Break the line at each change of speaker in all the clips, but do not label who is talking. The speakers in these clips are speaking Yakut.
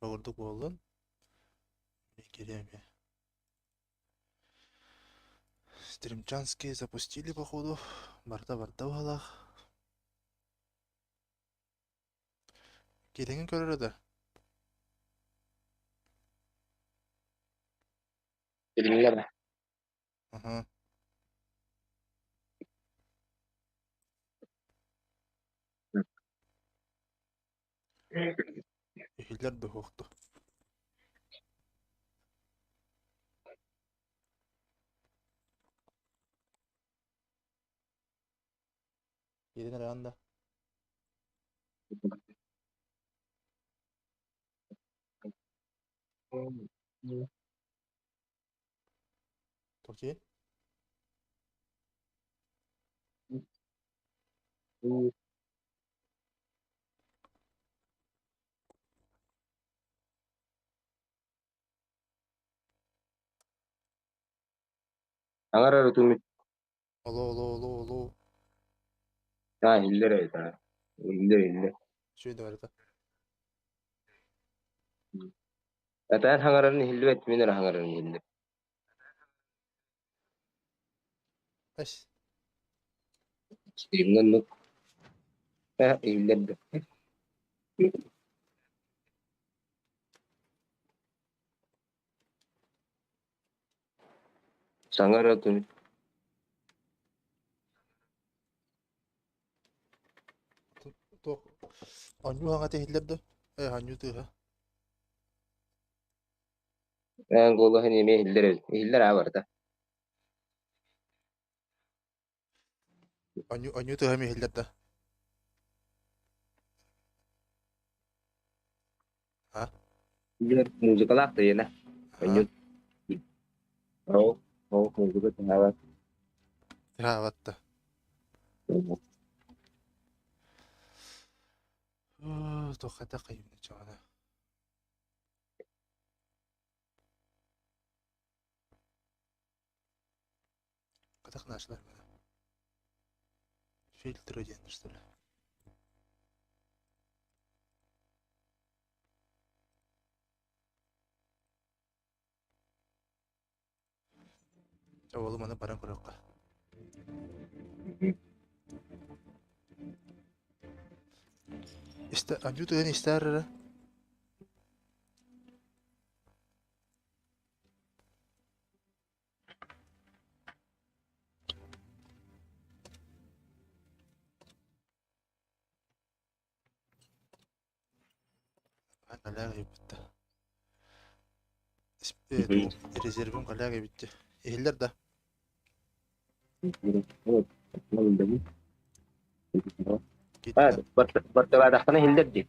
Ордук буоллун. Кириэми. Стримчанские запустили походу. Барда-барда баһылаах. Кириҥин көрөрө да?
Билиннэр.
Аха. Иһиллэр да суохту. Киирэн эрэҕин да? Тохтуу.
Аҥар эрэ тумит
Алло, алло, алло, алло.
аа иһиллэр эбит аа. Иһиллэр иһиллэр.
Үчүгэй да барыта.
Этээн хаҥарарын иһиллибэт, мин эрэ хаҥарарын иһиллэр.
Эс.
Стримҥа оннук э иһиллэр да. Саҥа эрэ тумит
Туох оонньуу хаҥата иһиллэр да? Э, оонньуу тыаһа.
Ээн куолаһын эмиэ иһиллэр эбит. Иһиллэр аа барыта.
Оонньуу оонньуу тыаһа эмиэ иһиллэр да? А?
Билэр музыкалаах да иэнэ.
Аха.
Онньун. Ол ол музыка тыҥаабат.
Тыаһаабат да. Туох хайдах хайыыбын чаҕына. Хайдах нашлар Фильтры диэн что ли? Уолу маны баран көрүөххэ. Истэ, анньуу тыгын истээр эрэ. Каляга эбит Резервим каляга эбит Иһиллэр да?
А, бартабаатахтана иһиллэр дии.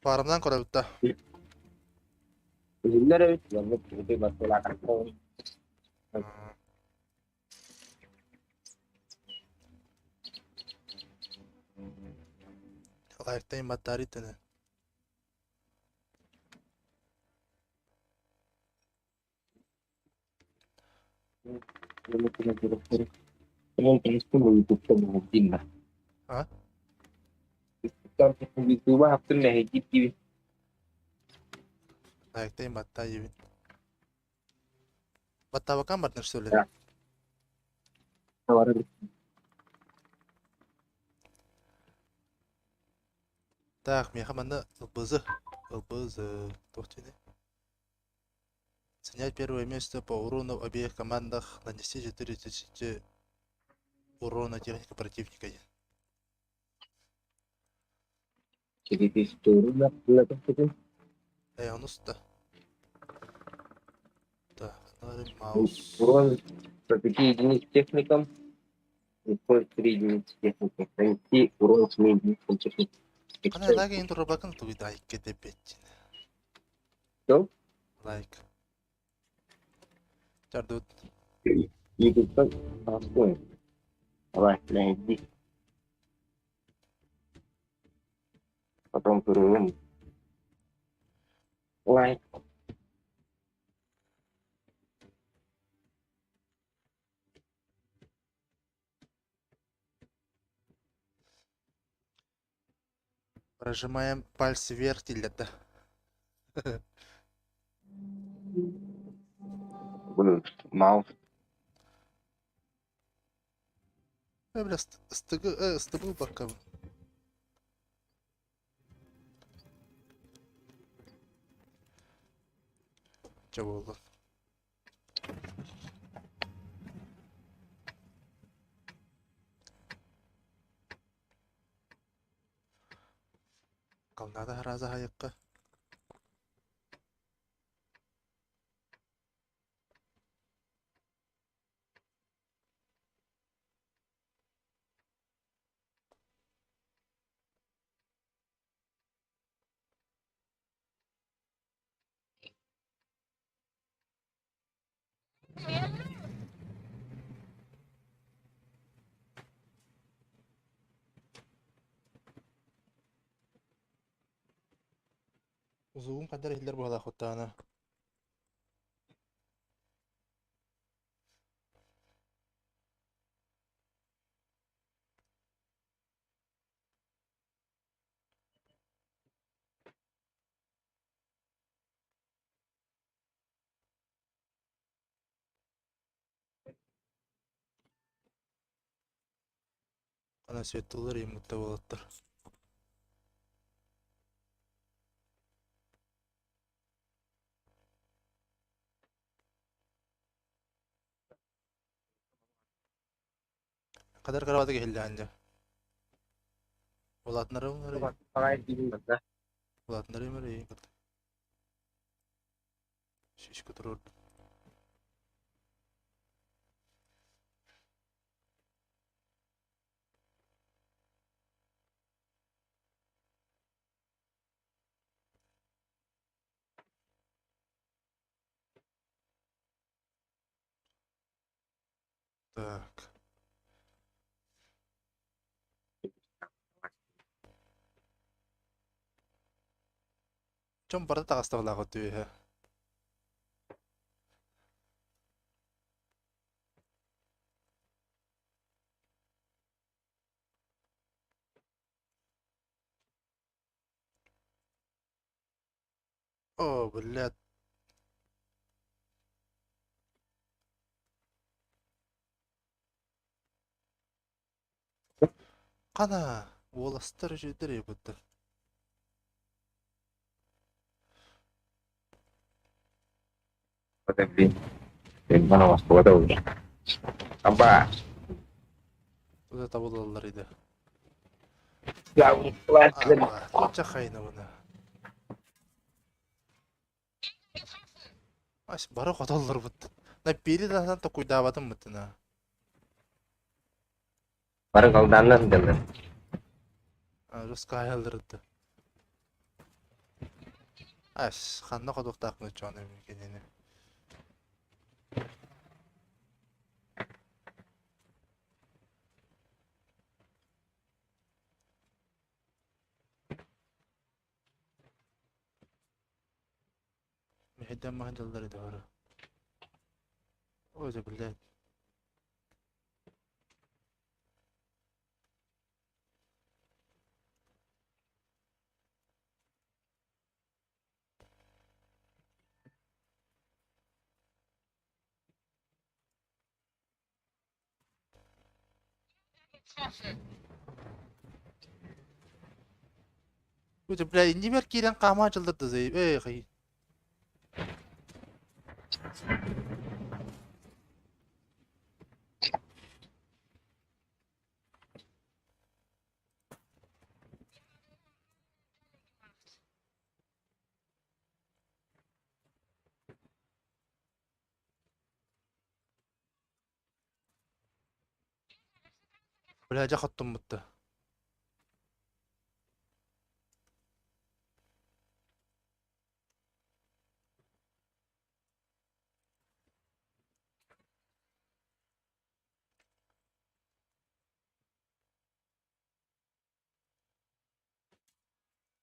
Фармнан көрөбүт да?
Иһиллэр эбит. Маннык киһи бартабаатахтана.
Лайктайын баттаарыйтаны. А? Лайктайын баттаа диибин. Баттаабаккан бардын что ли? Так, миэхэ манна ЛБЗ. ЛБЗ. Туох диэний? Занять первое место по урону в обеих командах, нанести 4000 урона техника противника диэн. Э, онус да. Так, маус.
Урон по 5 единиц техникам, использовать 3 единицы техники. Нанести урон 7 единицам техники.
Ана лайк ин турбакын тугуй лайк кетеппет.
Что?
Лайк. Чардут.
Ютубтан таҕыстым. Давай, найди. Потом көрүөм. Лайк.
Прожимаем пальцы вверх дииллэр да.
Маус.
Э, бля, стыгы, стыбыл бакка. Чэ буолла. Калнаада харааза хайыкка. Узугун хандар иһиллэр буолаах хуттаана. Ана светтулар ииммутта буолаттар. Кадар карабаты киһиллээн дьэ. Улаатынарым Улаатынарым эрэ Шишка туруордум. Так. Дьон барыта таҕыстабылаах үтүөһэ. О, блядь. Хана, уоластар үчүгдэр ыйбыттар.
Аба.
Тута табылаллар иде. Аба, туча хайнабына. Ас бары хотоллорбут. На пири даһан токуйдаабатым быттына.
Бары колданнан сылдьаллар.
Рускаайалларыты. Ас ханна ходуохтаахпын чоон кинини. Мэһэйдээн маһын дьаллар этэ бары. Ой, блядь. Бля, иннибэр киирэн хаамаа дьылларда зэй. Эй, хай. Бля, дьэ хоттуммутта.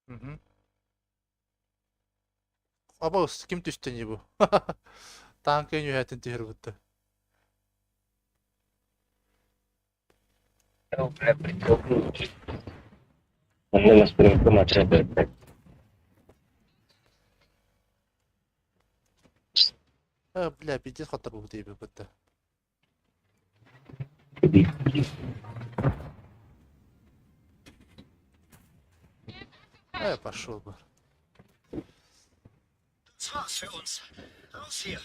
Мгм. Абас, ким түстэ ини бу? Таанка үһэтин түһэрбитте.
Онно настройка матча бэрт.
А, бля, пиздец хотторбут диэбиппит. А, пошел бы.
Das war's für uns. Raus hier.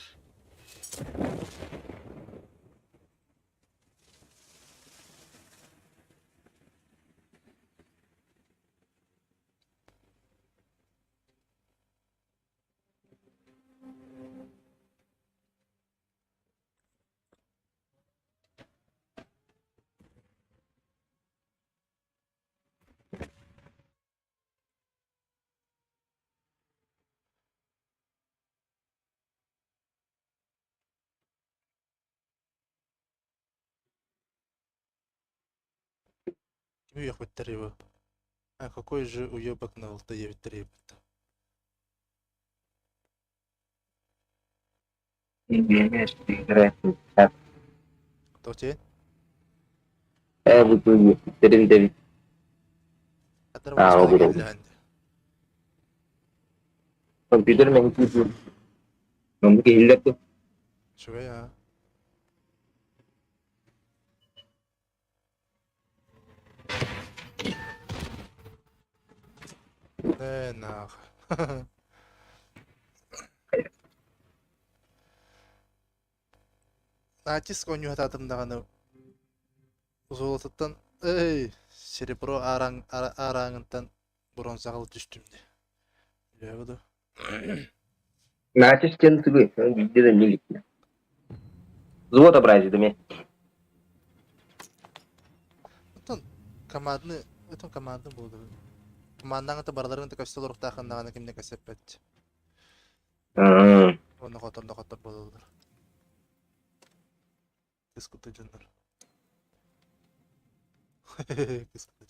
Кими үөхпүттэр его? А какой же уебок на алтаевиттэр диэбиттэр. Тоте?
Бу
Хатар
Аа,
уоспана
ол
кэллэһэн.
компьютер мен Оннук иһиллэр дуо?
Үчүгэй аа. Ээ, наах. Натиск оонньуу даҕаны золототтан эй серебро аараҥ аарааҥыттан бронзаҕа түстүм дии. Үлэбэ дуу.
Натиск диэн тугуй? Биирдэ да иликпин. Взвод образидами.
Оттон командны оттон командны буолду. Командаҥыта барыларын да көстө олоруктаахын даҕаны ким да кэсэппэт. Уонна хотор да хотор буолаллар. Кыс куту дьоннор. Кыс куту.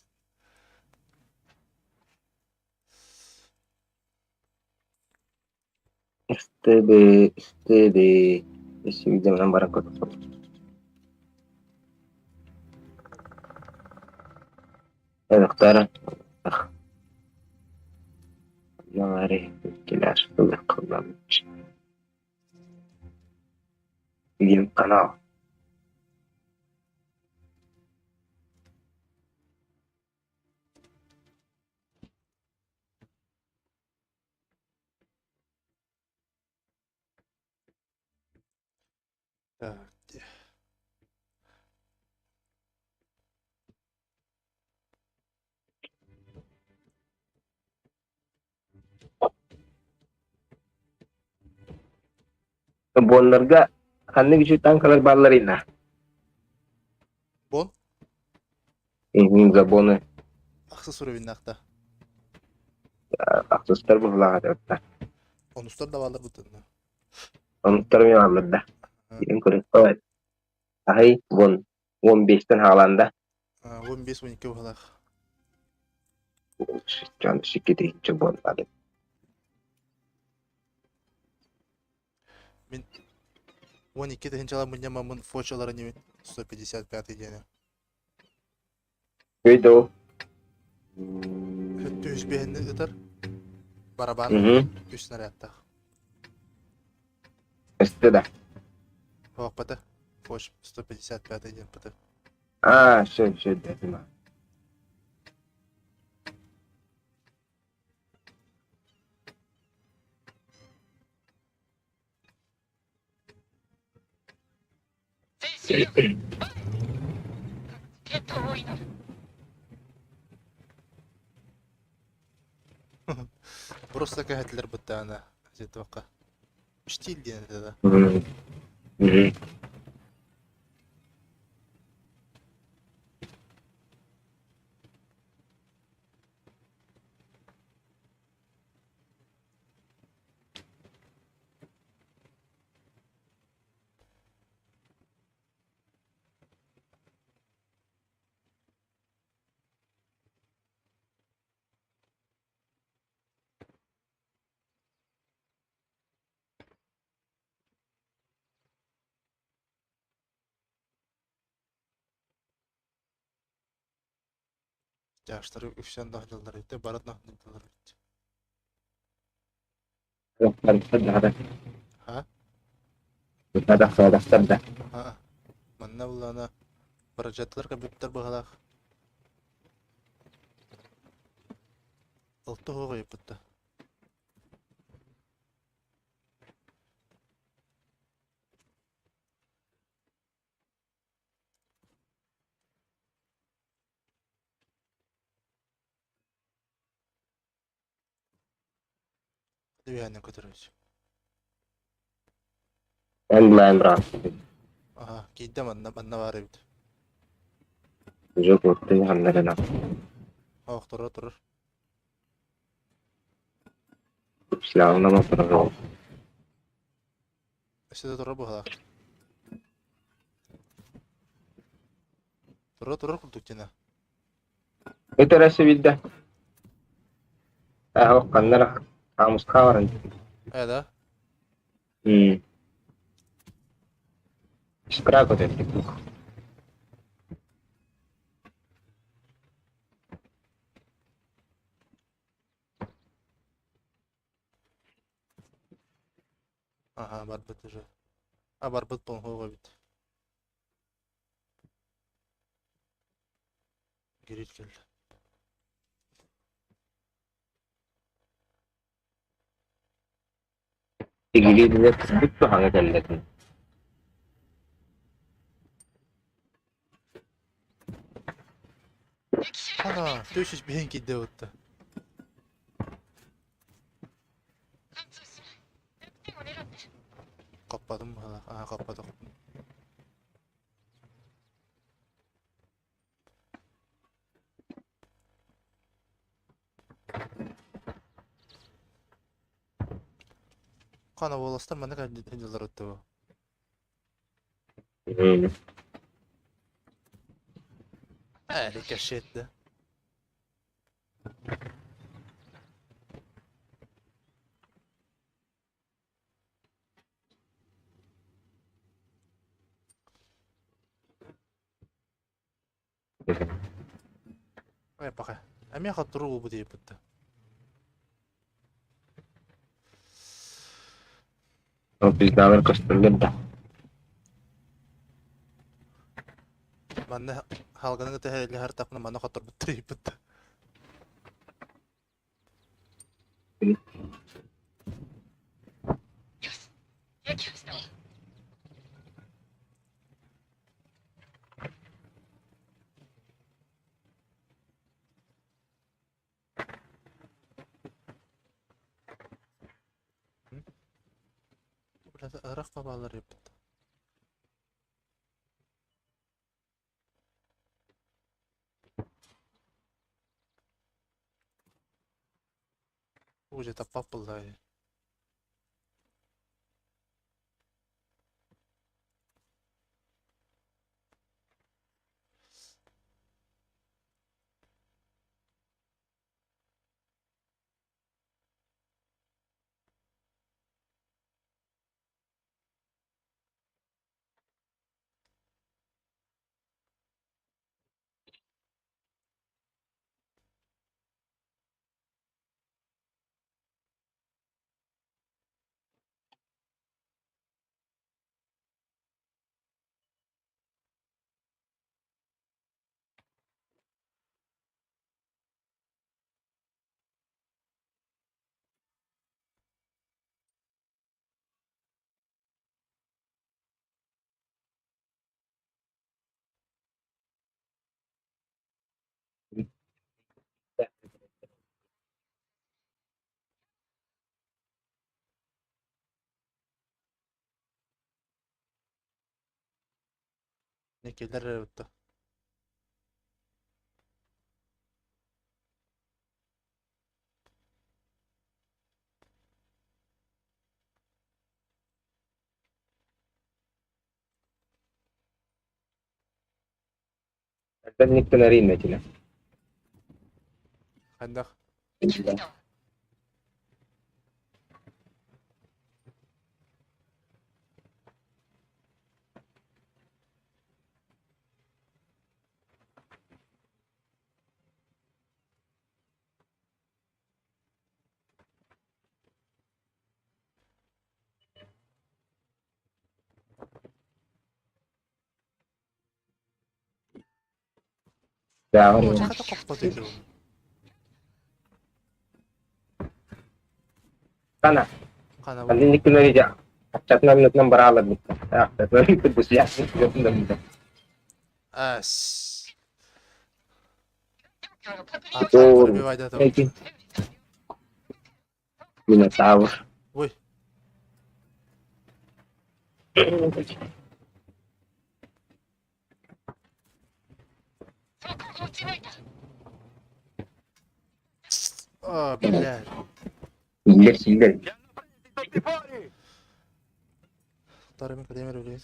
СТБ, СТБ. Өссө видеонан баран көрдüm. Ынахтара диэн канал.
Так.
Буоннарга ханнык үчүгэй танкалар бааллар инна?
Бон?
Забоны
Ахсыс уровеннаахта.
ахсыстар быһылааҕа
Онустар да бааллар бутунна.
Онуттар мен аллар да. Диэн көрөн. Аһый вон 15-тен хааланда.
15-12 быһылаах.
Жан сиккити бон бады.
Мин 12 тыһыынчала мунньаммын фочалары небин 155 диэни.
Өйдөө.
Түһүс биһинни ытар. Барабан үс снарядтаах.
Өстө да.
Хооппата. Фоч 155 диэн пыты.
Аа, все, все, да.
Просто кэһэтилэр быттаана. Жетуаққа. Штиль диэн этэ да. Дьаастары үксээн да сылдьаллар эбит, бары да сылдьаллар эбит.
Да.
Ха?
Тахсыбатахтар да.
Аа, манна буллаана баражаттар кэлбиттэр быһалаах. Алта оһох ыйыппытта. Үөһэнэн көтөрөбүт.
Онлайн брат.
Аха, киирдэ манна, манна баар эбит.
Уже куттун ханнарына.
Оох турар турар.
Силаҕынан турар.
Өссө да турар быһалаах. Турар турар курдук дьина.
Өтөр өссө билдэ. Аах ханнара хаамыска баран.
Ээ да?
Искра көтөттүк.
Аха, барбыт уже. А барбыт буолуох эбит. Гирит кэллэ.
Тигилиидинэ кыспыт туһаҥа кэллэтин.
Ана, төшүс биһин киирдэ бутта. Хаппатым быһалаах. Аа, хаппатах. Хана буоластар маннык сылдьаллар оттоо. Ээ, рикошет да. Ой, пока. Эмиэ хотторуу буолбут диэбит да.
Ол пиздаалар көстөллөр да.
Манна халганы кытта һэллэһэр тапна манна хотторбут тыйбыт да. Ырах бабалар эбит. Уже таппап булла. Некелер эбит.
Никтен этиле.
Хандах. Хата хоппот этэ.
Хана. Ханнык күннэри аччатынан минутунан бараалар бутта.
Ас.
Минотавр.
Ой. О, блядь.
Сииллэр, сииллэр.
Вторым Владимир Ильич.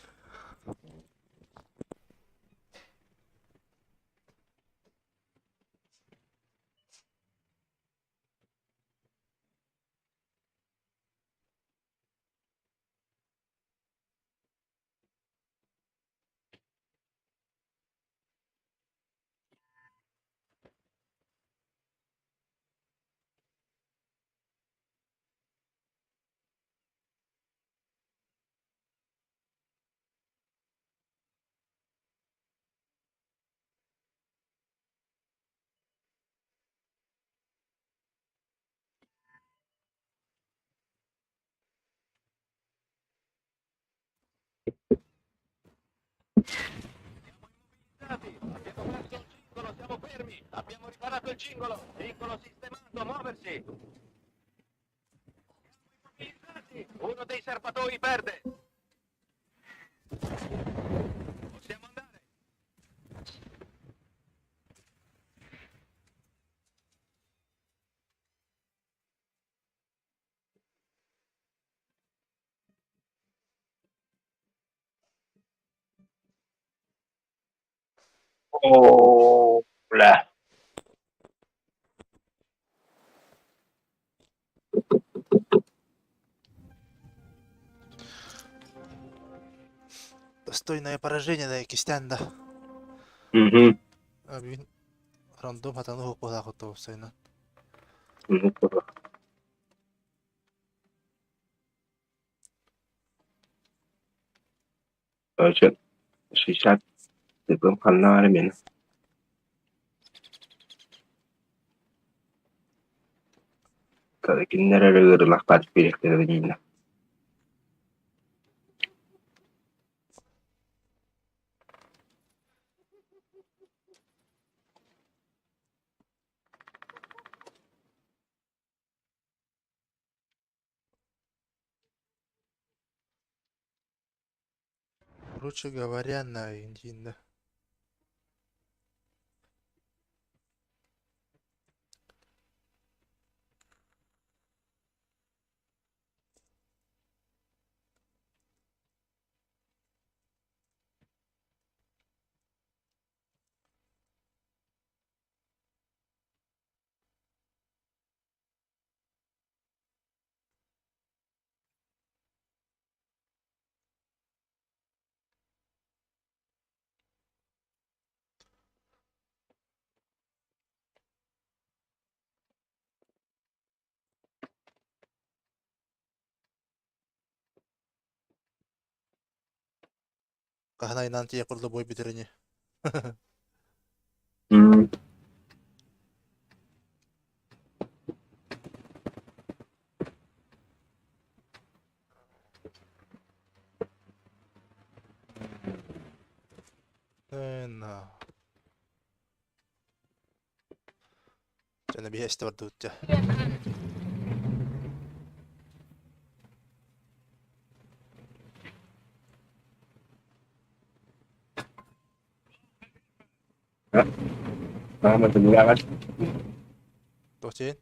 Siamo fermi! Abbiamo riparato il cingolo! Vincolo sistemato, muoversi! Uno dei serbatoi perde! Possiamo andare!
Оо, бля.
Достойное поражение да кистян да.
Угу.
Бүгүн рандом хатаны хук уопсайынан.
Короче, 60 тыпым ханна мен. Кинилэр эрэ ыарыылаахтаах биэриэхтэрэ дииллэр.
Короче говоря, на Индии. Хаһан айнаан тиийэ курдук бой бүтэр ини. На. Дьэ, биһи бардыбыт дьэ.
Маама сөбүлээбэт.
Туох диэн?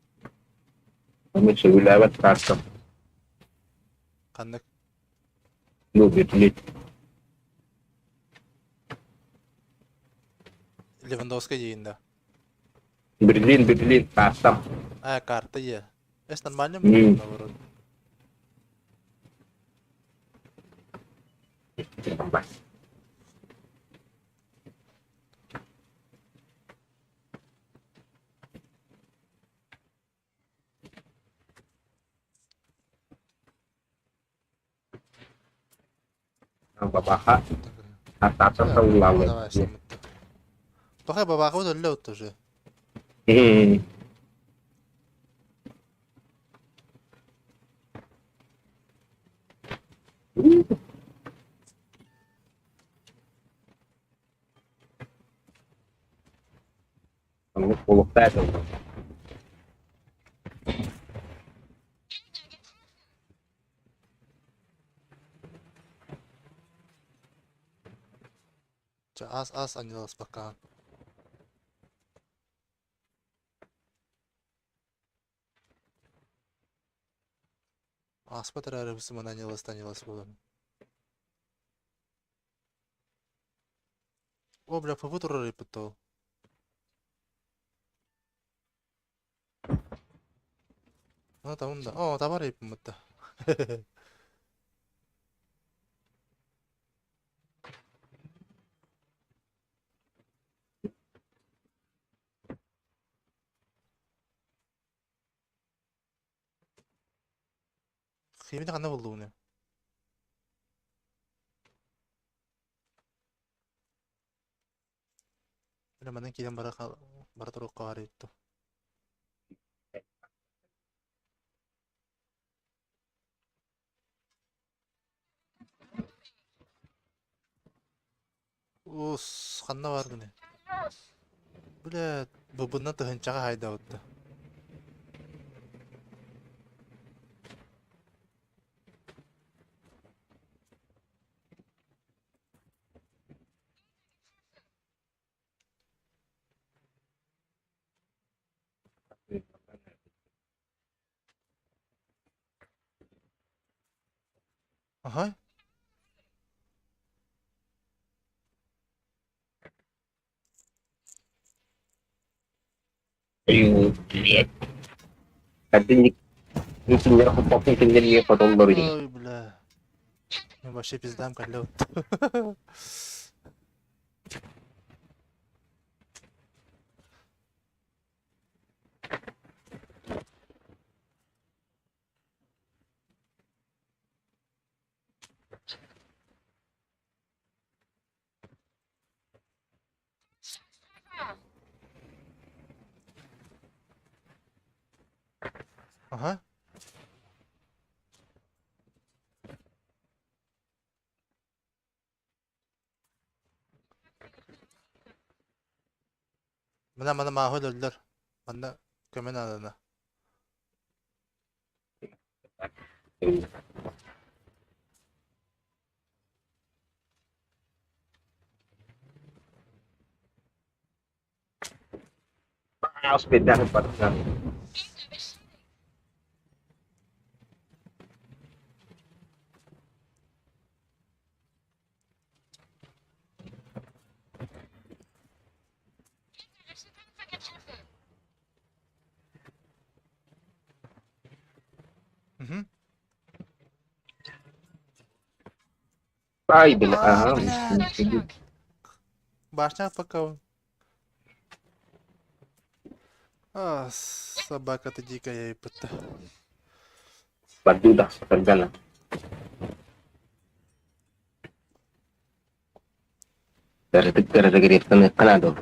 Маама сөбүлээбэт картам.
Ханнык?
Бу Берлин.
Левандовскай диин да?
Берлин, Берлин, картам.
А, карта е. Эс нормально было, наоборот.
Бабаха, атаата сыллаалы.
Давай, Тоҕо бабаахыбыт өллө отто уже.
Оннук буолуохтаах этэ.
Чэ, аас аас анньыласпаккаҕын. Ааспат эрээри сымана анньылас буолан. О, бля, ФФ турар ыйыппыт ол. Ну, там да. О, табар ыйыппыт да. Химини ханна буллугуну? Бля, манан киирэн бара бара туруохха баар эбит дуу. Ус, ханна бааргыный? Бля, быбына тыһынчаҕа хаайдабытта. Аха.
Блядь. Один кинилэр хоппоппун кинилэр ийэ хотоллор ини.
Ой, бля. Мен вообще пиздам кэллэ Аха. Мына мана мааһы өлөллөр. Манна көмө наадана.
Ospedale patna.
Мгм.
Ай, бля,
А,
ага.
блядь. Башня пока. А, собака ты дикая и пыта.
Бардуда, Фергана. Кыратык канадо.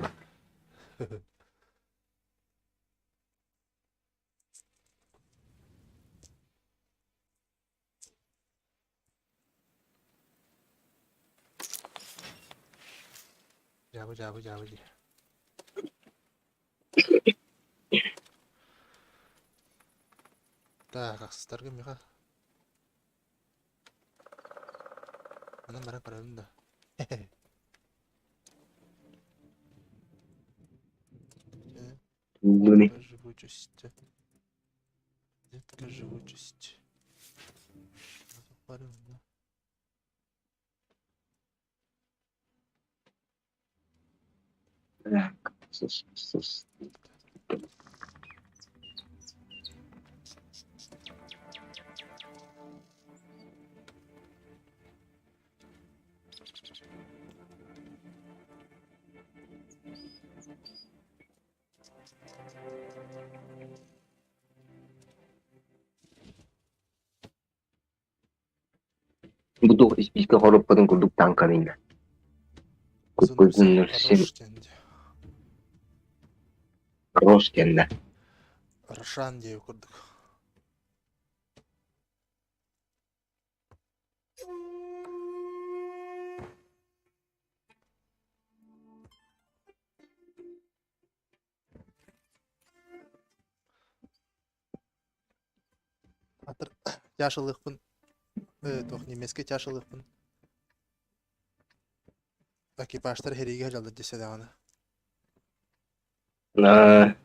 Дьаабы, дьаабы, дьаабы дии. Так, ахсыстарга миэхэ. Манан баран көрөбүн да. Живучесть. Детка живучесть. Да?
Так, Буду испиискэ хоруоппатын курдук таҥкарыйна. Куккузун. Рош кэннэ.
Рошан диэбит курдук. Атыр тяжелыхпын туох немецкэй тяжелыхпын экипажтар сэриигэ сылдьаллар десэ даҕаны.
Аа,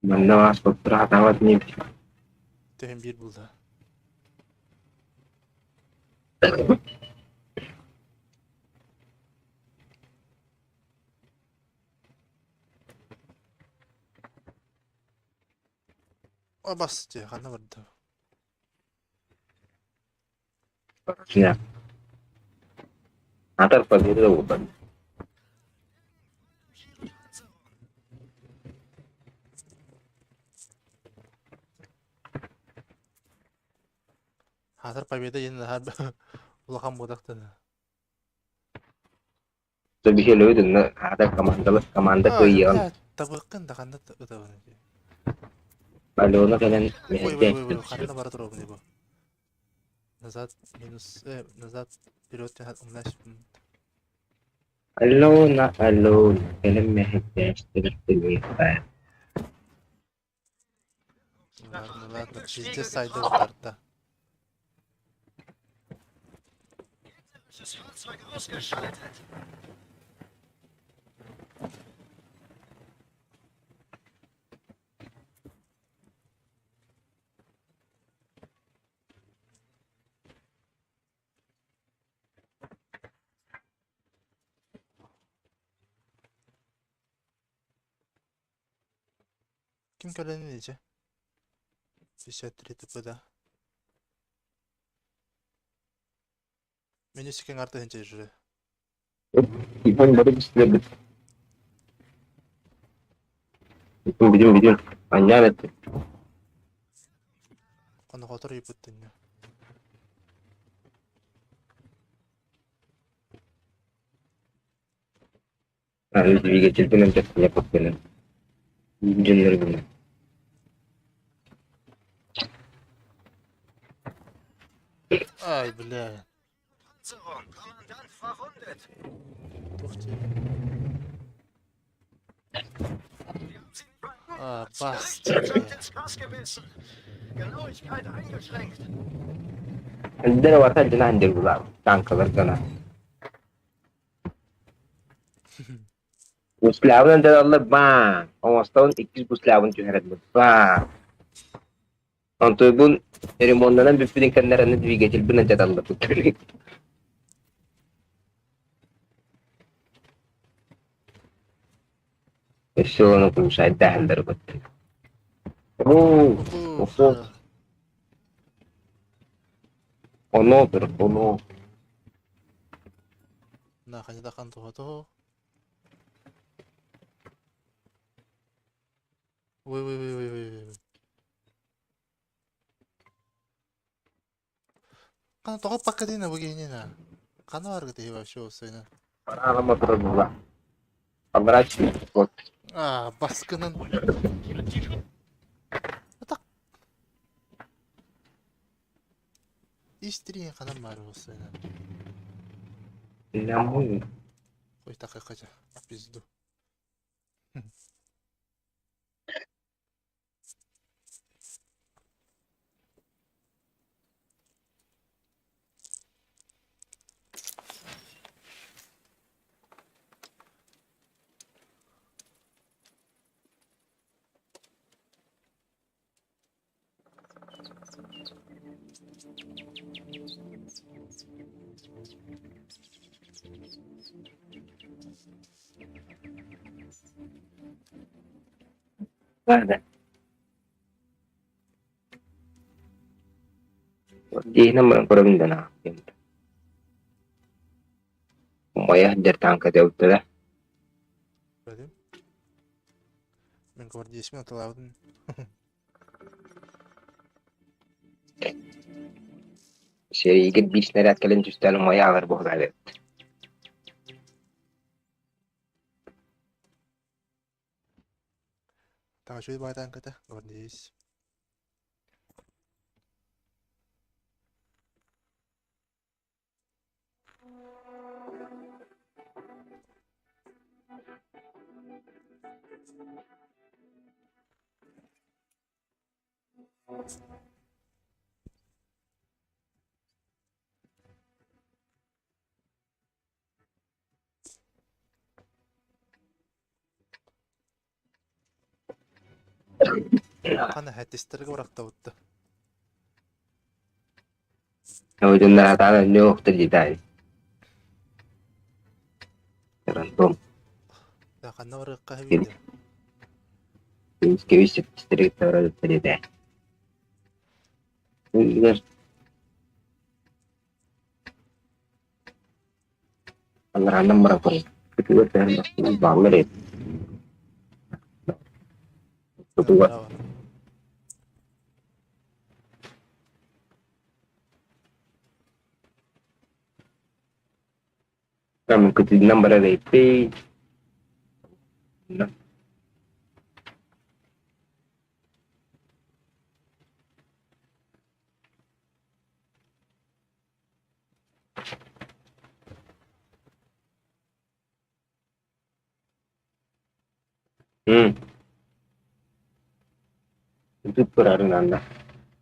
манна ааспыттара хатаабат ини.
Төһөн биир булда. О бас дии ханна барда?
Атар победа буолбат.
Хатыр победа диэн наһаа улахан буолахтана.
Биһиэлэбит онно аата командалар команда
А,
кыайыаҕын
бля, табыаххын да ханна ытабын дии.
Алена кэлэн
Ой, ой, ой, ой, ханна бара туруобун бу. Назад, минус, назад, вперед, умнаш.
Алена, Алена кэлэн мэһэйдээхтэр
Ладно, ладно, пиздец сайды тарта. Ким кэлэн дьэ? 53 ТП-да. Меню сикэн арта хинчэ жүре.
Ипон бары бистилер Видим, видим. Анньаан эттим.
Конохотор ыйыппыт
Двигательбин эмтэ Дьоннорбун.
Ай, бля. Туох дии. А, бас, бля.
عندنا وقتها عندي البضاعة تانكر قنا Уславын дадаллар баан. Оҥостон иккис буслаабын түһэрэллэр баан. Онтуйбун ремоннанан бүппүтүн кэннэ аны двигательбин алдьаталлар. Өссө ону куусайдааһыннары баттын. Оо,
Охо,
охо, оно бир, оно.
На, ханьдахан туха Ой, ой, ой, ой, ой, ой. Хана тоҕо паккатина бу киһинина? Хана баргыт иһи вообще уопсайынан?
Паралама турар була. Оборачивай. Вот.
А, баскынан. Атак. Истрин ханан бар уопсайынан.
Намуй.
Ой, такай хотя. Пизду.
Ладно. Диэһинэн баран көрөбүн да наһаа. Умайа сылдьар тааҥка тэбиттэрэ.
Көрдүм. Мин гвардейспин атылаабытым.
Сэриигэ биир снаряд кэлэн түстээн умайа аалар буолар эбит.
Так, үчүгэй баҕайы тааҥката, гвардеец. Хана хэтистэргэ бырахтабытта.
Ойдуннаатаан өннүө охтор диэтээн. Рандом.
Да ханна барыахха хэбиидэ.
Кэбис септистэри кытта барар диэтэ. Алларааннан баран көрөр. Күтүгэр түһэн бааллар эбит. Тутуга Там күтүнэн барар эбиппит. Ытыт барарын анна.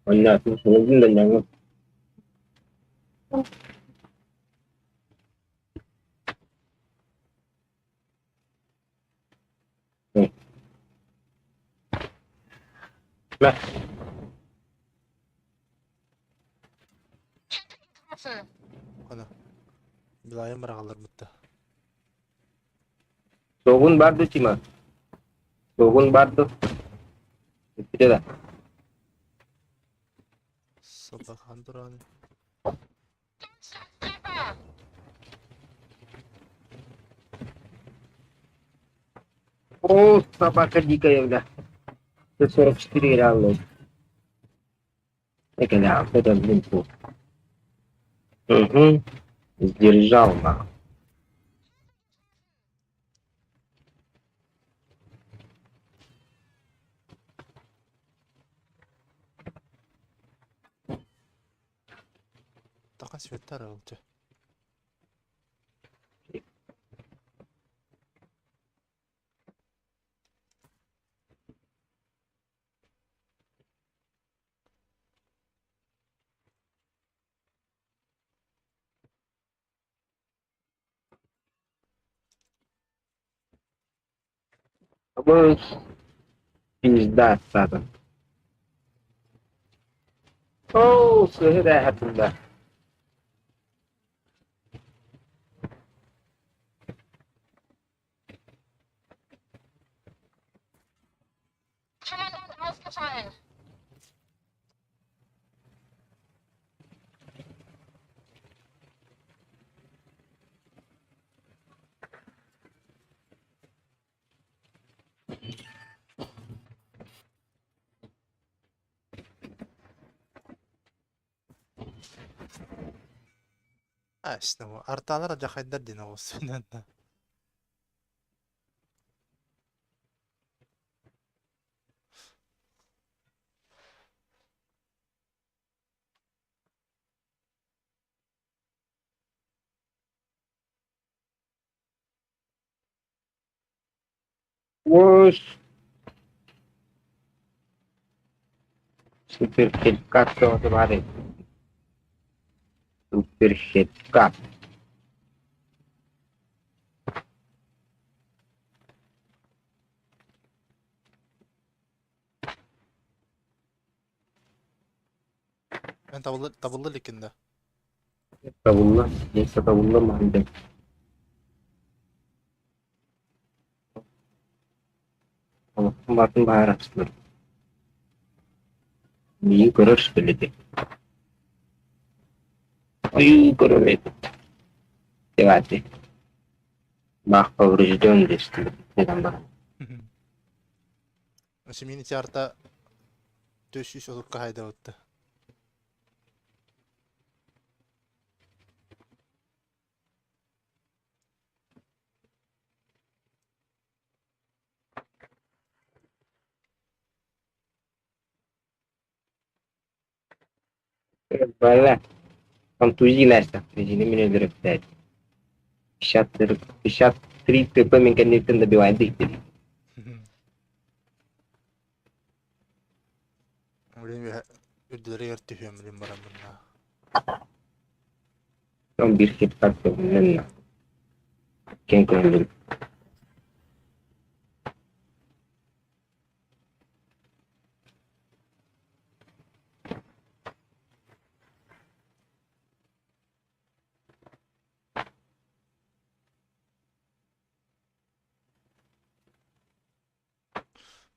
Онньоотун суолгун да ньаҥы.
Ана. Билайым быраҕалларбытта.
Суоҕун баар дуу, Тима? Суоҕун баар дуу? Бүппүтэ да?
Собакаан туран.
О, собака дикая, бля. 144 реаллы. Это это, блин, тут. Угу. Сдержал, нахуй.
Тахан светтар ылчы.
Бу пизда саатан. Оо, сыһы да хатында.
Аас, артаалар дьахайдар диэн оҕус.
Ой, супер хедкат баар Супер хедкат.
Табылла табылла иликкин да?
Табылла, миэстэ табылла маһын. Олохпун барытын баһаарастылар. Миигин көрөр сүтэлити. Ойуу көрөр эбит. Девати. Бах поврежден дэстилэр. Дэтэн баран.
Семейный театрта 430 хайдабытта.
Бала. Контузия Настя. Резина меня өлөрөптөөт. 53 ТП мен кэнниттэн добивает диктили.
Блин, үрдүлэригэр түһүөм блин бараммын.
Он бир хиттар көмүнэн кең көңүл.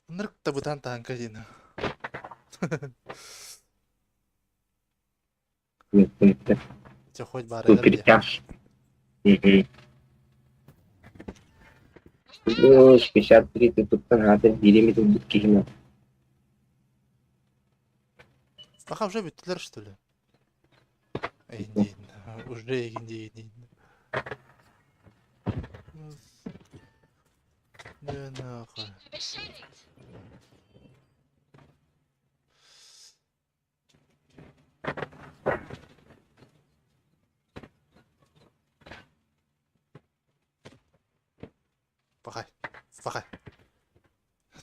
Ынырык да бытаан тааҥка диэн. Чэ, хоть баарыгар
Супер
диэ.
тяж. Ой, 53 ты туттан аатын биири ылбыт киһи.
Пока уже бүттүлэр, что ли? Эйин уже эйин диин. Да нахуй. Пахай, пахай.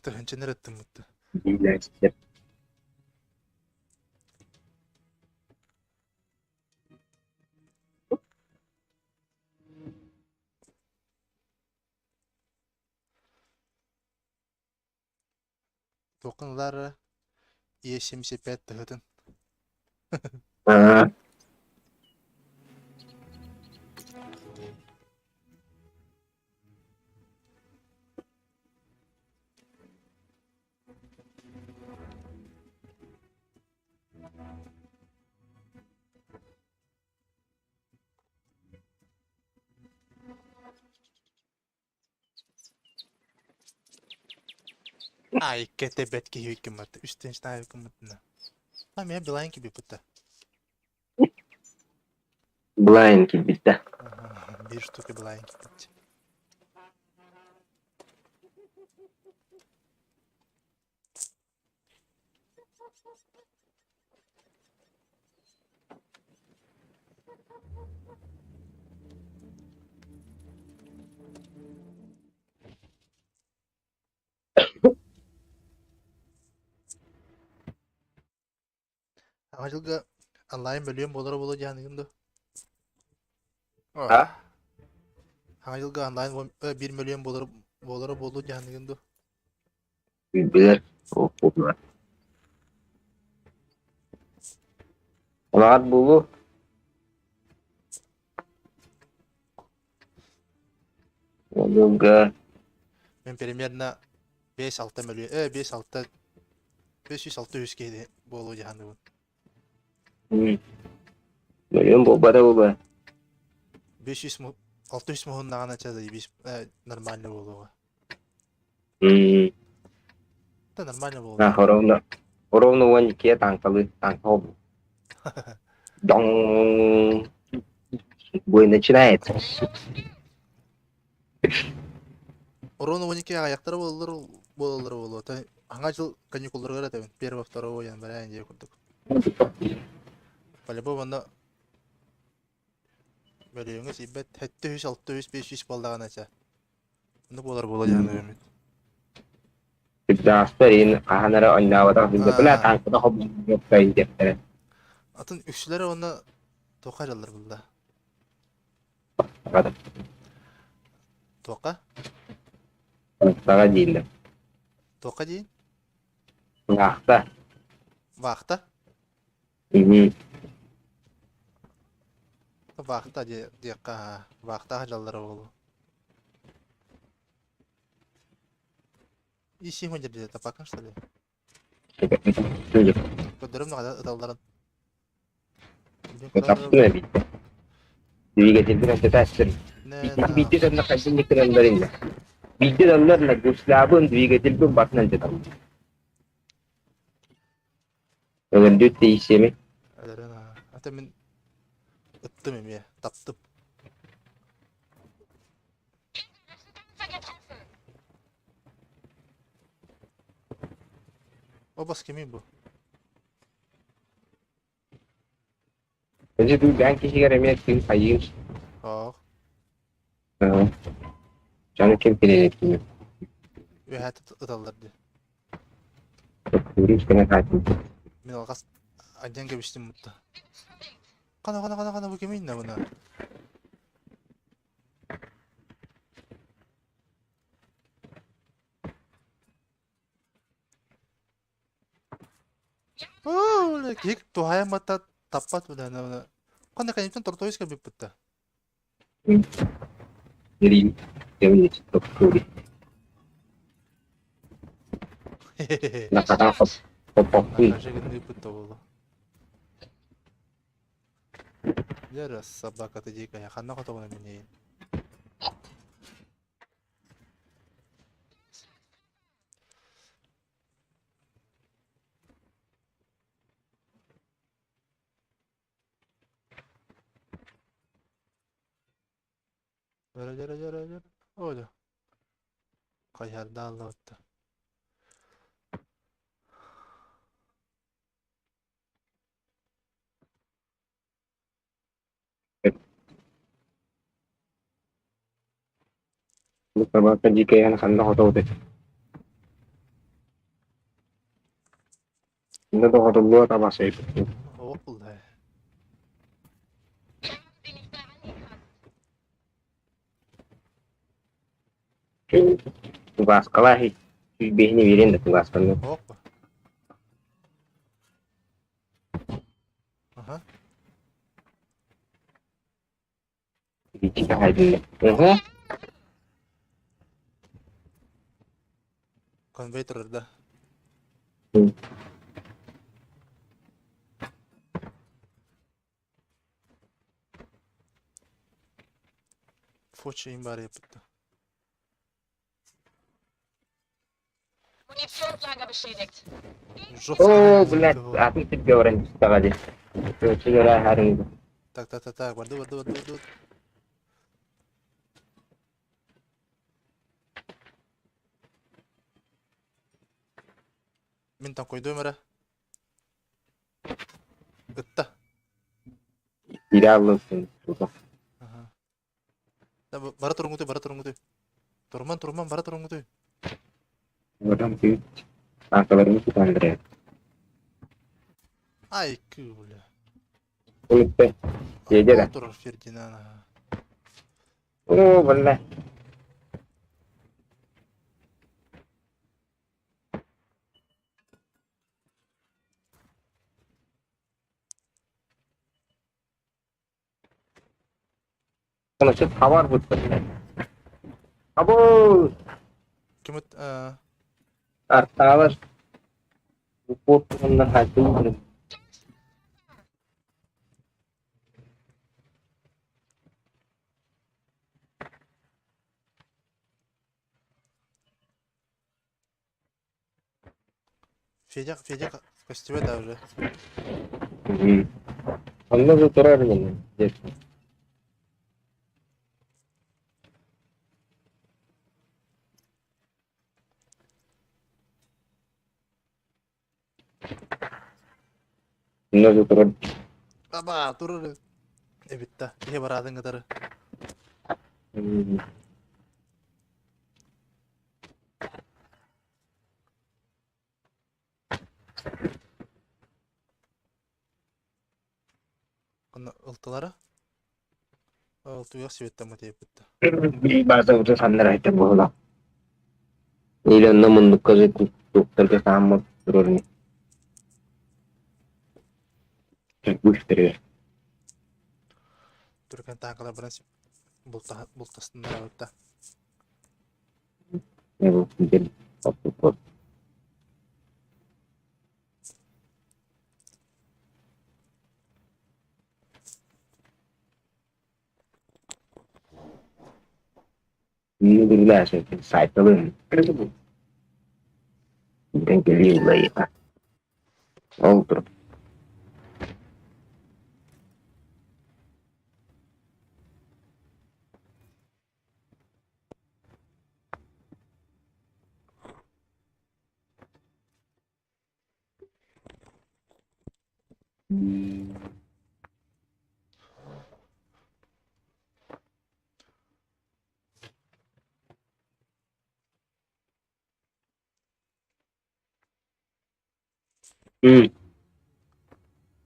Тыһынчыныр ыттыммытты.
Биилээччилэр.
Туоххун ылаар Е75 тыһытын.
Аа,
Ай, кете бэт киһи гыммыт. Үс тыһыынча гыммытына. А меня Билайн кибиппыта.
Блайн киирбитэ.
Биир штука Билайн кибит. Саҥа дьылга онлайн мөлүйүөн буолара буолуо дьаһаныгын дуо?
А?
Саҥа дьылга онлайн биир мөлүйүөн буолара буолара буолуо дьаһаныгын дуо?
Билэр. Улаҕат буолуо. Дьылга
Мен примерно 5-6 мөлүйүөн, 5-6 506 киһи буолуо дьаһаныбын.
Мөлүйүөн буолбата буолуо.
500 600 муһуннаҕына чэ заебись, нормально буолуоҕа. Да нормально буолуо.
Ровно ровно 12 тааҥкалыы тааҥка холбуу. Дong! Бой начинается.
Ровно 12 аҕыйахтара буолаллар буолаллара буолуо. Хаҥа дьыл каникулларыгар этэбин. Первого, второго января диye курдук. По-любому онно мөлүйүөҥҥэ сиийбэт 700, 600, 500 буоллаҕына чэ. Онно буолар буолуо диэн үөрэммит.
Кырдьаҕастар иһин хаһан эрэ оонньооботох билбэппин ээ, тааҥката холбоһуохтайын диэхтэрэ.
Атын үксүлэрэ уонна туохха дьаллар булла? Туохха?
Саҕа дииллэр.
Туохха диин?
Вахта.
Вахта?
Мм.
Вахта диэххэ вахта сылдьаллара буолуо. Ищи где пока что ли? Көрдөрүм даҕаны ыталларын.
Таптын эбит. Двигательбин антитастер. Биирдэ донна хайдын гынаннар инне. Биирдэ доннор гуслябын двигательбин батын антитам. Өлөрдүт тиийсиэми.
Өлөрөн ата мин ыттым эмиэ таптым. О бас кимий бу?
Эдьи бээн киһигэр эмиэ тыын хайыыр.
Оох.
Дьону ким килиэттиир?
Үөһээ ыталлар дии.
Күүрүс гына хаатын.
Мин алҕас анньан кэбистим мутта. Хана хана хана хана бу кимий иннэ буна? Киһи туһаайан батта таппат бля. Ханна кэнниттэн тортойус кэлбиппит да.
Рим тохтуур. Накатан хоппоппун.
Кажегин да буолла. Лера собака ты дикая, ханна хотоҕуна минейин. Дьөрө дьөрө дьөрө дьөрө. Оля. Хайарда аллабытта.
Собака дикая ханна хотоҕут Инна доҕотуллуо табасайбыт.
Оҕо булла.
Тугааскалаах сүүрбэһини биэрэн да тугаасканы.
Оҕо. Аха.
Уһу.
Конвей турар да. Фоча им бар yapıttı.
Munitionslager beschädigt.
Оо, блядь, атын сиргэ баран түстэҕэ дии. Чүгэрэ харыҥ.
Так, так, так, так, барды, барды, барды, барды. Мин там койдуом эрэ. Ытта.
Киирэ аллын.
Аха. Бара туруҥҥутуй, бара туруҥҥутуй. Туруман, туруман, бара туруҥҥутуй.
Баран тыыт. Таанкаларын тутан
Ай, бля.
Улуппе. Едера.
Турар Фердинанд.
Оо, бля. Значит, хабар будет. Або!
Ким
Арталар. Упорт хатын.
Федя, Федя костюме да уже.
Онно же турар мин. Онно же турар.
Аба, турар. Эбитта. Ihe барадын кытары. Онно ылтылара. Ылтыйах сибеттен тиэппитта.
База уже саннар айтар буола. Или онно муннукка же туктарга сааммат турар. Быстро.
Түргэн тааҥкалар баран бултастыннарабыт да.
Сайталын Ол тур.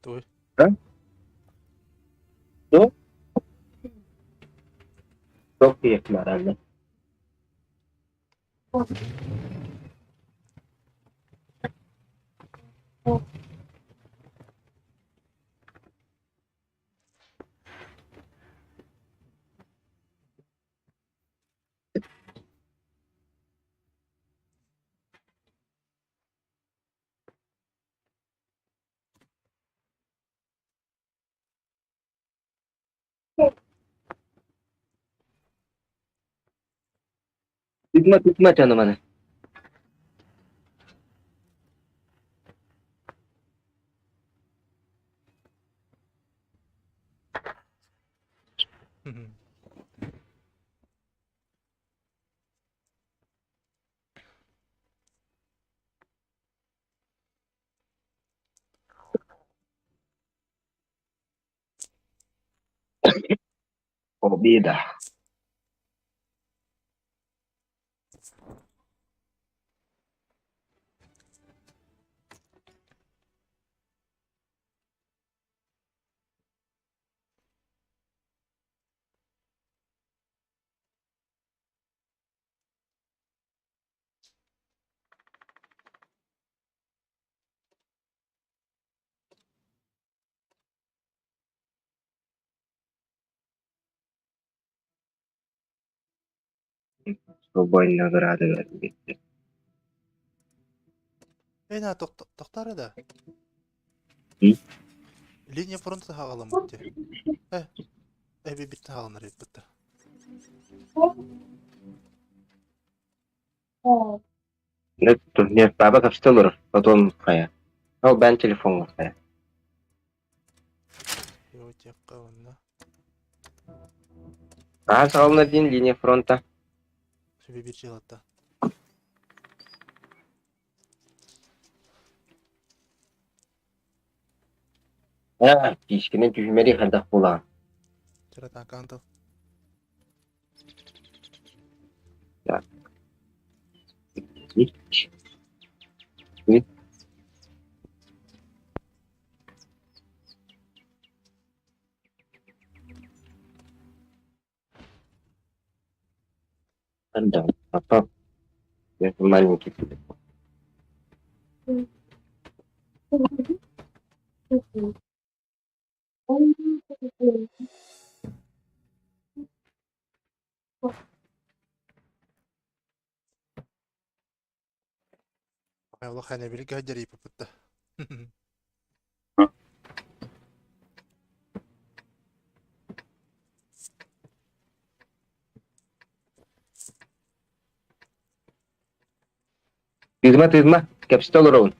Туй.
Ну, Çok herhalde. Tutma tutma canım hani. Победа. Свободно награды verdi.
Эй, тохтар да. Линия фронта хаҕалам бутте. Э, эби битте хаҕаланар битте.
Нет, нет, баба капсталыр, потом хая. Ол бен телефон хая. А один линия фронта.
Себе bir жылатта.
А, кишкене түһмәри хәдәх була.
Чара танкантыл.
Так. Да, папа. Это маленький телефон.
Олох хана били гәҗәри пупутта.
Тызма, тызма, капстал урон.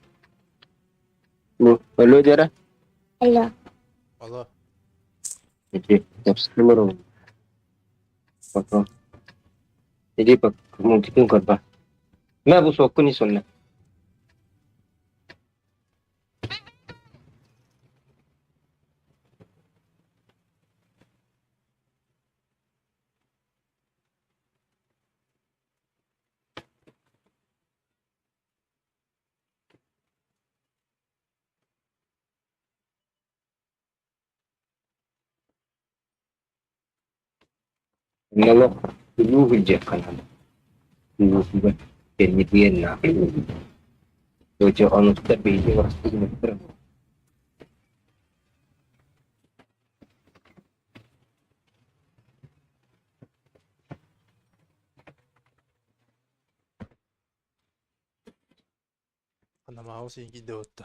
Ну, алло, Дера.
Алло.
Алло.
Иди, капстал урон. Потом. Иди по мультикун корба. Мә бу сокку не сонна. Налог канада. Лугу пермитиенна. Доча онуттар бейди вастыгмыттыр.
Анамаабыс иин киирдэ буотта.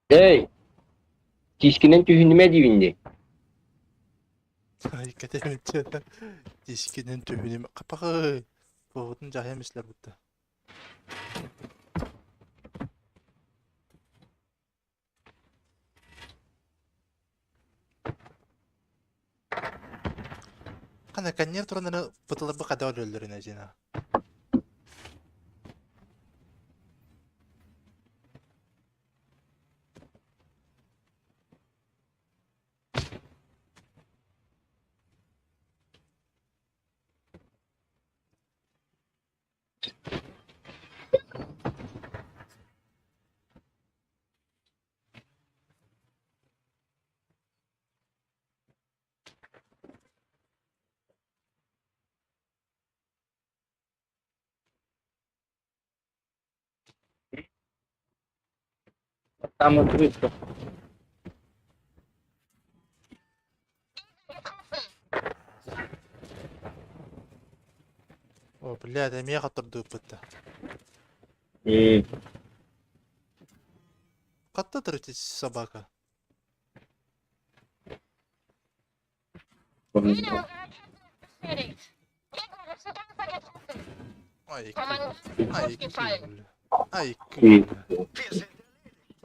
Эй, тиискинэн түһүнүмэ диибин дии.
Ай, кэтэбинчэ тиискинэн түһүнүмэ. Хапаҕы! Туоҕутун дьаһайам ислэр бутта. Хана каннер туран эрэ бытыларбы хада өлөллөрүнэ дьина.
Там открыто.
О, блядь, эмиэ хоттордууппут да.
М.
Хатта төрүт собака. Ай, ай, ай,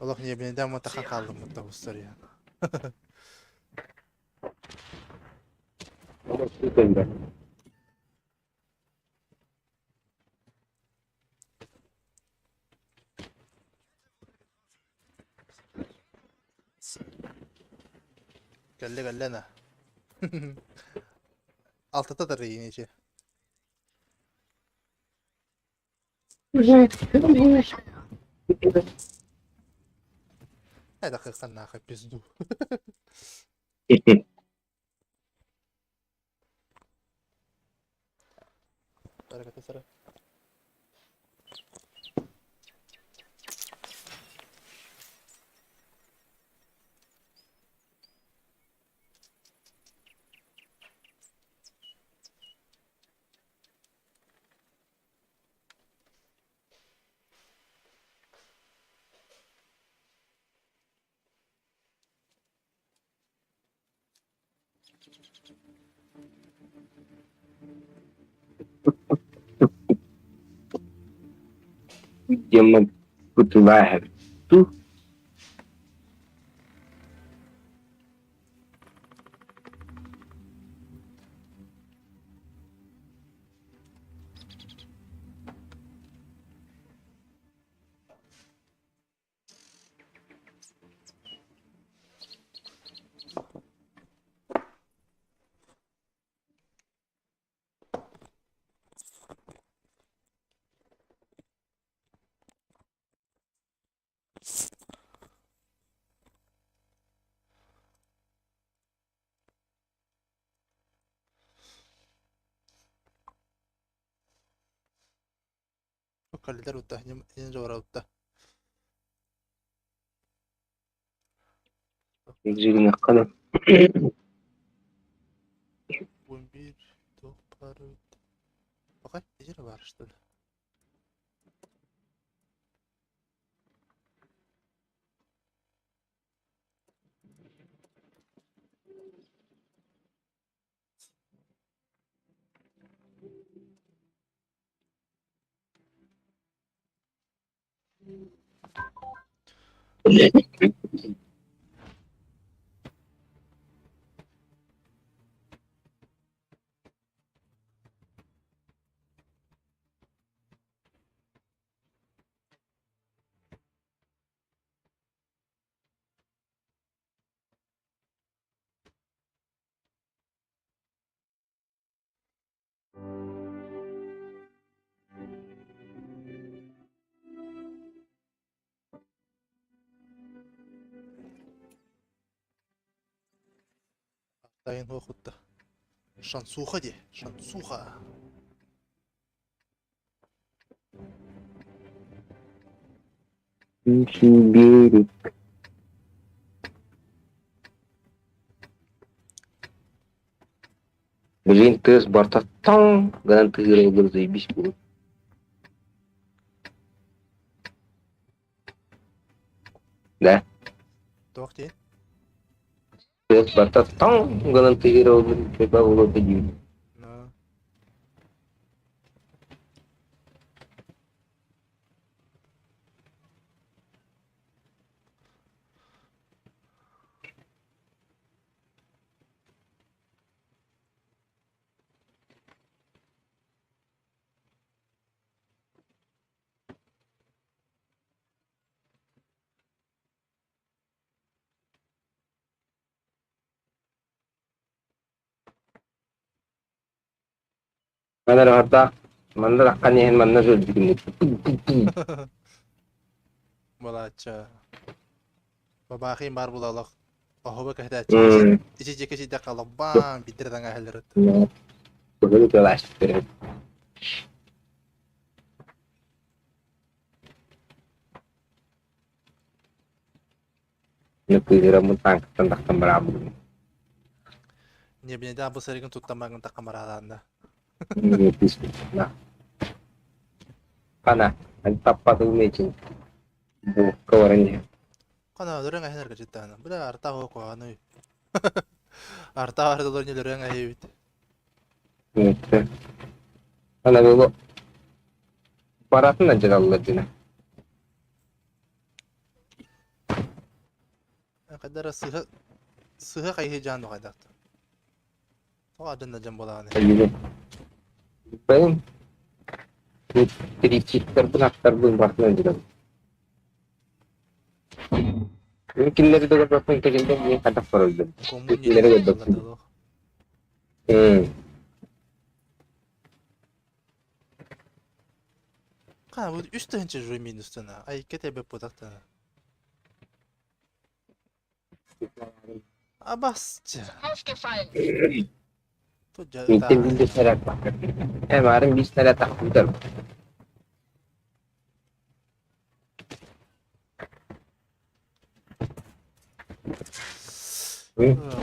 Олох ньиэбинэйдээн мутаха хааллым мутта я. Кэллэ кэллэ на. Алтата тарыйын ичи. Это как нахуй пизду. Сара.
Диэммин кутулааһын ту
Каллер утта, ньин утта.
Жигинэххэ
11 туох баар эбит. Пока итини баар что ли? Тайын хуохутта. Шансуха де, шансуха.
Берег. Тыас барыта тоҥ гынан тыһыырайгын заебись буолуо. Да?
Туох диэн?
Тыас барыта тоҥ гынан тыһыырайгын буолуо диибин.
Но.
Манна эрэ манна таххан иһэн манна сылдьыбытым
Балаачча. Бабаахин баар буолалах. Оһоба кэһэтээччи. Ичи дьиэкэ сийдэххэ алабаан биирдэрэ таҥа иһэллэр.
Быһыы тылаастыр. Кыыһыраммын тааҥкаттан тахсан бараабытым.
Небнеда бу сарыгын туттаммагын таххан бараалаанна.
Хана, таппатым ичин. Буукка баран иһэн.
Хана өлөрөн эһэн эргичиттаана. Бля арта хоо куһаҕаный. Арта ардылар нөлөрөн эһэбит.
Хана было баратын адьыраллар дьина.
Хайдара сыһа сыһа хайыһы дьаан хайдахта. Тоҕо адьан дьан буолаҕыный?
Бэйэм тридцаттарбын ахтарбын барытын өлөрөбүн. Мин кинилэри да көрбөппүн кэлиннэр мин хайдах көрөллөр. Кинилэри көрбөппүн.
Ха, бу үс тыһыынча жуй минустана. Ай, кете беппутахтана. Абасча.
Миттен биир снаряд баар. Э, маарым биир снаряд тахпытар.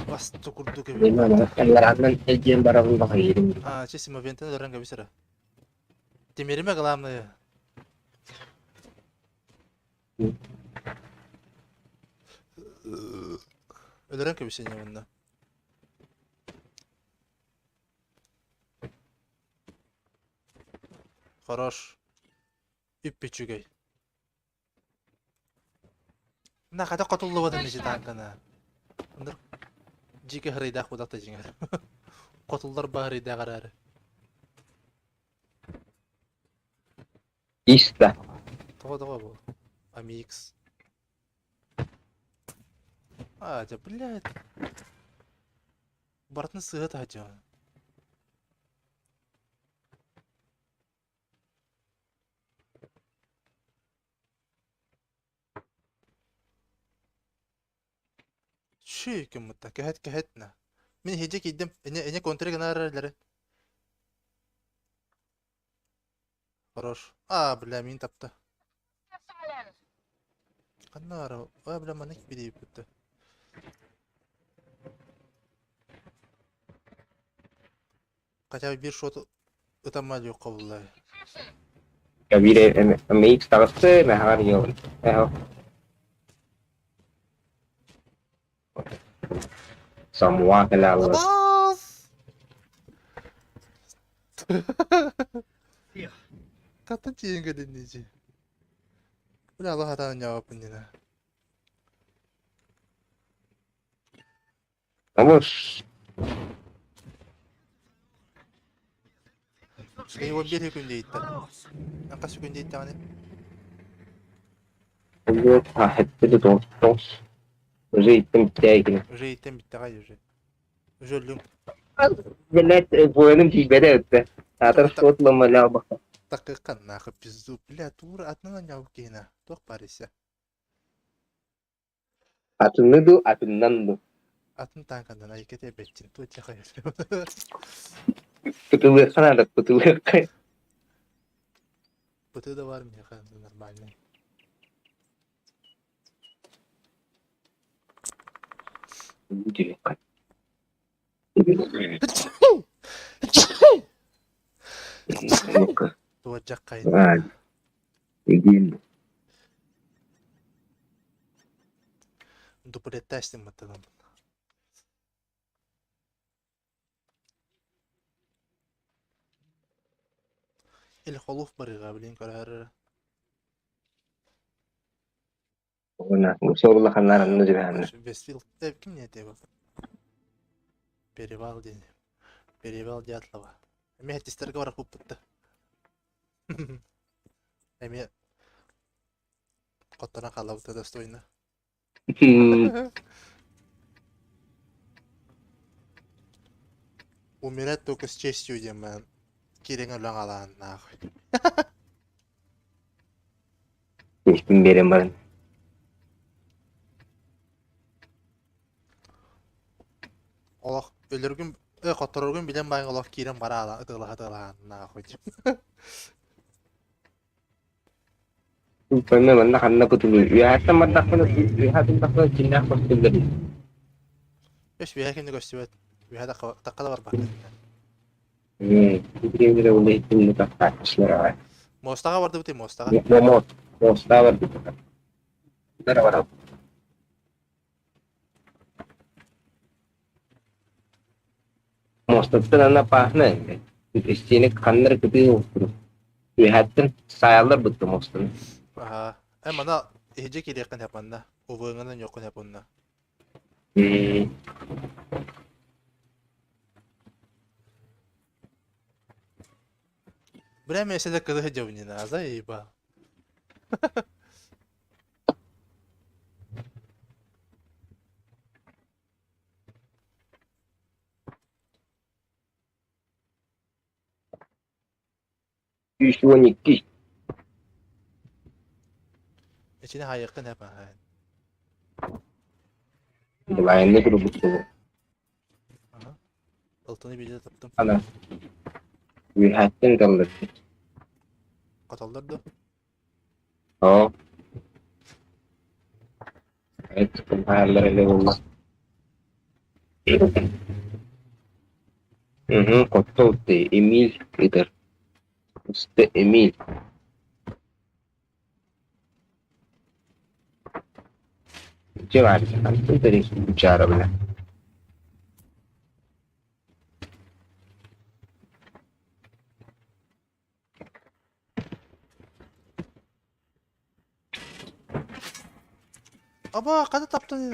Басту курдук эбит.
Алларааннан илдьэн барабын баҕайырым.
А, чисимо вентен өлөрөн кэбисэрэ. Тимиримэ главное. Өлөрөн кэбисэниэ уонна. Хорош. Үп-үчүгэй. На хата хотуллубатын ичи тааҥкана. Ындыр дьиикэ хырыйдаах будакта дьиҥэр. Хотуллар баһырыйдаах эрээри.
Иста.
Тоҕо тоҕо бу? Амикс. А, дьэ, блядь. Барытын сыыһа таһдьа. Шүү гыммыта, кэһэт кэһэт на. Мин иһирдьэ киирдим, эне эне контре гына эрэллэрэ. Хорош. А, бля, мин тапта. Ханна баар А, бля, маннык билиибит. Хотя бы биир шот ытамма диэххэ булла.
Биир MX таҕысты, мэһэҕэр ийэҕин. Самуа кэлэ
Абаас! Хаттан тиийэн кэлинничи. Бля, Аллах атаан ньаабаппын дина.
Абыс.
Его биир күн диэйиттэр. Хас күн диэйиттэҕиний?
Хэтти тоҕус тоҕус. Уже иттим бүттээгин.
Уже иттэн бүттэҕэй уже. Уже өллүҥ.
Блять, воиным тиийбэтэ өттө. Аатар суот ламалаабаха.
Такыккан нахуй пизду. Бля, тур атынан ньаабыт киһинэ. Туох баар исэ?
Атынны ду, атыннан ду.
Атын танкандан айкете бетчин. Туох тихо.
Пытылыахха наада, пытылыахха.
Быты да бар миэхэ нормальный.
Ну-ка.
Туодьаххайын.
А, игин.
Дуплеттаастым баттанам. Ил холуф барыга билин көрөр.
Уонна суоруулаханнар анны дьүһээннэ.
Вестфилд ким не это Перевал диэн. Перевал Дятлова. Эмиэ хэттистэргэ барар куппутта. Эмиэ хотторон хаалабыта достойно. Умирать только с честью диэн баран киирэҥ өлөн халааннаах.
Испин биэрэн баран.
Олох өлөргүн хоттороргун билэн баайын олох киирэн бараала ытыалаһа ытыалаһааннаах.
Поймем, манна ханна кутулуй. Үөһэттэн бардахпына, үөһэ тумтахпына дьиҥнээх көстүллэр.
Үс үөһэ кимни көстүбэт. Үөһэ такка да барбаккын.
Бириэмэлэр ула иттинни тахтааччылар аҕай.
Муостаҕа бардыбыт муостаҕа.
Момот, муостаҕа барбыт. Барабараб. Муостаттан аны опасно истиэни ханна эрэ кытыы уһуктур. Үөһэттэн саайаллар бытта муостаны.
Аха. Э мана иһдьэ киириэххин сөп манна. Убыҥынан ньуоххун сөп онно. Бля, миэсэ кыды сылдьабын заеба.
112.
Ичини хайыаххын сөп аһаан.
Былайынны турбуттугу.
Аха. Алтыны биирдэ таптым.
Ана. Үөһэттэн ыталлар.
Хотоллор дуо?
Оо. Хайаллар эле буолла. Хотто утты Эмиль ытар. Усты Эмиль. Дьэ баар хантан төрүт бile.
Аба, хата таптын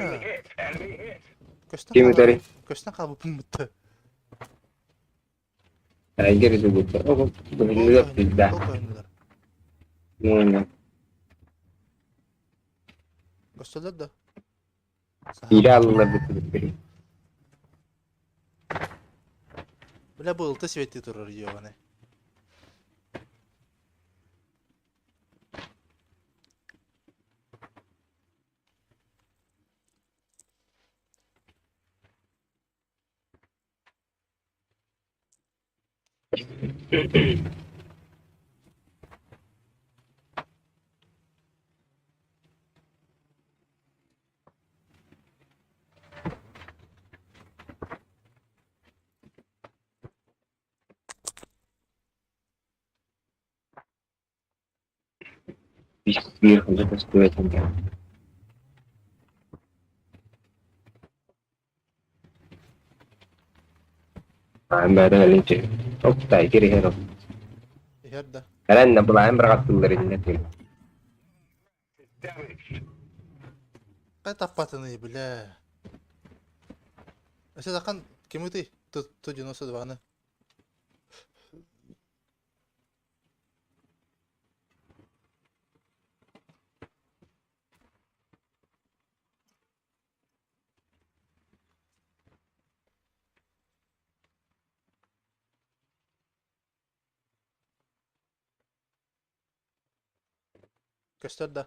Көстөн
Ким ытарый?
Көстөн хаалбыппын бытта.
Айгер изубутта. Ого, быһыллыгар билбэ. Уонна.
Көстөлөр да.
Иирэ аллылар быттыбыт
Бля, былты свети турар ебаный.
Биир ханна көстүбэт Аан бары өлүнчү. Оптай кириһэр ол.
Иһэр да.
Эрэн былаан быраҕаттыллар иннэ тыл.
Кай таппатыный, бля. Өсө тахан ким ытый? Ту 92-ны. Көстөр да.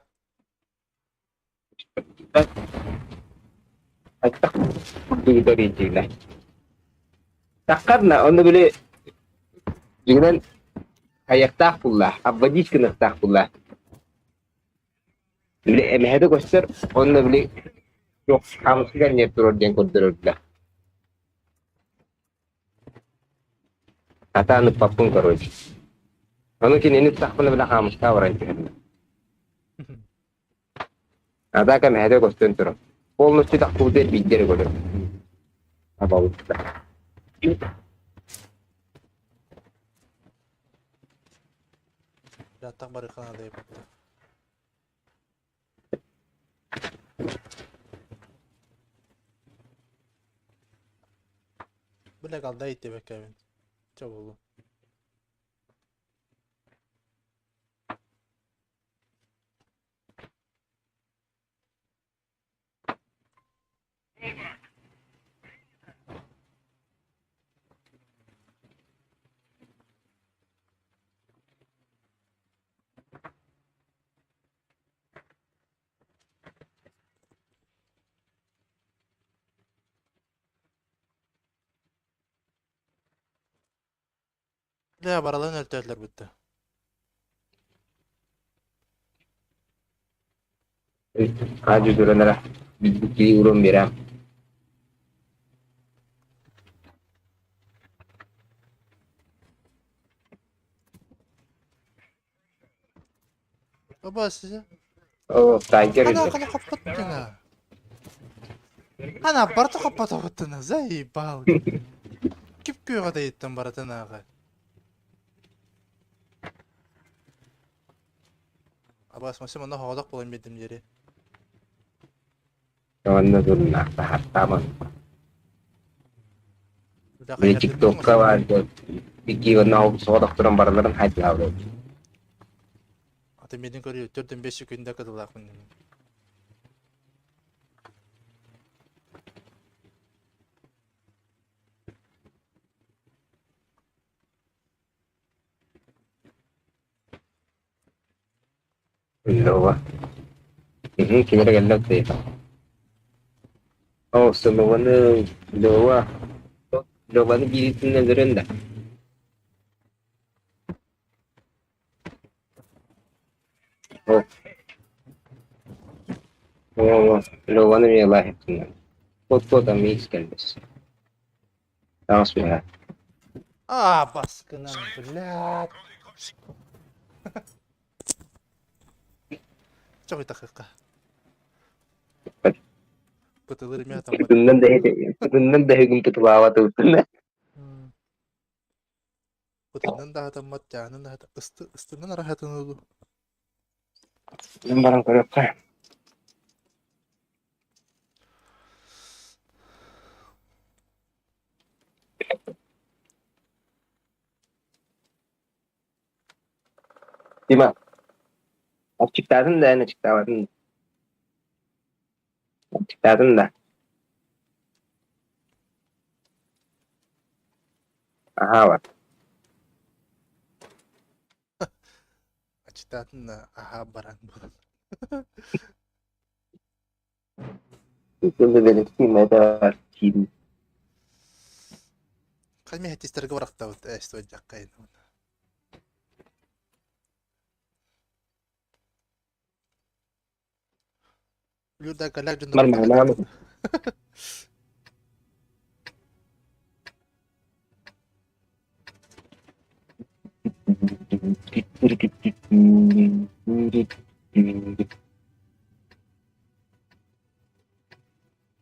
Аттах курдук иитиилэ. Таххарна онно били дьиҥинэн хайыахтаах булла, обводить гыныахтаах булла. Били эмэһэ да көстөр, онно били туох хаамыскыгар ньиэп турар диэн көрдөрөрдө. Сатаан ыппаппын короче. Ону кинини тахпына бile хаамыска баран түһэрнэ. Атака мэһэдэ көстөн турар. Полностью тахпыты биирдэ эрэ көрөр. Абалытта.
Даттах барыхана дейбатта. Бile kalda иттебеккебин. Чобулу. Бля, баралан өлтөөлөр бүтті.
Хаадьы туран эрэ кии урун биэрээм.
Оба сизе.
Оо, тайгер
Ана
өллө.
кана коппаттына. Ана барты коппатабыттына. Заебал. Кип күйөҕө дайыттан баратын ааҕа. Абаас масы манна хоҕодох буолан биэрдим диэри.
Онно туруннаах таһартааман. Били тиктокка баар икки онно соҕотох туран барыларын хайдылаабыт.
Аты миэтин көрүө төрдүн бес күндэ кытылаахпын.
Лёва. Кинилэр кэллэ Оо, Сылованы Лёва Лёваны бииритин өлөрөн да. О, о, Лёваны эмиэ лаахыттыннар. Кот-кот эмиэ кэлбэс. Таҥас үөһэ.
А, баскынан, блядь. Чоҕуй тахыахха. Пытылыр эмиэ атаммат.
Ытыннан да ытыннан да иһигин пытылаабатыбытын.
Пытынан да атаммат, дьаанын да ыстынан араһатын ылу.
Мин баран көрүөххэ. Дима, аччыктаатын да эн аччыктаабатын да. Аччыктаатын да. Аһаабат.
Аччыктаатын да аһаа баран буолан.
Киирин.
Хайме хэтистерге барахтабыт эстуо дьаккайын. Люда галяк дьоннор
Марманаам.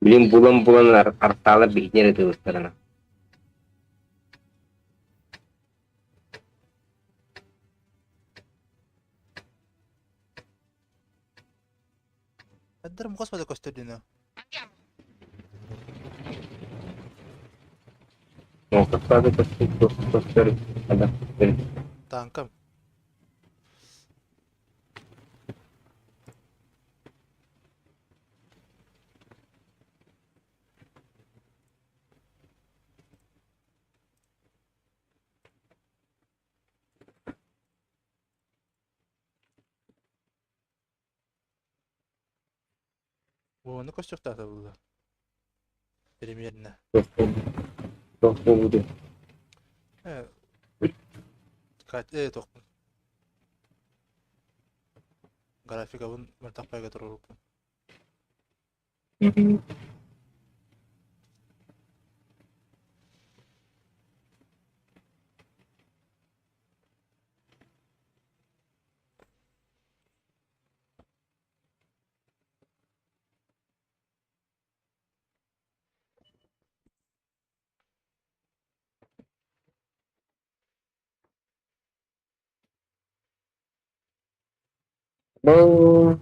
Билин булан-булан артаалар биһиги эрэ тыыбыттарына.
Эддерим господа көстөрдүнө. Танкам. Ону көстүөхтаата булла. Примерно. Э, тохпун. Графикабын мөлтөхпайга туруруппун.
Бу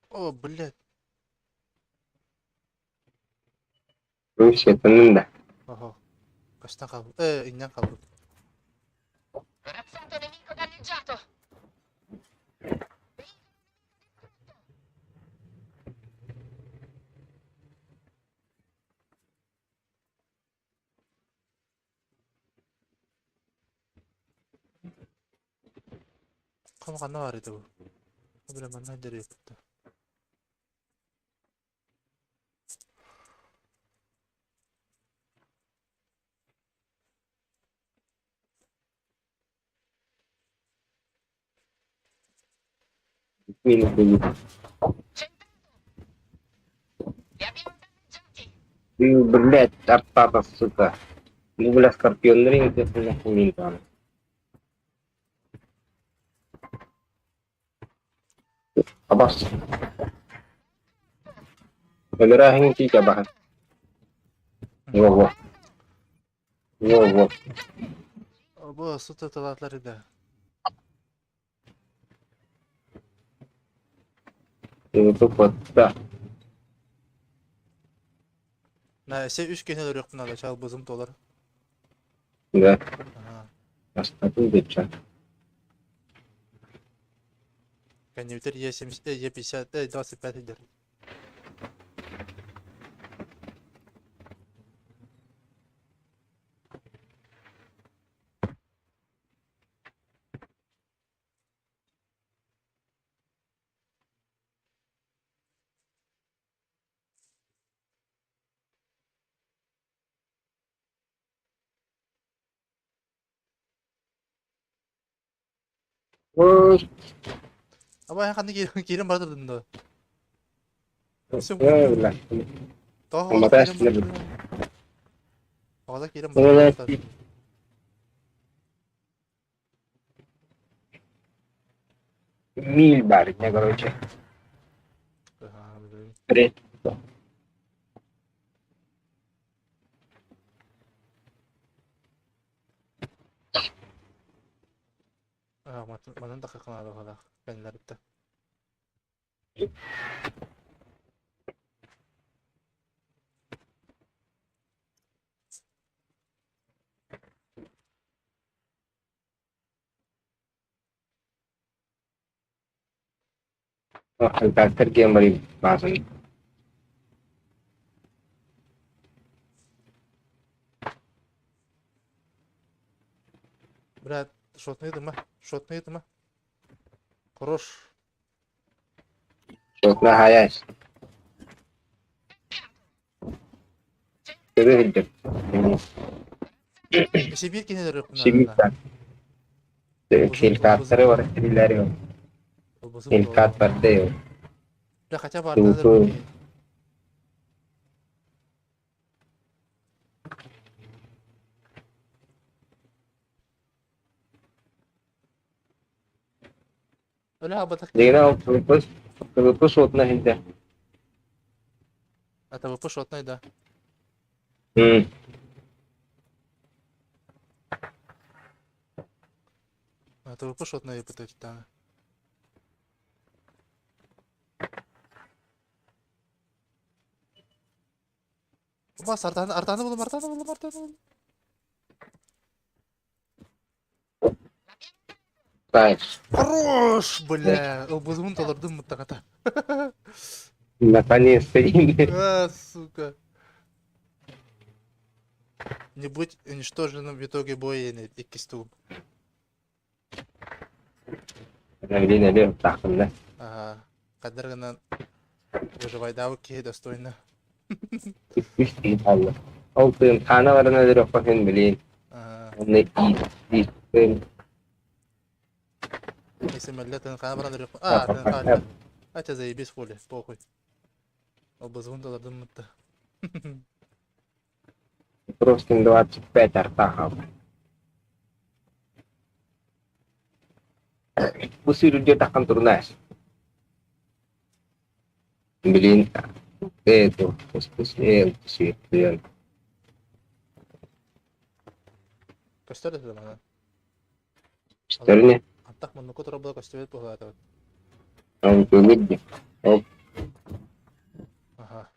О, блядь.
Сиэтэннин да.
Оһо. Көстөн хаалбыт. Э, инньэн хаалбыт. Хам ханна баар этэ бу? Бля, манна дьарыйбыт.
Ты, блядь, артата, сука. Ну, бля, скорпионнары нахуй мин Абас. Өлөрөөһүн тиийэ баһан. Во-во. Во-во.
Бу сута тылатлар иде.
Тупотта.
На эсе үс киһини өлөрүөхпүн наада, чалбызым толор.
Да.
Ага.
Астатын дечча.
Конъюнктер Е70, Е50, 25 идер.
Ой,
Аба ханна киирэн бардырдын да.
бля.
Тоҕо
Уматаас
киирэн бардырдын? Оҕото киирэн
Ой,
бардырдын.
Миль барыня, короче. Привет.
Манан да хаканаада кэннилэриттэн.
Трактор гемори базын.
Брат, шотный ма? Шотный ма? Хорош.
Шотна хаяш. Көрө
Сибир кинилер
Сибиртан. Хелкаттары бар, триллери. Хелкат бар де.
Бля, хотя бы артаны Бля, батах.
Дегенә ул ПВП шотна хинде.
А ТВП шотный, да.
М.
А ТВП шотный пытать, да. Бас, артаны, артаны булым, артаны булым, артаны булым.
Так.
Хорош, бля. Ылбызымын толордум муттагата.
Наконец-то.
А, сука. Не будь уничтоженным в итоге боя, икки стул.
Блин, әле тахында.
Ага. Кадр гынан выживайдау киһи достойно.
Үс тиин алла. Ол тыын хана баран өлөрөххө блин.
Ага.
Онно ии тыын.
Если мөллө тын хана баран. А, тын хана. Хотя заебись хули, похуй. Обозун толордуммутта.
Просто 25 артахов. Бу сүүрүрдүө таххан турунаас. Блин, эту, светлен.
Көстөр да манан.
Көстөрүнэ.
Антах муннуку турар көстүбэт буолаатабыт.
Ол көмүдди. Ол.
Аха.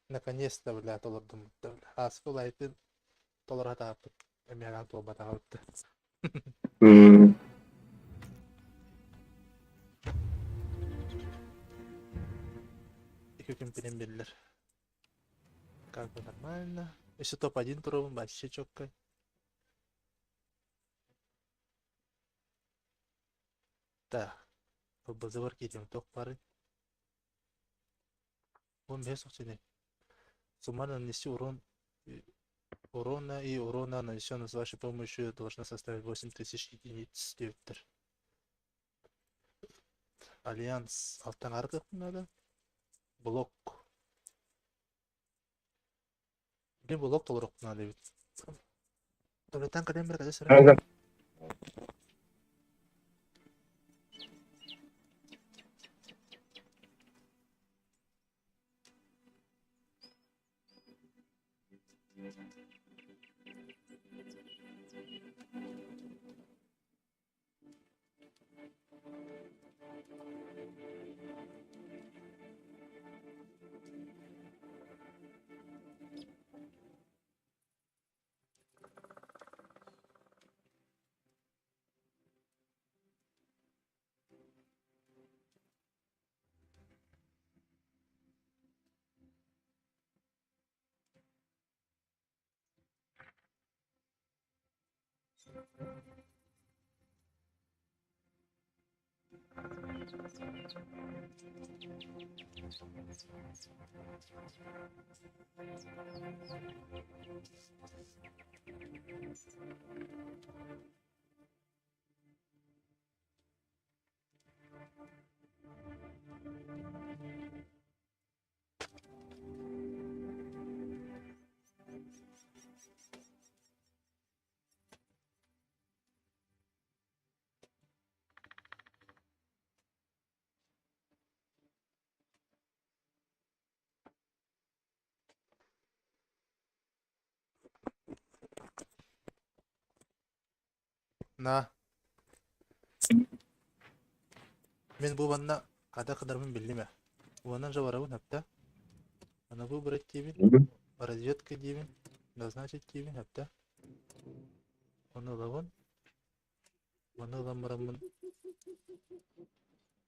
Наконец-то, бля, толордум. Ааспы лайтын толоро сатаабыт. Эмиэ туолбатаҕа Икки күн пинен биллэр. Как бы нормально. Еще топ-1 туругум вообще четко. Так. Базовар киирдим туох баарый? 15 сохчини. Суммарно нанести урон урона и урона, нанесенного с вашей помощью, должна составить 8000 единиц диэбиттэр. Альянс алтан надо. Блок. Блин, блок толоруох надо эбит. Төбөтөн кэлэн бэр кэлэ сыры. На. Мин бу манна хата кыдарбын биллим ээ. Уонан же барабын хапта. Аны выбрать диибин, разведка диибин, назначить диибин хапта. Ону ылабын. Ону ылан бараммын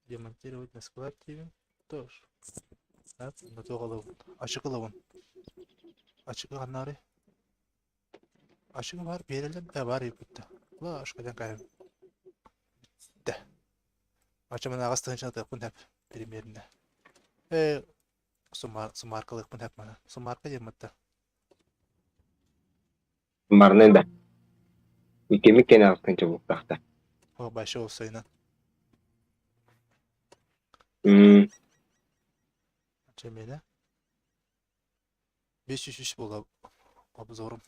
демонтировать на склад диибин. Тоже. Ап, туох ылабын. Ачык ылабын. Ачыгы ханнаары? Ачыгы бар, биэрэллэр да бар эбит. Ла, ашкадан кайым. Бүттэ. Ачымын аҕыс тыһыынчаны тыаппын хэп примерно. Э, суммаркалыахпын хэп мана. Суммарка диэн мытта.
Барнай да. Иккими кene алтынча буктахта.
О, большой сайынан. Чемене. 503 буола обзорум.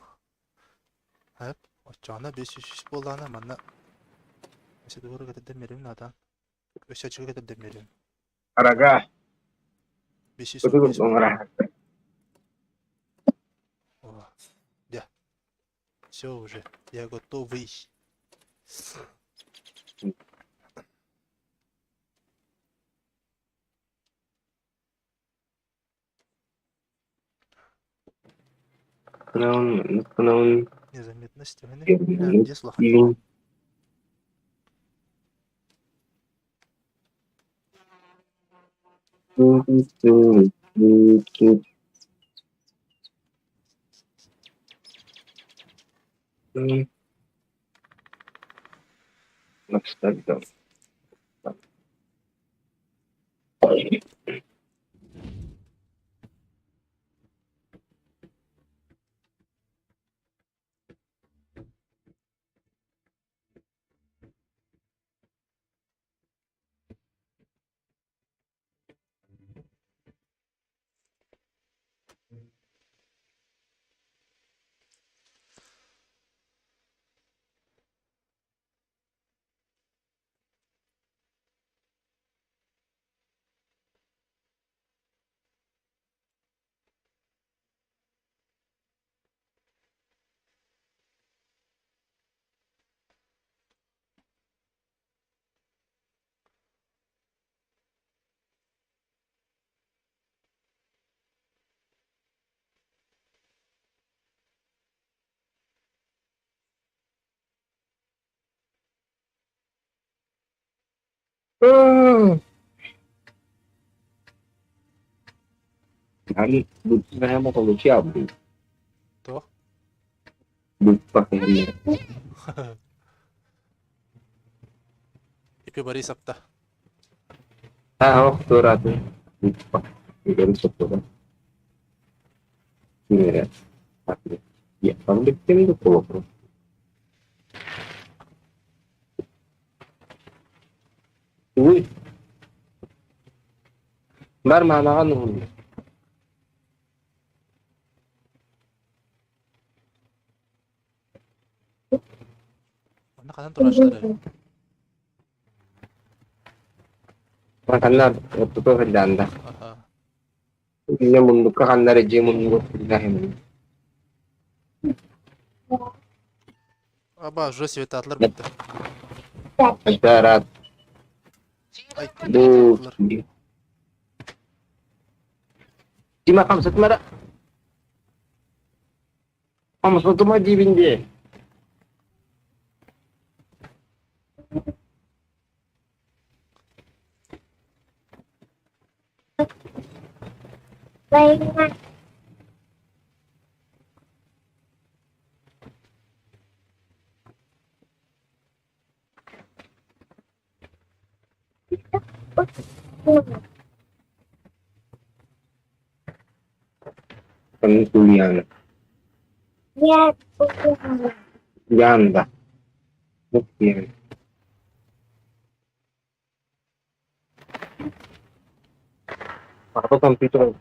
Хэп, оччоҕуна 503 буоллаҕына манна өссө тугу кэтэрдэн биэрэбин аатаан. Өссө аччыгы кэтэрдэн биэрэбин.
Арага.
515 буолла. О, да. Все уже, я готовый. Незаметность где слахан.
Аны бу получал
Туох?
Буппа кэһиллэр.
Ипи Борисовта.
Аа, ох, туораатын. Буппа. Үгэн соппута. Кинere. Yapalım de kolokro. Уй. Бар маамаҕа нуһунна.
Манна ханан турааччыларый?
Ханна оттука сылдьаанда.
Аха.
Инньэ муннукка ханна эрэ дьиэ муннугар сылдьаһын.
Аба, уже светатлар бүттэ.
Рад.
Ай,
Бу Дима хамсатмара. Хамсатыма диибин дии. Кулуйаана. Янда. Буккиэн. Папа компьютер.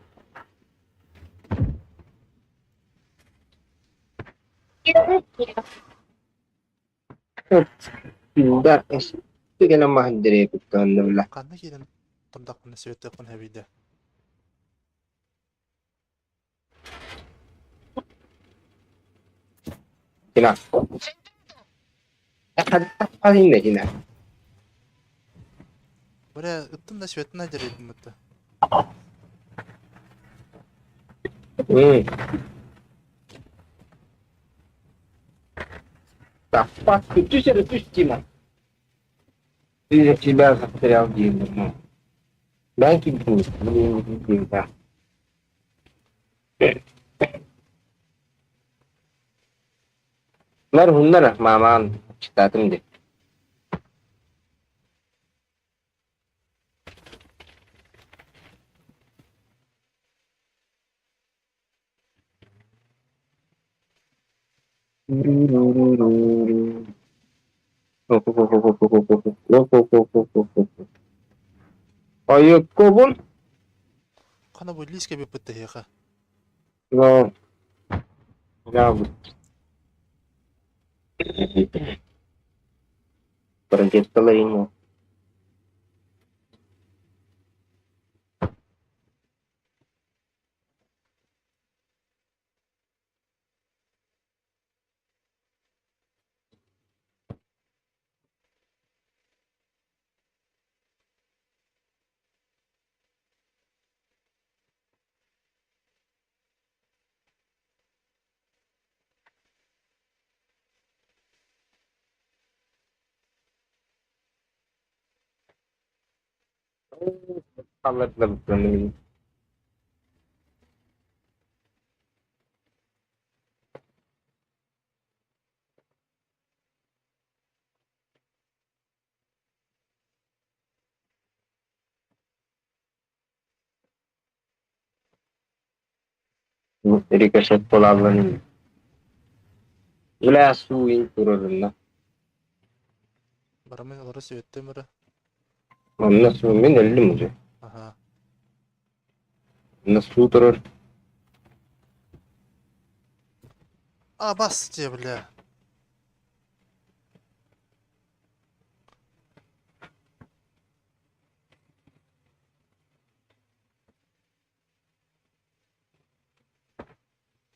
Да, түгэнэ маһын куттаанныбыла.
Ханна киирэн турдахпына светыахпын эбийдэ.
Кина. Хадинна кина.
Бля, ыттым да светына дерейдим бутта.
Так, түс эрэ түс Дима. Ты тебя застрял Дима. Дай кибу. Да. Нар хуннара маамаан читаатым де. Айыккобун.
Хана бу лиска бүппүт тэһиэхэ.
Но я Прожекторы Ricochet полавлан. Уля суин турарына.
Барамын олору светтем эрэ.
Манна суу мен өллүм уже.
Аха.
Манна суу турар.
А, бас тебе, бля.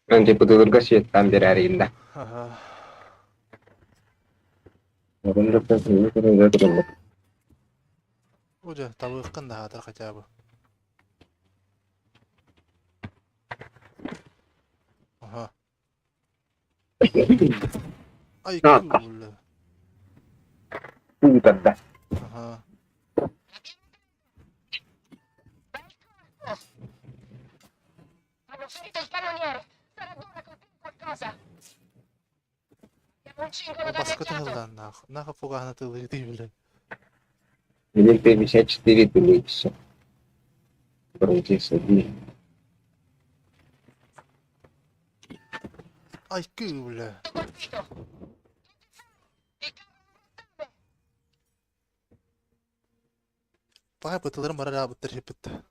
Антиподылырга светтан берәрин да.
Аха. Уже табыыккын да хаатар хотя бы. Аха. Ай, бля.
Путарда.
Аха. Баска тыһыллаан наах. Наха фугаһына тылыы бile.
Или 54 тысячи. Крутится.
Ай бля. Пай бытыларым барар аабыттар хиппитте.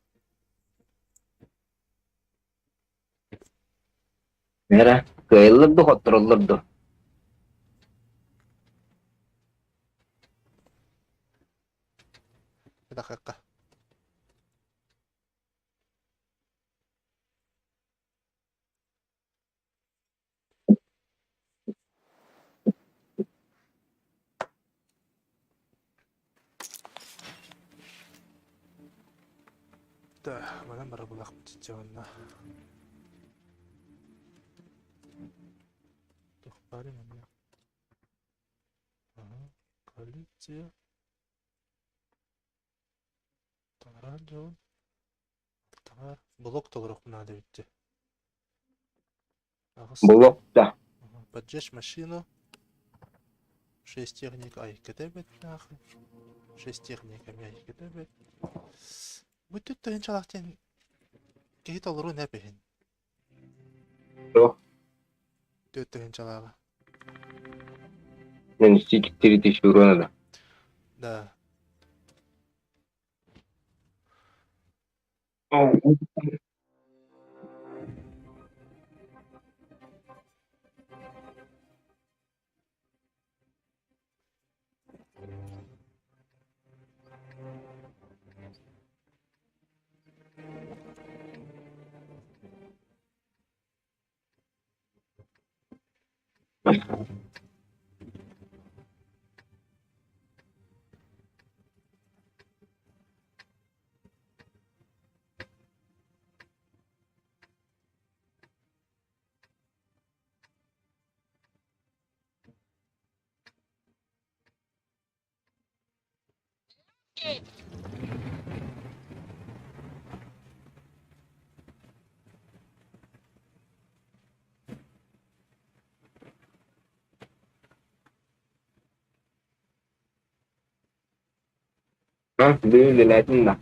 Мера, кыайыллар да хоттороллор да.
Дакакка. Да, манан бара булах чиччаҕынна. Туох баарый манна? Аха, коллекция. Таҥараан дьолун. Таҥар блок толоруохпун наада эбит дии. Аҕыс.
Булок да.
Ага, поджечь машину. Шесть техник ай кэтэбэт нахуй. Шесть техниками ай кэтэбэт. Бүтүт тыһынчалаах диэн киһи толору нэп иһин.
Что?
Түөрт тыһынчалааҕа.
Нанести 4000 урона да.
Да.
А, үлэлээтин да.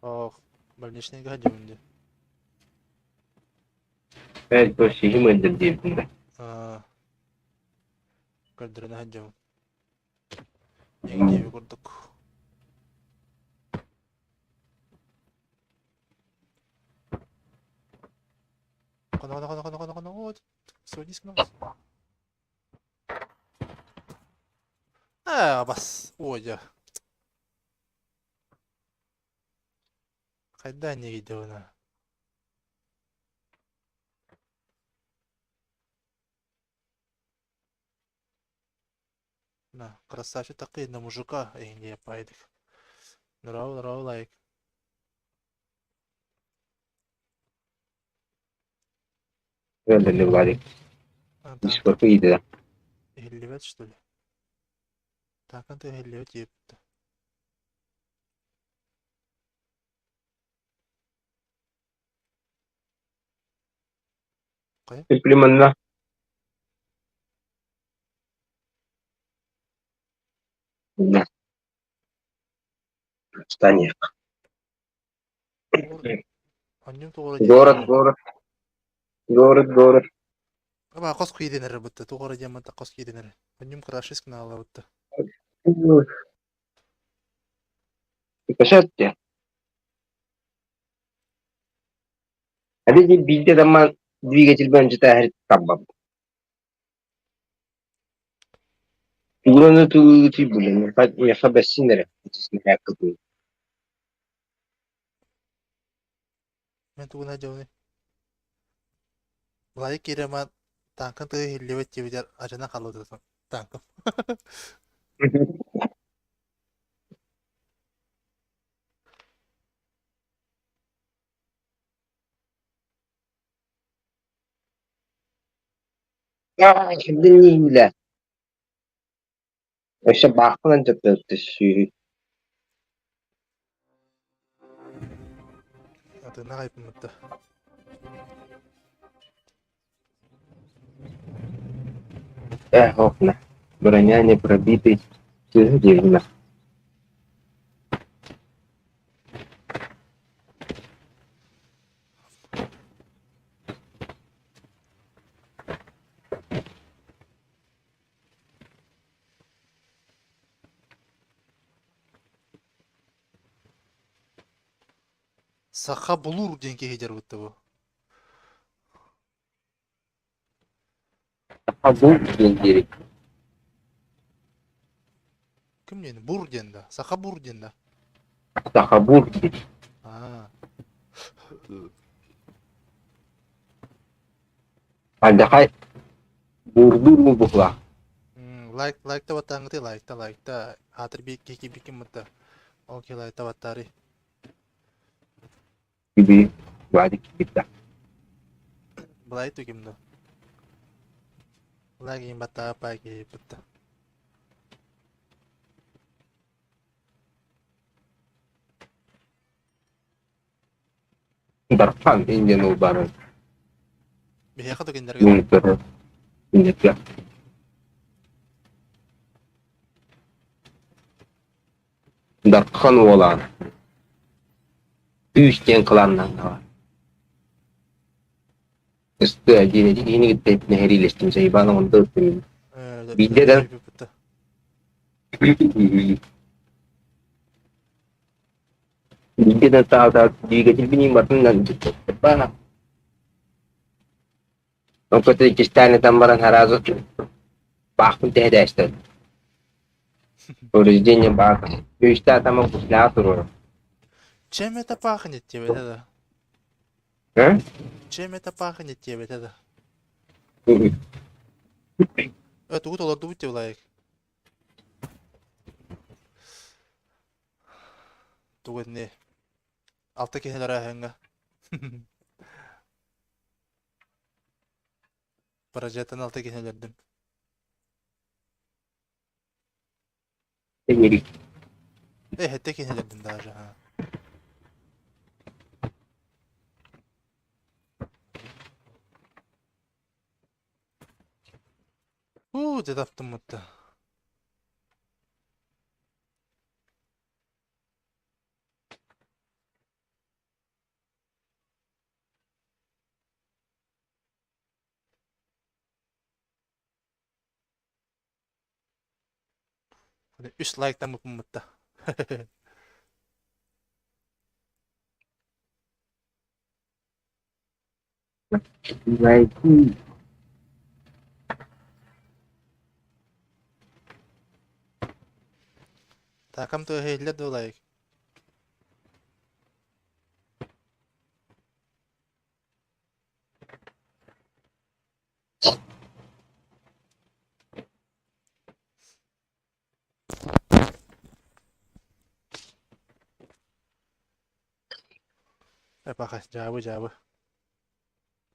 Ох, больничныйга сылдьабын дии.
Эл сиһим ыалдьар диэбитин да.
Аа, көрдөрүнэ сылдьабын. Эҥин диэби курдук. Хоно, хоно, хоно, хоно, хоно, хоно, вот. Сводись к нам. Аа, бас. Ой, я. Хайда не видела. На, красавчик такой на мужика. Эй, не пайдых. Нрав, нрав, лайк.
Ыалдьар Владик.
А, танка
Дискорка иитэ.
иһиллибэт, что ли? Таакан ты иһиллибэт диэбитте. Хайа?
Племанна. Да. Встань.
Анньым тоҕо
Город, город, город, город.
Аба хос киирэн эрэр бытта, туох эрэ диэн мантан хос киирэн эрэр. Анньым крашис гынаалабытта.
Кашатте. Hadi биирдэ дамман двигатель житаһыр таббам. Тугунаны тылыты булен, меха бэссиннere.
Мен тугуна дьону. Былайы киирэман таанкан тыа иһиллибэт диэбитэр ажана халлыта таанкам.
Хидинниилэ. Өссө баахпынан төптөттү
Атына хайпымытта.
Эх, окна, броня не пробитый, сыыһа диэбинэ.
Саха булуур диэн киһи дьарбытта бу.
Саха бул диэн диэри.
Ким диэн? Бур диэн да. Саха бур диэн да.
Саха бур диэн.
Аа.
Алдьархай буурдуур буолбуһулаах.
Лайк лайкта баттааҥҥытый лайкта лайкта аатыр би кики биким мытта. Ол ки лайкта баттаары.
Киби Вадик киирдэ.
Былай түгим да. Лайк баттаа пай ки бытта.
Дархан Индиан улбаанын
Биһиэхэ да кинилэргэ да.
көрөр. Иннэтэ. Дархан уолаан. Күүс диэн кылааннаан Ыстыа диэн киһини кытта нэһириилэстим сайбаан оҥордо ыттым. Биирдэ да
Бытта.
биирдэ да таата двигательбин бартын баа. Онкото иккистээн ытан баран сразу баахпын тэһэдээстэн. Повреждение баах. Үстээх тамак гусляға туруору.
Чем это пахнет тебе это?
Э?
Чем это пахнет тебе это? Тугу толордубут тебе лайк. Тугу не? Алта киһилэр аһыҥҥа. Паражеттан алта киһилэрдим. Хэттэ киһилэрдим даже. Ha. Уу, дед автоматта. Үс лайктан буппуммутта.
Лайки.
Такам тыаһа иһиллэр дуо лайк? Эпаха, дьаабы дьаабы.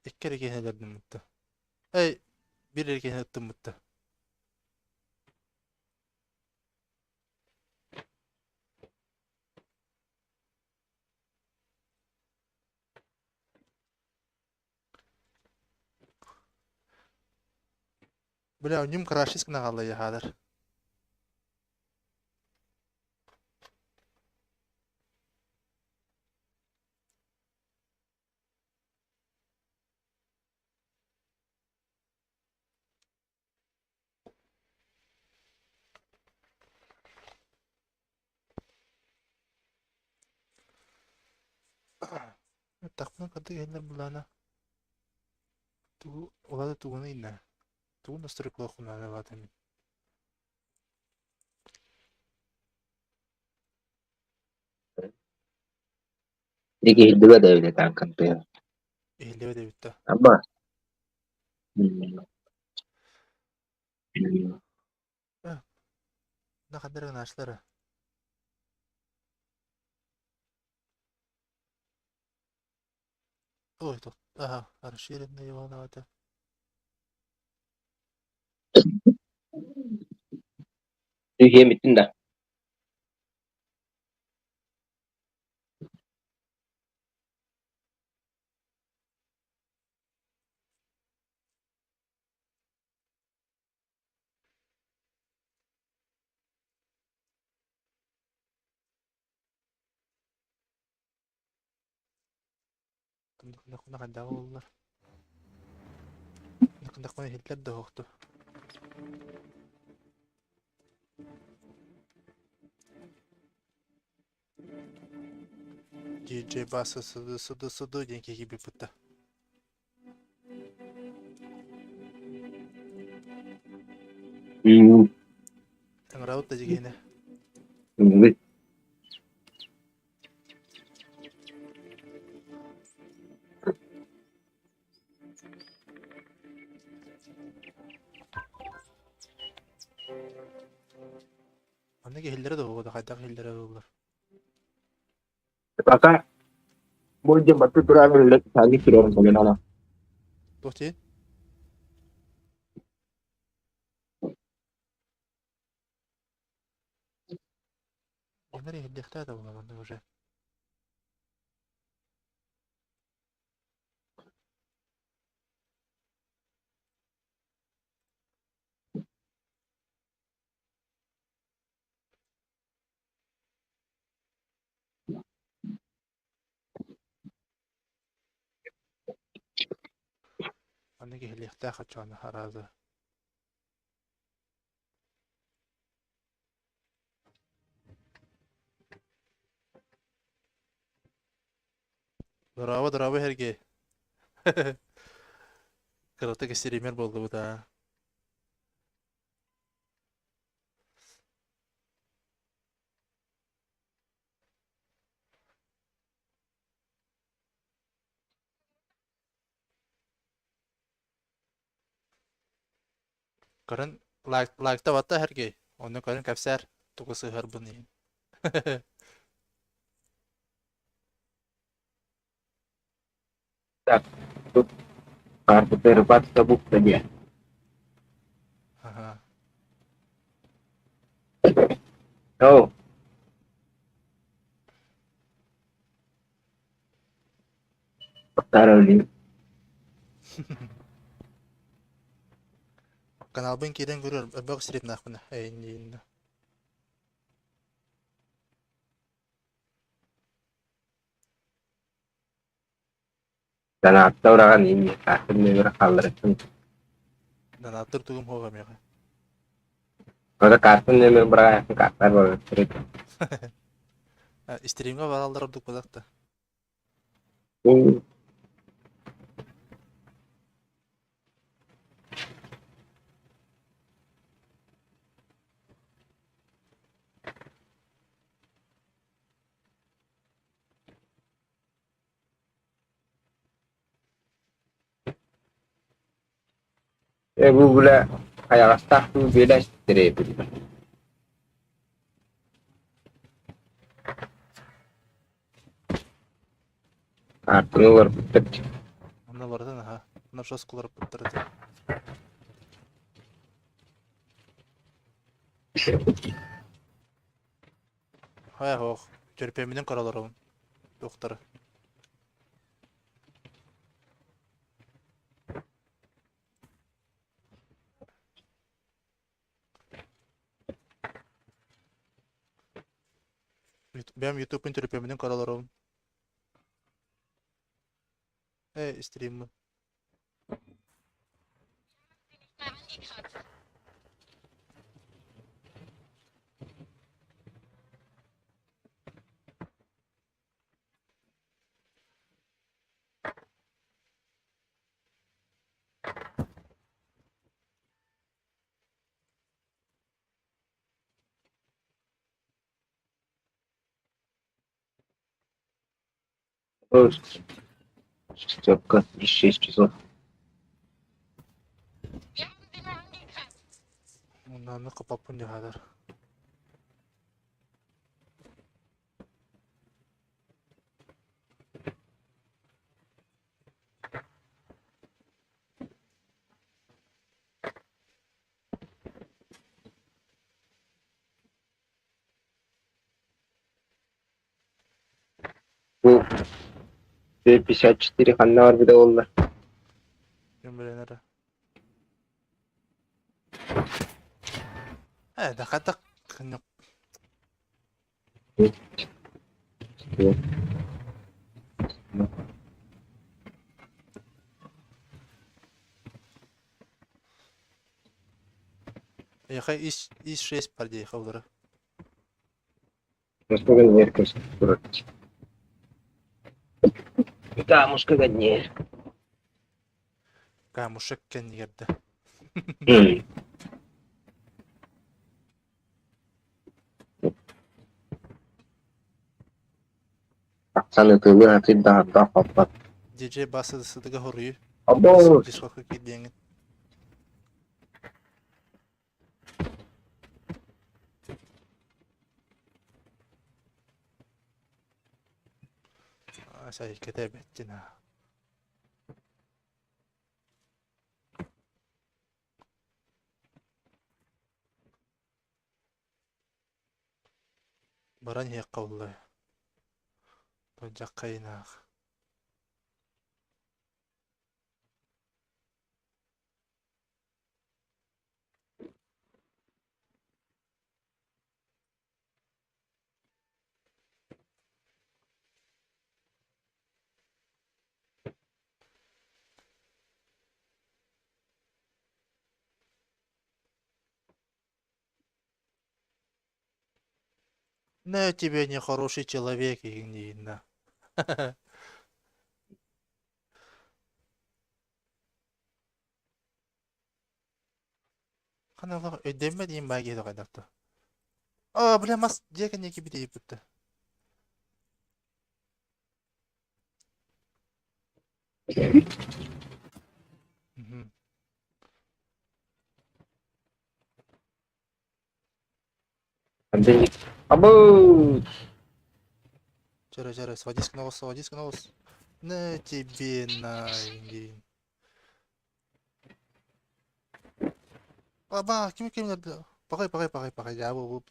Икки эрэ киһини өлөрдүм Эй, биир эрэ киһини ыттыммытта. Бля, ньум крашис гына хаалла Тахпына кырдык иһиллэр булаана. Тугу улада тугуну инна. Тугу настройкалаах лаатым.
Иһиллибэ да эбит таанкан тыа.
Иһиллибэт эбит да.
Аба.
На ханнары гынаачылара. Ой, тут, ага, расширенная Ивановата.
Түһүөмүттүн да.
Хайдаҕа буоллар. Иһиллэр да оһохту. DJ Баса сыды сыды сыды диэн киһи киирбит Ыҥырабыт да дьигиһинэ.
Ыҥырбыт.
Маннык иһиллэрэ да буолуо да хайдах иһиллэрэ буоллар.
Пока бу дьэ баттыы туран үлэ саҥа турарын буолан
Туох диэн? Оннор иһиллиэхтээх да буолла маннык уже. Маннык иһиллиэхтээх оччоҕуна арааза. Дорообо, дорообо Сергей. Кыратык стример буоллубут аа. Көрөн лайк лайкта батта Сергей. Онно көрөн кэпсээр тугу сыһарбын иһин.
Так, тут карту букта диэн.
Аха.
Оо, Каролин.
Каналбын киирэн көрөр элбэх стримнаахпын эйинниин.
Донатта ураҕан иин картын нөмер хаалларыттын.
Донаттыр тугум хоҕа миэхэ.
Ода картын нөмер быраҕайахын картар барыттыр.
Стримҥа бараллар ордук буолар да.
Э бу бля хайаҕастаах дуу биэлээстэрэ Картаны уларыппыттар дии.
Онно барытын аха. Онно жестко уларыппыттар этэ. Хайа ох, төлөпүөммүнэн көрө олоробун. Туохтары. Бэйэм ютубпун төлөпүөммүнэн көрө олоробун. Э, стриммын.
Шестерка и 6 часов.
Онно копаппын дьаһадар.
Бу Т-54 ханна барбыта буолла?
Ким билэн эрэ. Э, да хатак Эйиэхэ ис 6 бар диэхэ олоро.
Камушка годнее.
Камушек кэннигэр да.
Тахсан ытыалыы сатыыр да ардах хоппот.
DJ бас сытыга хоруйу.
Або!
Дискордка киирдиэҥин. Сәйкэтэ эбэттин аа. Баран иһиэххэ буолла. Дьаххайынаах. На тебе нехороший человек игнина. Ханалах өйдөммө диин баа киһи хайдахта. Аа, бля, мас дьиэ кэнники битийиппитте. Мгм.
Або!
Чөрө, чөрө, сводись к сводись к На тебе на диин. Аба, ким кимнерде? Пагай, пагай, пагай, пагай, жаа бу.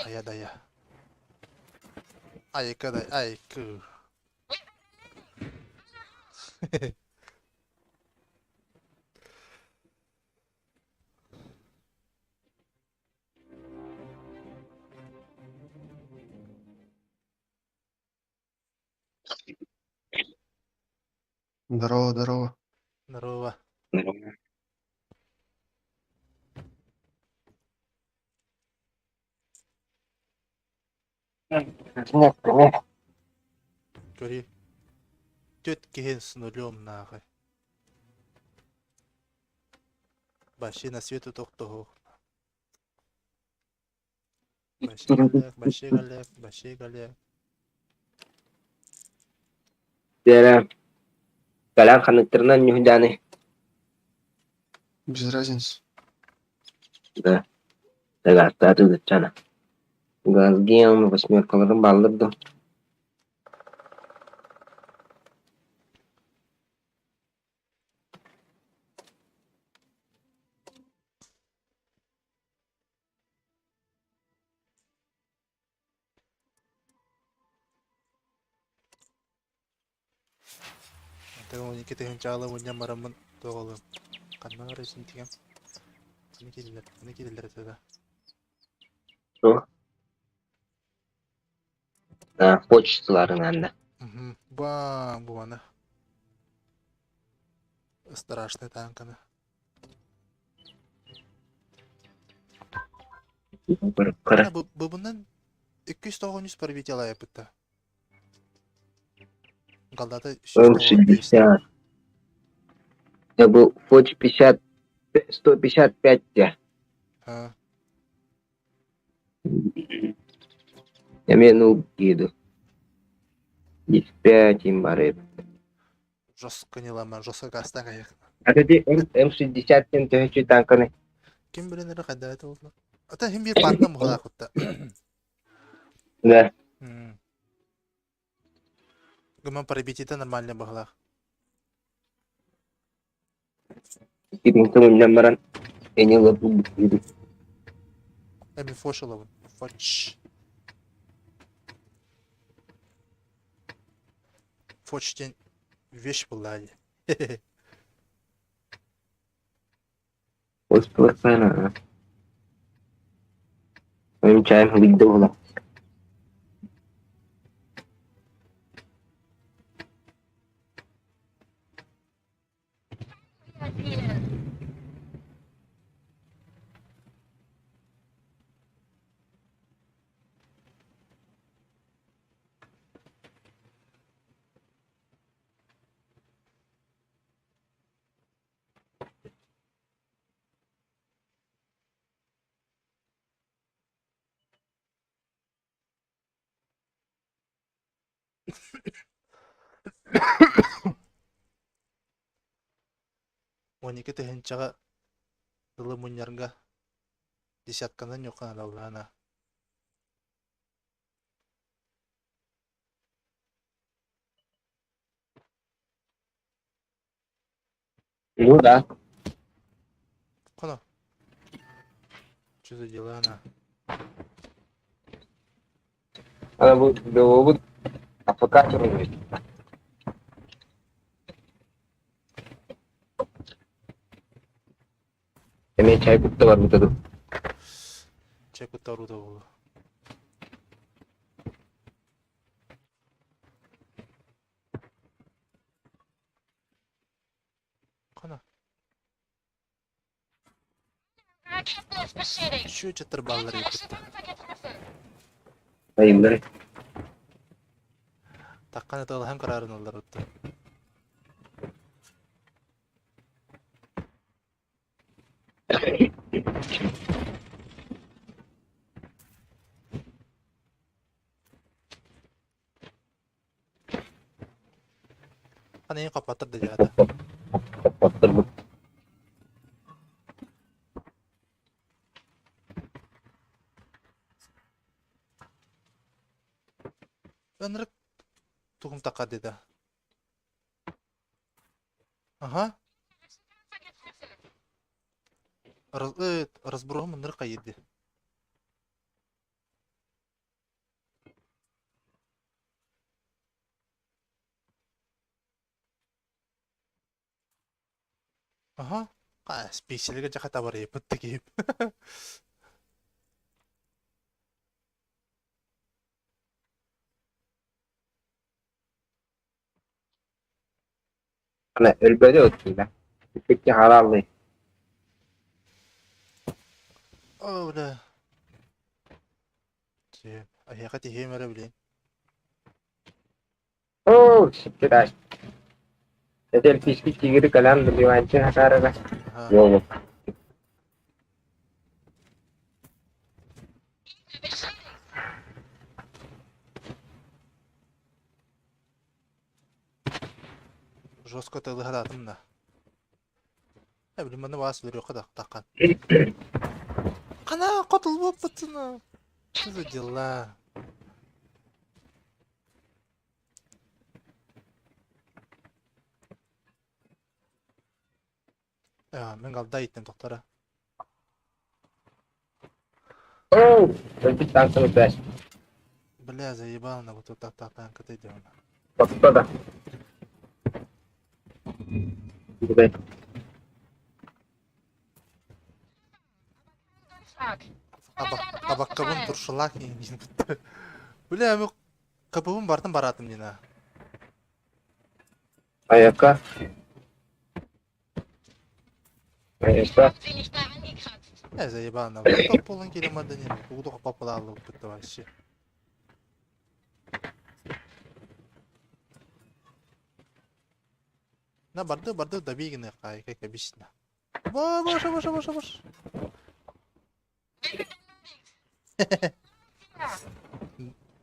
Ая дая. Айка да, айку.
Здорово, здорово.
Здорово.
Нормально.
Көрүй. Түт киһин с нулем нахуй. Вообще на свету тохтоһу. Вообще галек, вообще галек, вообще галек.
Дээрэ, кэлэн ханыктарынан ньуһдааны.
Без разницы.
Да, дагаттааты ыытчана. Газген восьмеркаларын баллыр да.
Антон 12 тыһыынчаалы мунньан бараммын туох Ханна барар тигем? Ханна киирдилэр? Ханна киирдилэр этэ да?
Что? А, почталарын анна.
Мгм. Бам, буана. Страшный танканы.
Кыра.
Бу бу bundan 293 пробитие алайыппытта. Галдата 195.
М60. Это был Фоч 50, 155 те.
А,
Я ну еду. 5 им бары.
Жестко не ломан, жестко гастан кайык.
А ты М60 төһөчү танканы.
Ким билинер кайда это болду? Ата хим бир парта мухала кутта.
Да.
Гуман пробитие нормально бахлах.
Кирин муннан баран эни лапу еду.
Эми фошиловын. Фоч. Фоч ден вещь была.
Оспылықсана. Моим чаем хлык була.
12 тыһыынчаҕа дылы мунньарга десятканан ньукханаллаана.
Ну да.
Хоно. Что за дела она?
Она будет будет АФК турнир. Эмиэ чай кутта барбыта дуу.
Чай кутта барбыта буолуо. Хана. Чүөчэтэр бааллар эбит.
Айымнары.
Таккан ыталаһан караарыналлар оттон. Хана хаппаттар да дьаата.
Хаппаттар
Ынырык тугум такка деді. Ага. Разброһум ынырык хайырды. Аха. Списэлгэ дьэ хата барыйбыт да киһим.
Ана өлбөдө оттуйда. Бүппүккэ хаалааллый.
О, бля. Эһиэхэ тиһиэм эрэ билин.
Оо, ситтирай. Это эльфийский тигры калан добиванчы хасарара. Йолу.
Жестко тылыһаратым да. Э, блин, маны вас берёха да таққан. Қана құтылып пацаны. Что за дела? Мен қалда иттем тоқтара.
Оу, өлбүт танканы бэс.
Бля, заебал на вот так так танка ты делала.
Подстода.
Табаккабын туршылак Бля, мен капыбын бартын баратым дина.
Аяка. Аяка.
Э, заебал на вот полон келемадын. Уду папалалы бітті вообще. На барды барды добей гына кай, как обычно. Бош, бош, бош, бош.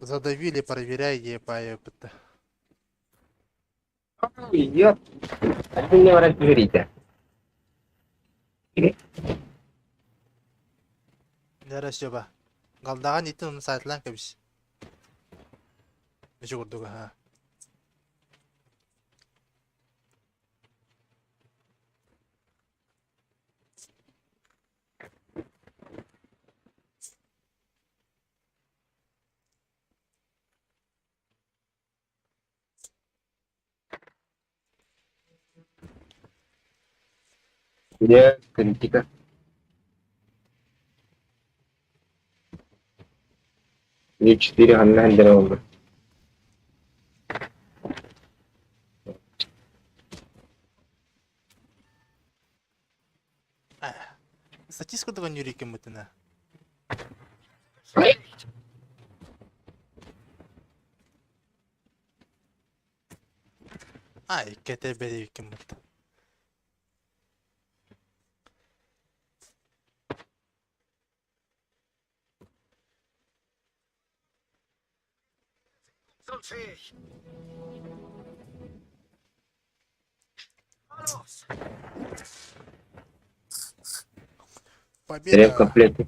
Задавили, проверяй, епа, епта.
Идет. А ты мне врать говорите.
Нера Степа. Галдаган итин оны сайтлан кебис. Нече курдуга, ха.
Где критика? Не 4 ханна oldu.
Статистика даган юрикем бутына. Ай, кете берикем бут. Победа!
Ремкомплект.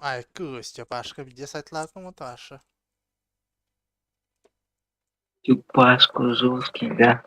Ай, Костя, Пашка, где сайтлаком у Таша?
Тюпашку жесткий, да.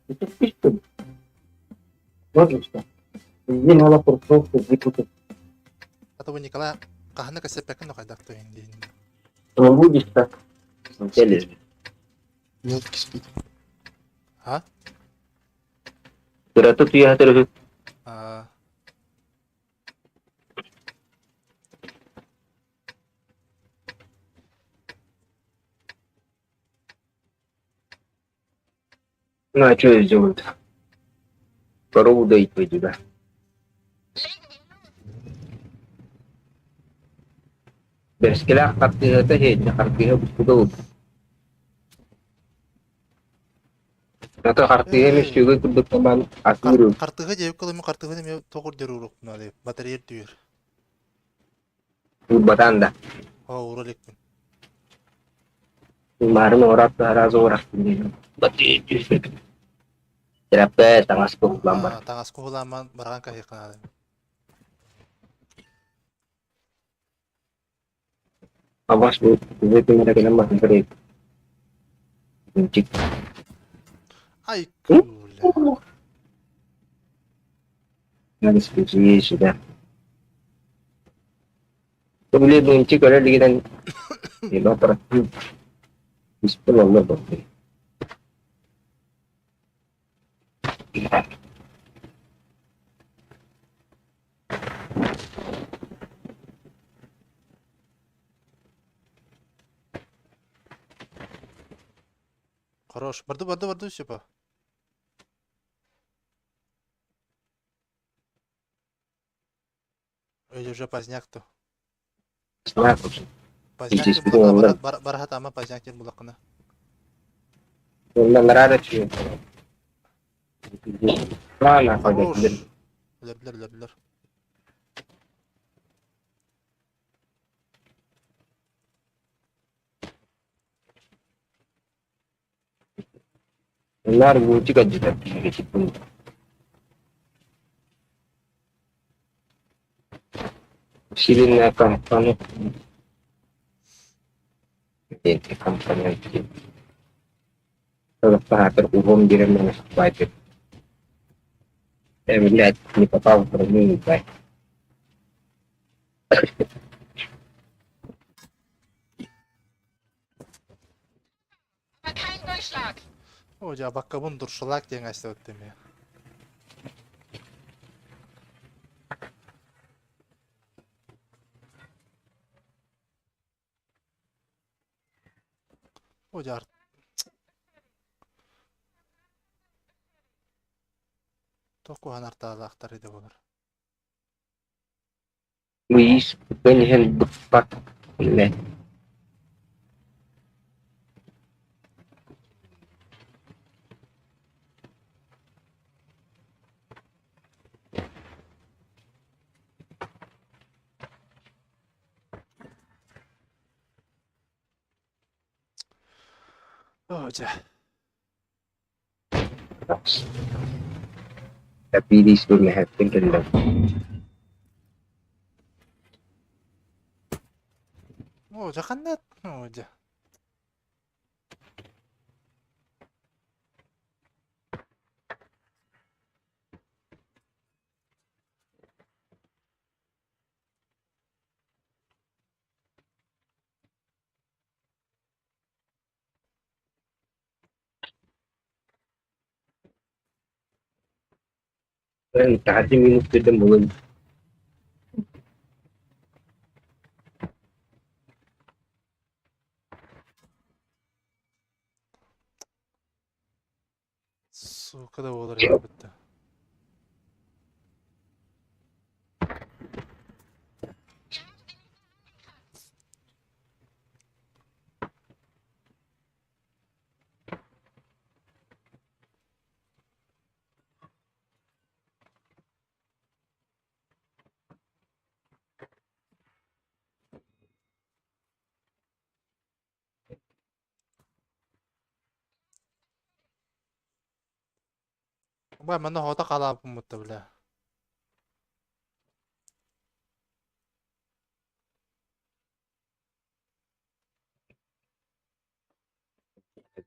Это спишь, что ли? Можно что? Мне надо просто выпутать.
А то Николай, каханы касепекин хайдак то диин.
Ну, будешь так. Телез.
Мелкий спит.
А?
Кырата туяхатыр.
А,
Ну, а что я сделаю-то? Корову доить пойду, да. Бэрскэлээх хартыыната иһиэннэ хартыыһа буспута Ото хартыыһа
эй,
мүччүгү курдук табан атыыр
Хартыга диэбит кылымы хартыгын эмиэ тоҕур диэр уруокпун батарея түһэр.
уурбатаан да.
Оо, ура иликпин.
Маарын оҥороот сразу уурахпын диэн. Батыыр түспүт. Терапевт таҥас куһулаан бар.
Аа, таҥас куһулааман бараҕан каһыахханаадым.
Абаш бу күннэрэ кэлэн баран көрөйүк.
Ай, кууля.
Надо да. Блин, бунчик көрө илигинэн испин онно бардым.
Хорош. Барды, барды, барды, Степа. Ой, уже поздняк-то. Поздняк
Здесь
диэн булакына
буолла.
бараһат ама поздняк диэн булакына.
Онно нарада чуйун. Ладно,
Хорош.
пойдет.
Билер, билер, билер, билер.
Нар бунчик ажыта. Усиленная компания. Компонент. Паатыр угом дирем наступает. Блядь, не попал в броню, не бай.
О, дьэ, баккабын дуршалаак диэн айстыбыт эмиэ. О, дьэ, туох куһаҕан артаалаахтар идэ буолар.
Луис Бенхен Бак. Блядь.
Оо дьэ.
Биир испэр мэһэппин кэллэ.
Оо дьэ ханна? Оо дьэ.
Таһырдьа минус түрдэн булun.
Сука да буолар эбит да. Бай манна хото халааппыммытта бля.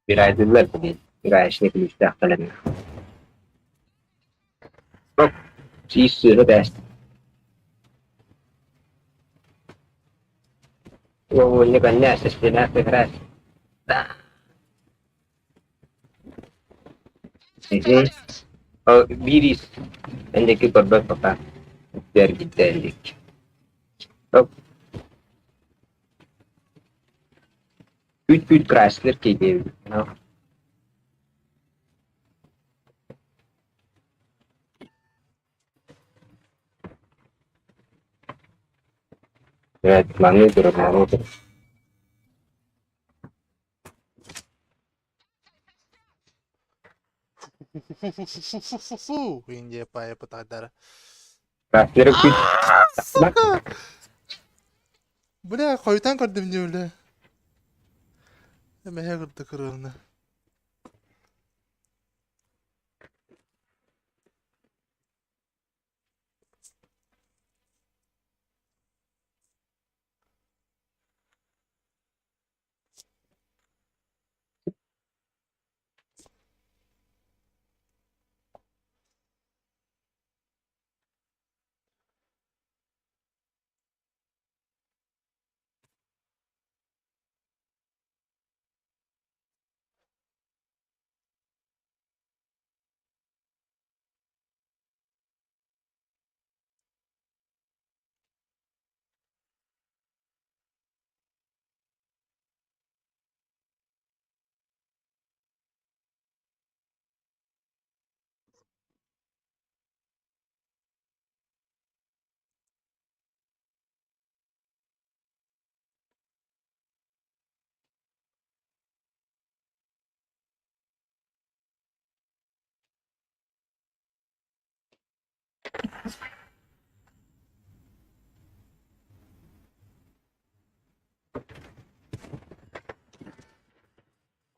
Бирайдылар билин. Гаечный ключтаахталар. Сиис сыыһы бээстик. Уонна кэннэ сестена сыһырас. Биир эндики көрбөт пока. Бергиттэлик. Күт-күт Chrysler кейдеби. Evet, манны турар, манны турар.
Фу-фу-фу-фу-фу. Индия пая пытадара.
Chrysler күт.
Сука! Бля, хойтан көрдүм не бля. Эмэһэ кырды кырыылны.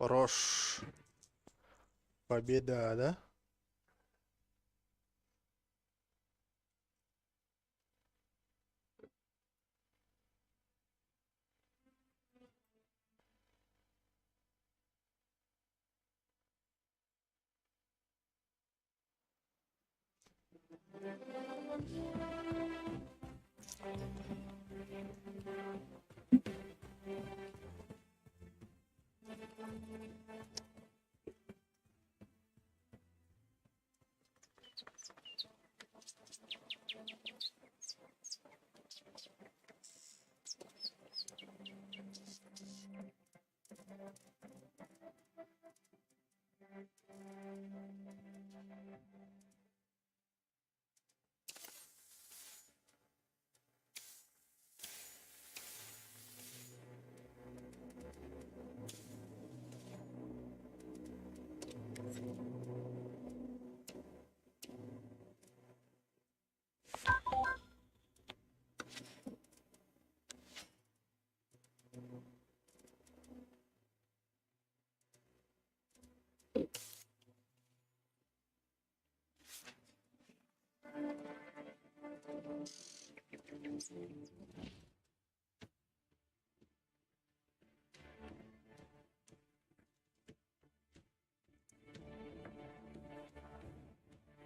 Хорош. Победа, да?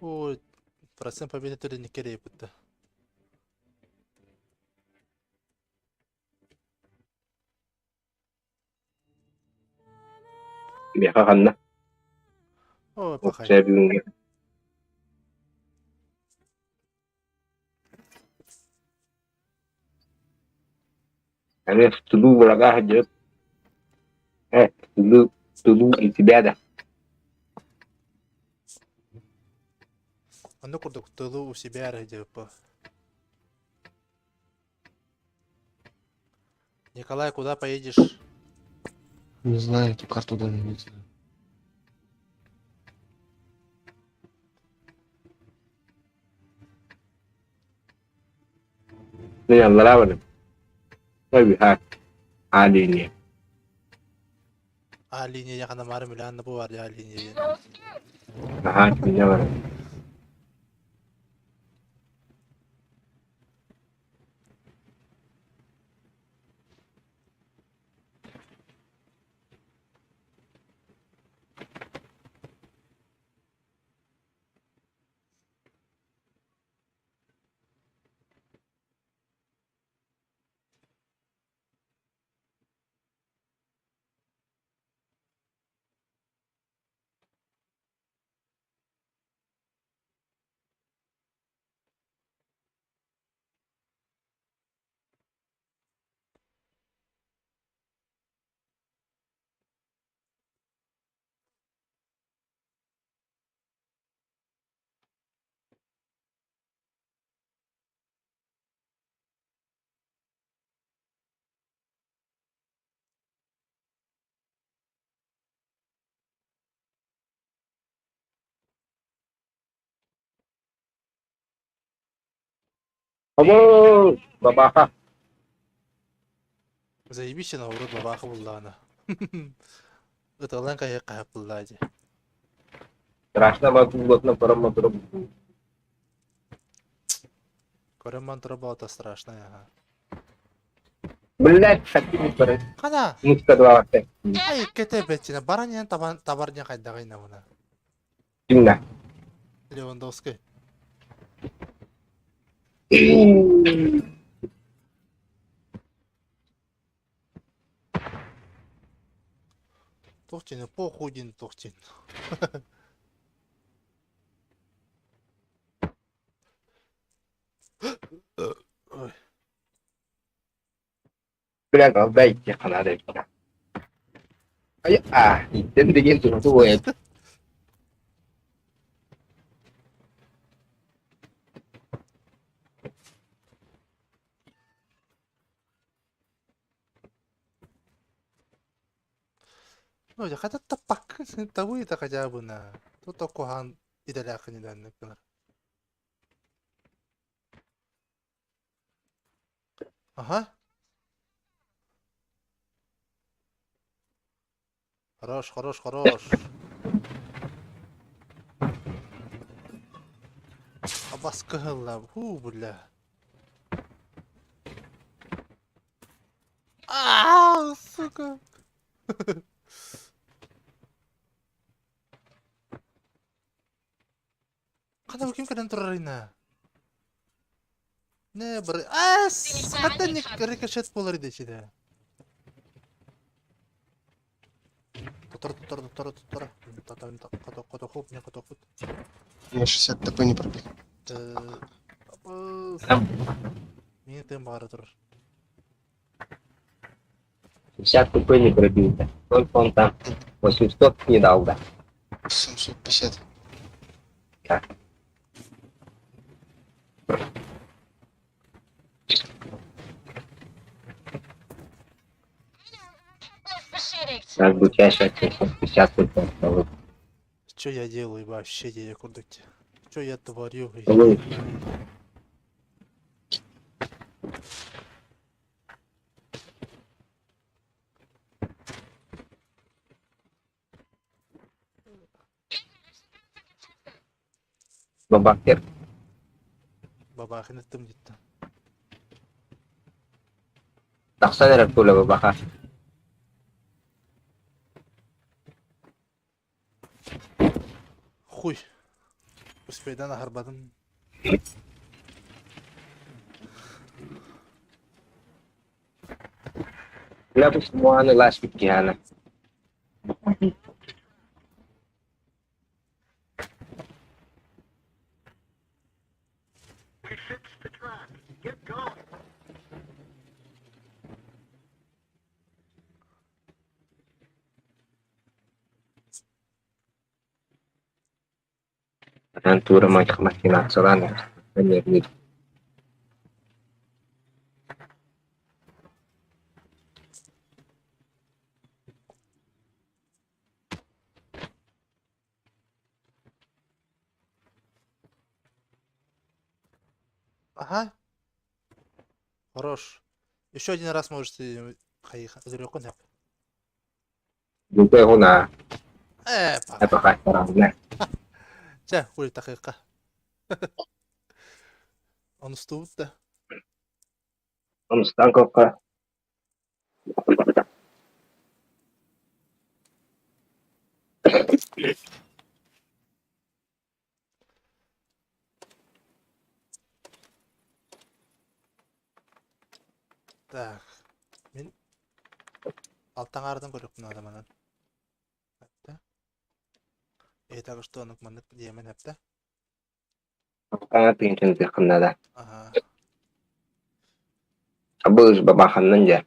Ой, процент победы түрүнүк керей бутта.
Миэхэ ханна?
Ой, пахай.
Чэ бүгүҥҥү Эмиэ тулуу врага сылдьыбыт. Тулуу, тулуу и тебя да.
Онно курдук тылу у себя эрэ диэппэ. Николай, куда поедешь?
Не знаю, эту карту даже не знаю.
Мин аллараа барым. Ой, А линия.
А линия хана мары милан бу бар я линия.
Аһаа, кинигэ барым. Обо, бабаха.
Заебись на урод бабаха буллаана. Ыталан кайы кайып буллаа ди.
Страшно могу, парам мотором.
Көрөн мантыра болото страшно ага.
Блять, хотим пары.
Хана,
Муска два вакта.
ай кете бетчине бараньян табан табарня кайдагайна мына.
Кимна.
Левандовский. Тохтин, похуй дин тохтин. Ой.
Блять, алдай канада. Ай, а, иттен деген турду ой.
Ну, я хотя тапак, того это хотя бы на. Тут кухан идаляхы не данный. Ага. Хорош, хорош, хорош. Абаскыһылла, ху, бля. А, сука. Хана ким кэлэн турарына? Не бір... А, хатта не рикошет болар edi içinde. Тутар, тутар, тутар, тутар. Кото, хоп, не кото, хоп.
На 60 ТП не пробил.
Мені тим бары турар.
60 ТП не пробил. Сколько он там? 800 не дал, да.
750.
Так. Как бы чаще 750 ТП.
Что я делаю вообще, я курдук? Что я творю?
Ой. Бабахтер.
Бабахин ыттым диттэн.
Тахсан эрэр пуля бабаха.
Хуй. Успейдан аһарбатым.
Лапус муаны ласпит киһана. Антура махинациялаан нервнир.
Ага. Хорош. Еще один раз можете хайыха.
Бүтэй хуна.
Ээ,
Эпаха таранна.
Чэ, хуй такыка. Онустубут да.
Онустан кокка.
Так. Мин алтаҥаардан көрүөхпүн наада манан. Эптэ. Э, так что оннук маннык диэмэн эптэ.
Алтаҥа тыынчын тыаххын наада.
Ага.
Абыш бабаханнан дьэ.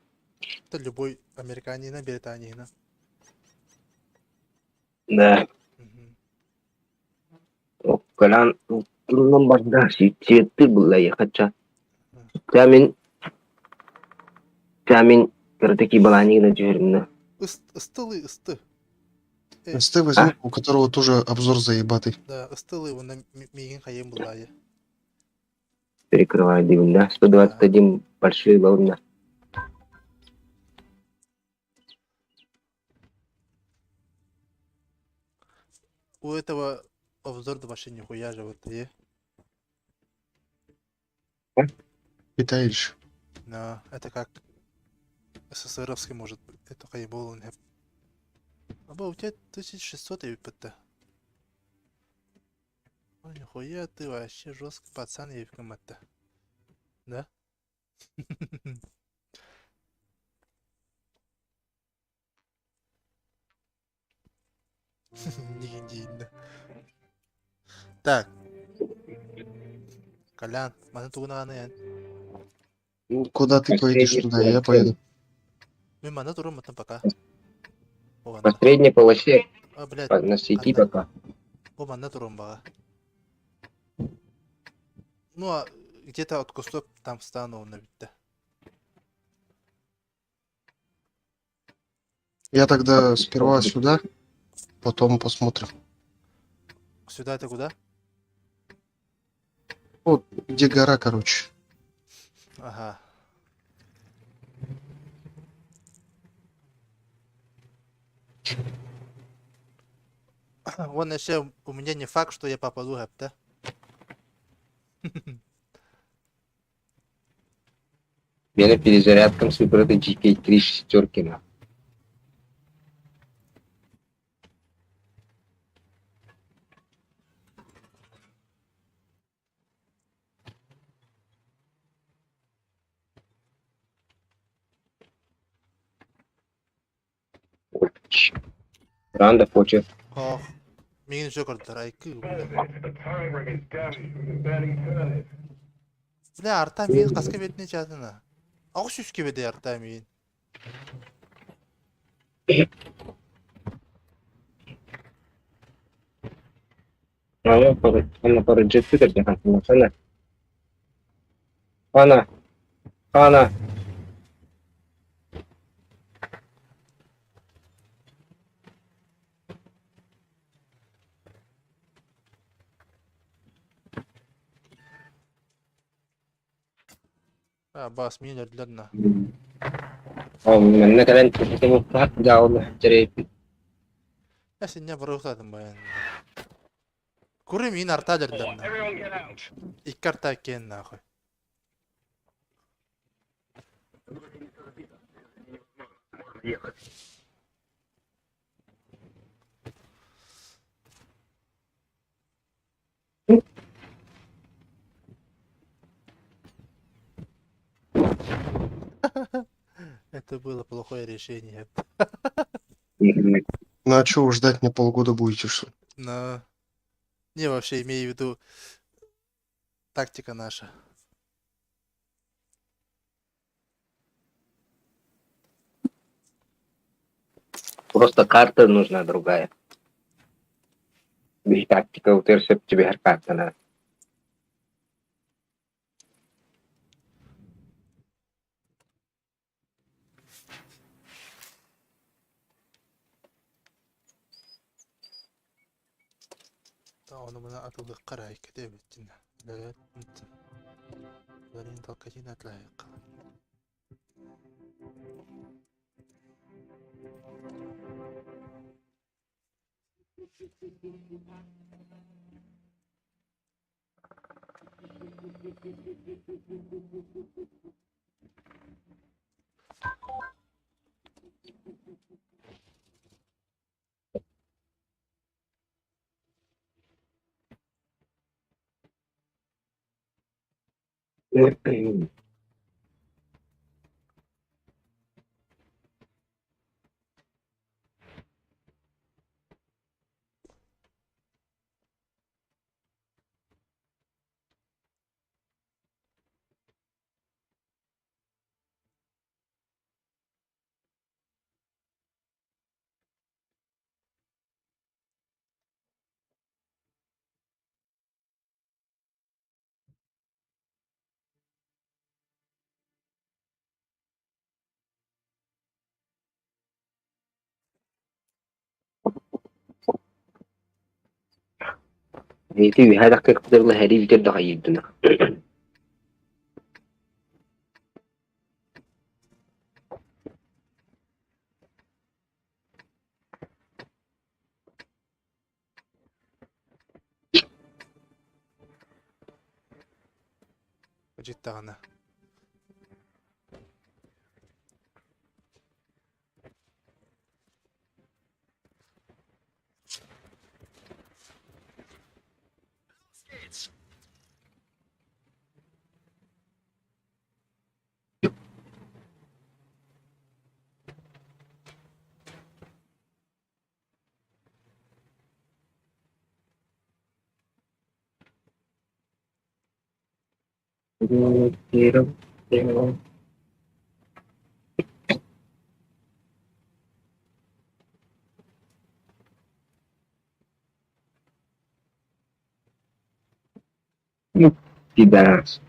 Это любой американина, британина.
Да. Кэлэн турунан барда сиэтти булла ехача. Камин камин кырдыки баланигна дьүһүрүннэ.
Ыстылы ысты.
СТ возьму, у которого тоже обзор заебатый.
Да, ыстылы уонна миигин хайым буллаайы.
Перекрываю дивин, да? 121 большие волны.
У этого обзор вообще нихуя же вот и.
Китаич.
Да, это как СССРовский может быть. Это хайбол. Аба, у тебя 1600 еб***т. Ой, нихуя ты вообще жесткий пацан еб***т. Да? Дигин Так. Колян, маны тугун аҕаны эн?
Куда ты поедешь туда, я поеду.
Мин манна туруммутун пока.
По средней полосе. А, блядь. На сети пока.
Бу манна турум баҕа. Ну, а где-то от кустов там встану онно бүттэ.
Я тогда сперва сюда, потом посмотрим.
Сюда это куда?
Вот, где гора, короче.
Ага. Вон еще у меня не факт, что я попаду, да?
Мена перезарядкам супер это GK3 шестерки на. Ранда хочет.
Ох, миигин үчүгэй көрдүлэр, айкыы бля. Бля, арта миигин хаска биэрдини чаатына. Аҕыс сүүскэ биэрдэ арта миигин.
Ана параджетты кэрдэ Ана. Ана.
А, бас миин өрдүлэр на.
Манна кэлэн дьаалны дьэрэйбит.
Э, синня барыахтаатым баян. Курим иин арта дэрдэрнэ. Икки арта иккиэн нахуй. Это было плохое решение.
Ну а чё, вы ждать мне полгода будете, что ли?
Но не вообще имею в виду тактика наша.
Просто карта нужна другая. Биһи тактика утуйар сөп түбэһэр картана.
Ону мына атылыахха эрэ кэтэбиттин. Ларин толкатин атлайыққа.
Ити үһэ тахтыахпытыгар һэрии бүтэр да хайыырдына.
Життаҕына.
Пидорас.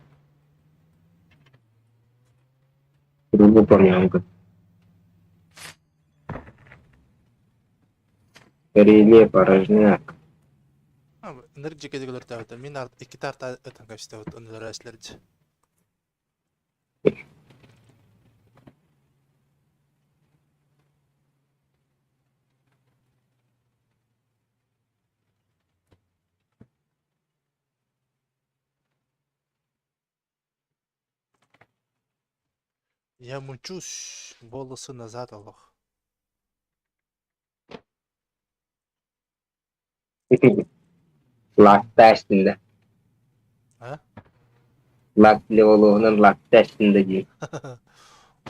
Выполнял. Реле порожняк.
Энерджи кедигилер мин икки тарта ытан кэбистэ оннулар эслердь. Я мучусь, волосы назад олох.
Лаатта эстинде.
А?
Лак леволугунан лаатта эстинде дии.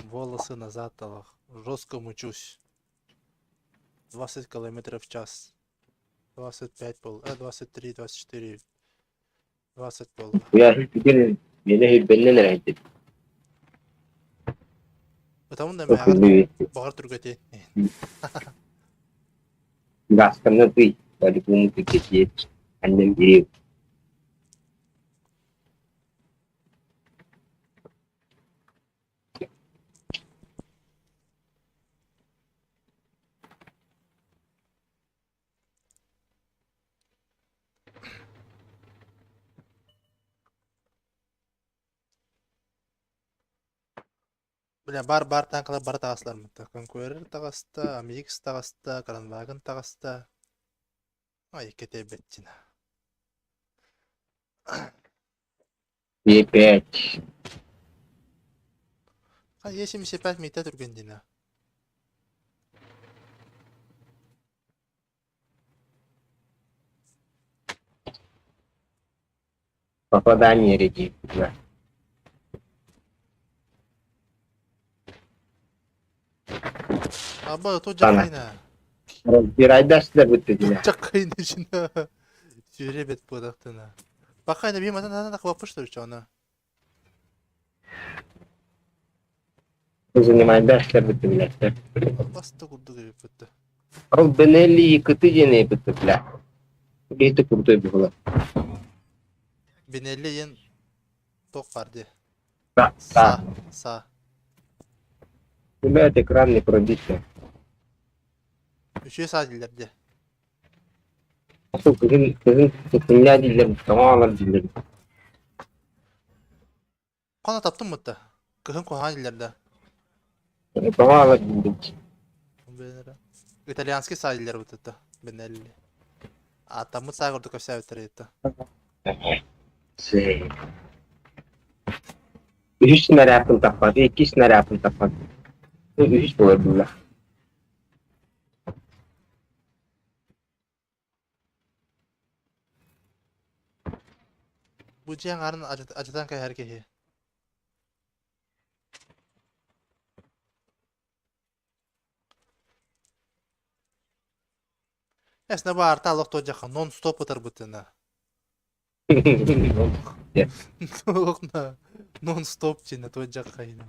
Волосы назад олох. Жестко мучусь. 20 километров в час. 25 пол, 23, 24, 20 пол.
Я мені хүрбэннэн эрэ
Потому да баҕар түргэтин.
Гасканы тый, по-любому түргэтиэт, аннем бириэм.
Бля, бар-бар танкалар бары таҕаслармыт. Конкурер таҕаста, Амикс таҕаста, Кранваген таҕаста. Ай, кэтэйбэттин.
Е5.
А Е75 мийтэ түргэн дина.
Попадание реди. Да.
Аба то
Сана.
жакайна.
Разбирайдашсыздар бүтті дина.
Жакайна жина. Сүйре бет бодактына. Бакайна бим атан атан кылапыш тур чона.
Занимайдашсыздар бүтті билеттер.
Басты курду кирип бутты.
Ол Бенелли кыты дене бүтті бля. Бейті крутой было.
Бенелли ен ток барды.
Да,
Са, са.
Ребят, экран не пробитый.
Үшө са дилерде.
Сол кызын кызын кымня дилер, тоңалар дилер.
Кана таптым мытты. Кыһын куһаан дилерде.
Тоңалар дилер.
Итальянский са дилер бутты. Бенелли. А тамыт са курдук өсө битер
Сей. Үш снарядын таппады, iki снарядын таппады. Үш болар бұла.
Бу жиң арын ажатан кай хәркеһи. Эсне бар талык то жака нон-стоп ытар бутына. Окна нон-стоп чине то жака ина.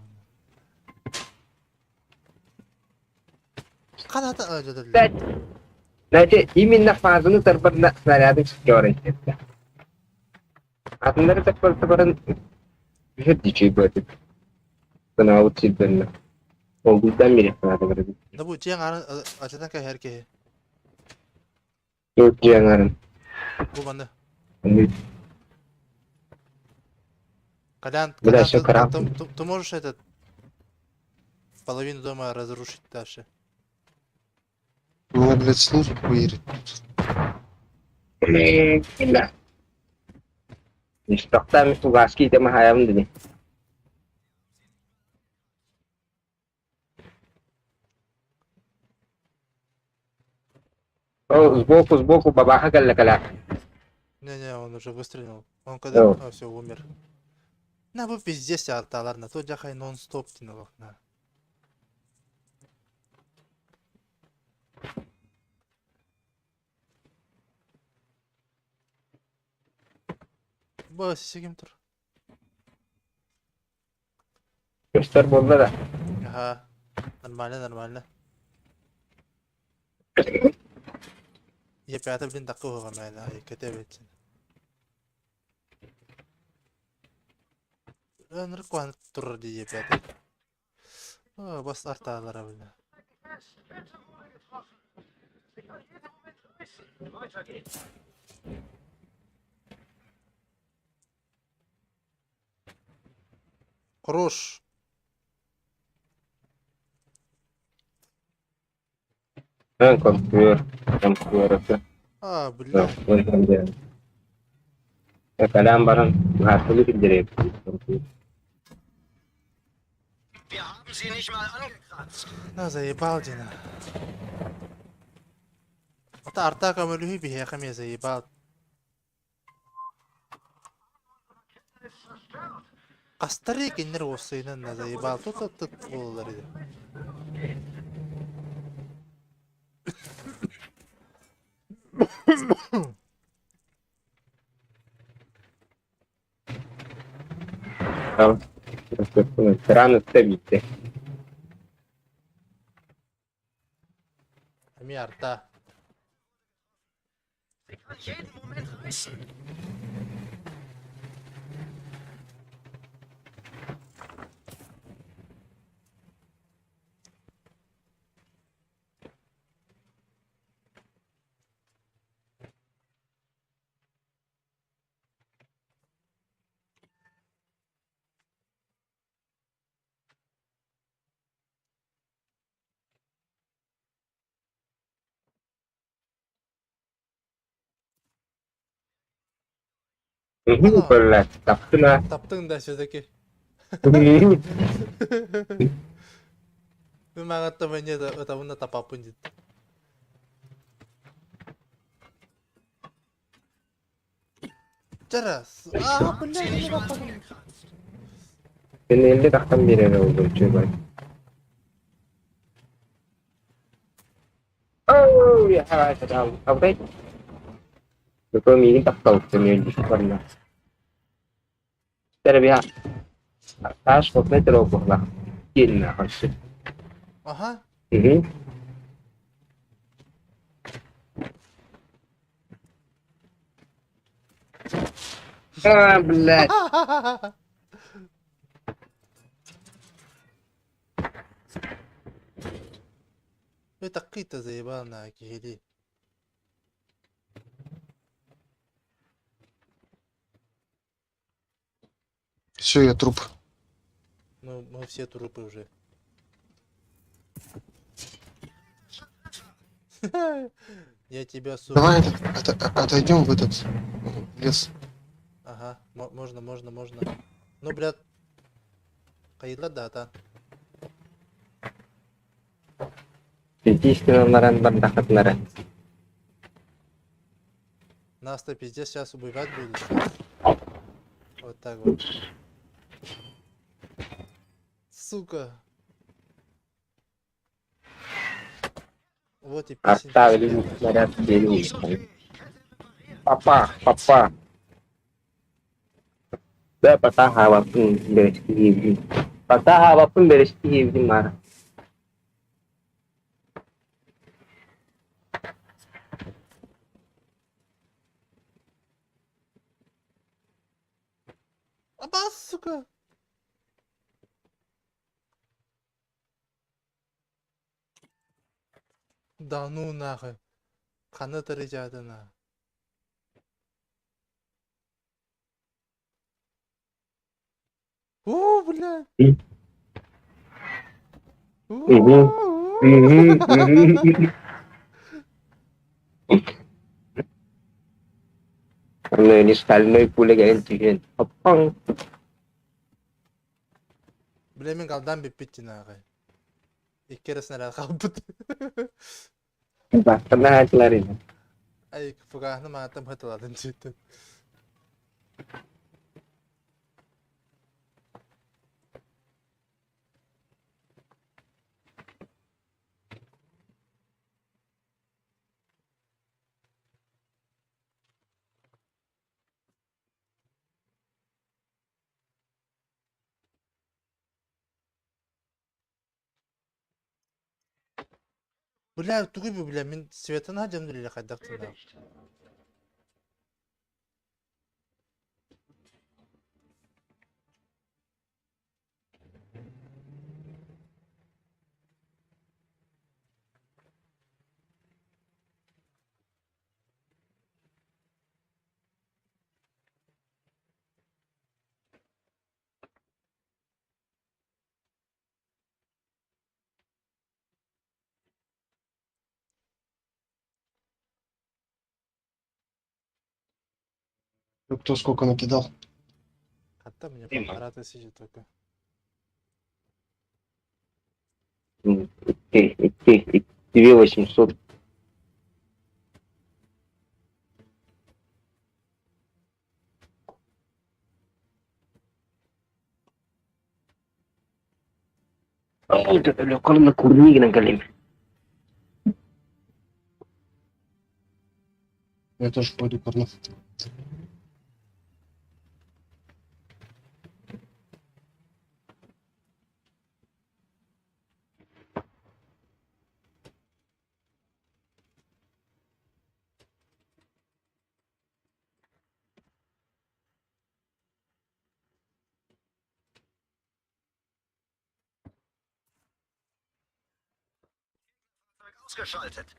Каната ажатан.
Знаете, именно фазаны тарбарна снаряды говорит. Атыннары таппар bir дичей бөтүп. Сынаабыт сирдерне. Ол гүлден бери фанаты барады.
Да бу жиң арын ажатан кай хәркеһи.
Yok жиаңарын.
Бу маны. Колян,
Бля,
Колян,
всё,
ты,
краб.
ты можешь этот половину дома разрушить дальше?
Меня, блядь, снизу хуерит.
Бля. Тоқтам тугаски тема хаям дини. О, сбоку, сбоку бабаха калла кала.
Не-не, он уже выстрелил. Он когда...
О.
А, все, умер. На, бу везде арталар, на то жахай нон-стоп тинолох, на. Бу сигим тур.
Көстөр болды да.
Ага. Нормально, нормально. Е5 блин такого мэна, кете бетсин. Ныркуан тур ди Е5. О, бас арталар блин. Хорош.
Компьютер, компьютер.
А, бля.
Калям баран, хартылы кидереп.
Wir haben sie nicht mal angekratzt.
На заебал Дина. Ата арта камөлүһү биһиэхэ эмиэ заебал. Кастары киннер уоссайынан на заебал. Тут тут буолалар иди.
Рано табитте.
Эмиэ арта.
Sie kann jeden Moment reißen.
Угу, блядь, таптына.
Таптың да все-таки. Мин мааҕаттан мне ытабын да тапаппын дит. Чара, а, блядь,
Төннөллө тахсан биэрэр ол үчүгэй. Оо, абай. Көкө миигин тапталыттан үөлбүт барна. Тэрбиһа. Таас хотмет буолла. Киэннэ харсы.
Ага.
Угу. А, блядь.
Таккыта заебал киһили.
Все, я труп.
Ну, мы все трупы уже. Я тебя, сука.
Давай отойдем в этот лес.
Ага, можно, можно, можно. Ну, блядь. Хайла дата.
Пятистинаннаран бардахатнара.
Нас-то пиздец сейчас убивать будут. Вот так вот. Сука. Вот и песенка.
Оставили снаряд в Папа, папа. Да, патаха вапын берешти. Патаха вапын берешти мара.
Аба, сука. Да ну нахуй. Ханы тарыжадына. О, бля.
Угу. Ano ni стальной пуля кэлэн түһэн. Аппаң.
Бля, мен қалдан биппит нахуй. Икки эрэ снаряд қалбыт.
Бастана хатылар.
Ай, фугахны маатым хатыладын чүттүн. Бля, тугуй бу, бля, мин светын хадьам дүлеле хайдактын.
Кто сколько накидал?
Хатта мне
Дима.
1500 только.
Икки, 2800. Колына курнигинен кэлим.
Я тоже пойду курну.
Ausgeschaltet.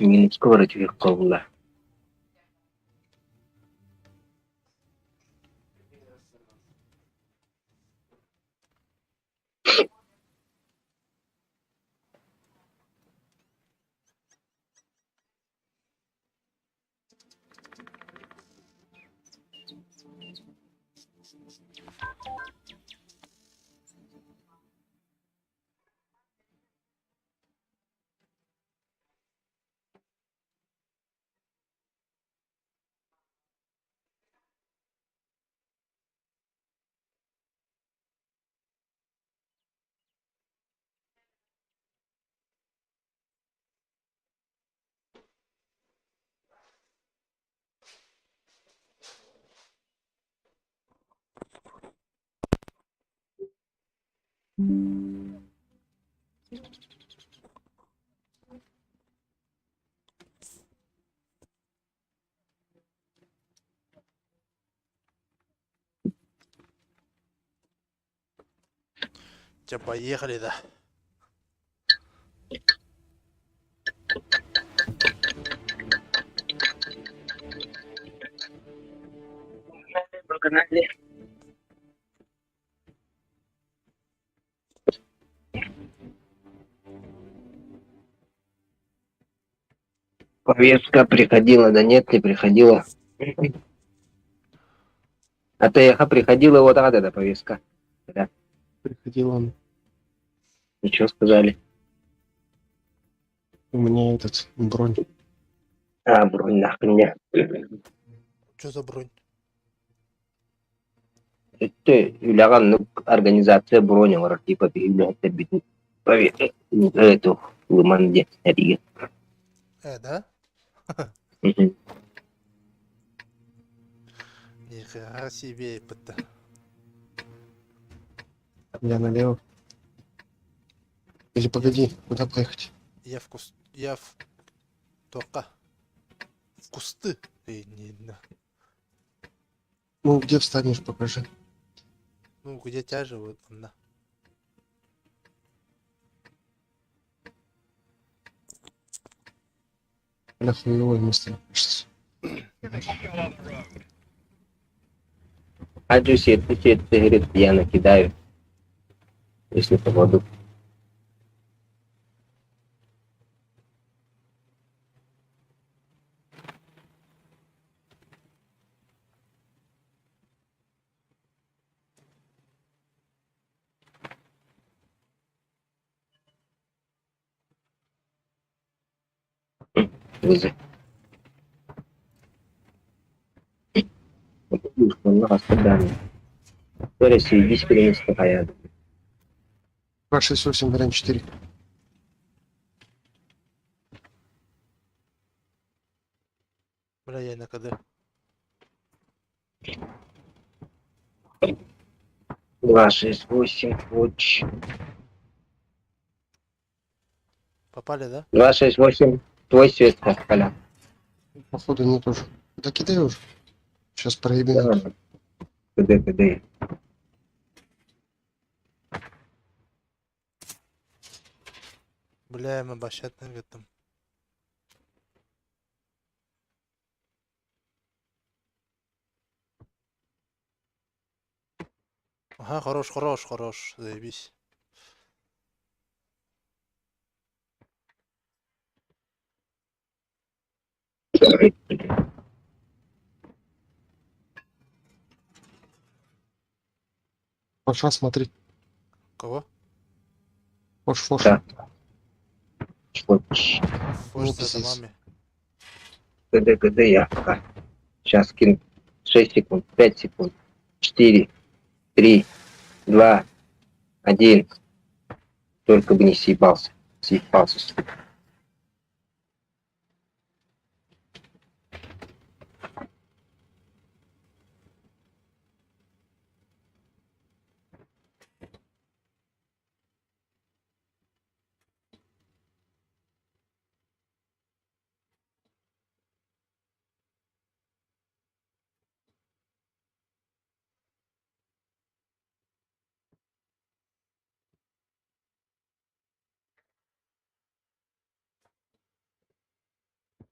Минуска бара түһүөххэ буолла.
Че, поехали, да.
Прогнали. Повестка приходила, да нет, не приходила. А ты ехо приходила, вот так эта повестка. Да.
Приходил он.
Ничего сказали.
У меня этот бронь.
А, бронь нахрен мне.
Что за бронь?
Это үлэҕэ оннук организация бронь оҥорор типа биһиги бүтүн эту лыман диэн эригэ.
Да? Нихера себе пытта.
Я налево. Или погоди, куда поехать?
Я в куст... Я в... Тока. В кусты. Эй, не, на.
Ну, где встанешь, покажи.
Ну, где тяжа, вот она.
Бля, хуевое место, кажется.
Аджу сетку сетку, говорит, я накидаю. Если попаду. Вызов.
2, 6, 8, вариант 4.
Бля, я на КД.
2, 6, 8, watch.
Попали, да?
2, 6, 8. Твой свет, Коля.
Походу не тоже. Да кидай уже. Сейчас проебем.
КД, КД.
Бля, мы башатный в этом. Ага, хорош, хорош, хорош. Заебись.
Пошла смотри.
Кого?
Фош, фош.
Да. Watch.
Фош
Ну,
за
пиздец.
домами.
КД, КД, я пока. Сейчас кину. 6 секунд, 5 секунд, 4, 3, 2, 1. Только бы не съебался. Съебался, сука.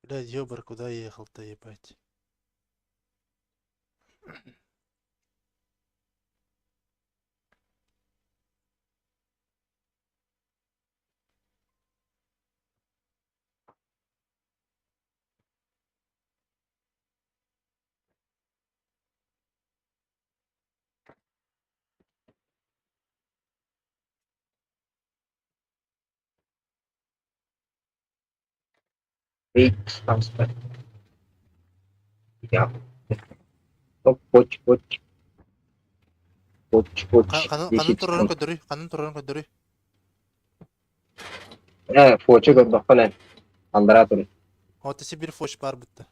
Блядь, ёбар, куда я ехал-то, ебать?
Эй, там спать. Я. Оп, поч, поч. Поч, поч.
Ханан
10
турарын
секунд.
көрдөрүй, ханан турарын көрдөрүй.
Фоча көрдөххүнэ эн. Аллараа турun.
Ота Сибирь фоч бар бытта.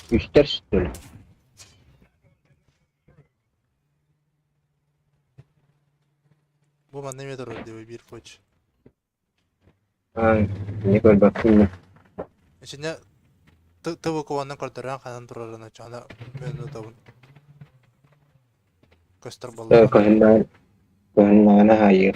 Үстэр сүттүлэр.
Бу манна эмиэ турар диэбэ биир фоч.
Не көрбөппүн мин.
Ичинэ ТВК-нан көрдөрөн ханан турарын оччоҕуна мен утабын. Көстөр буоллаҕына.
Көһүннэҕинэ көһүннэҕинэ аайы.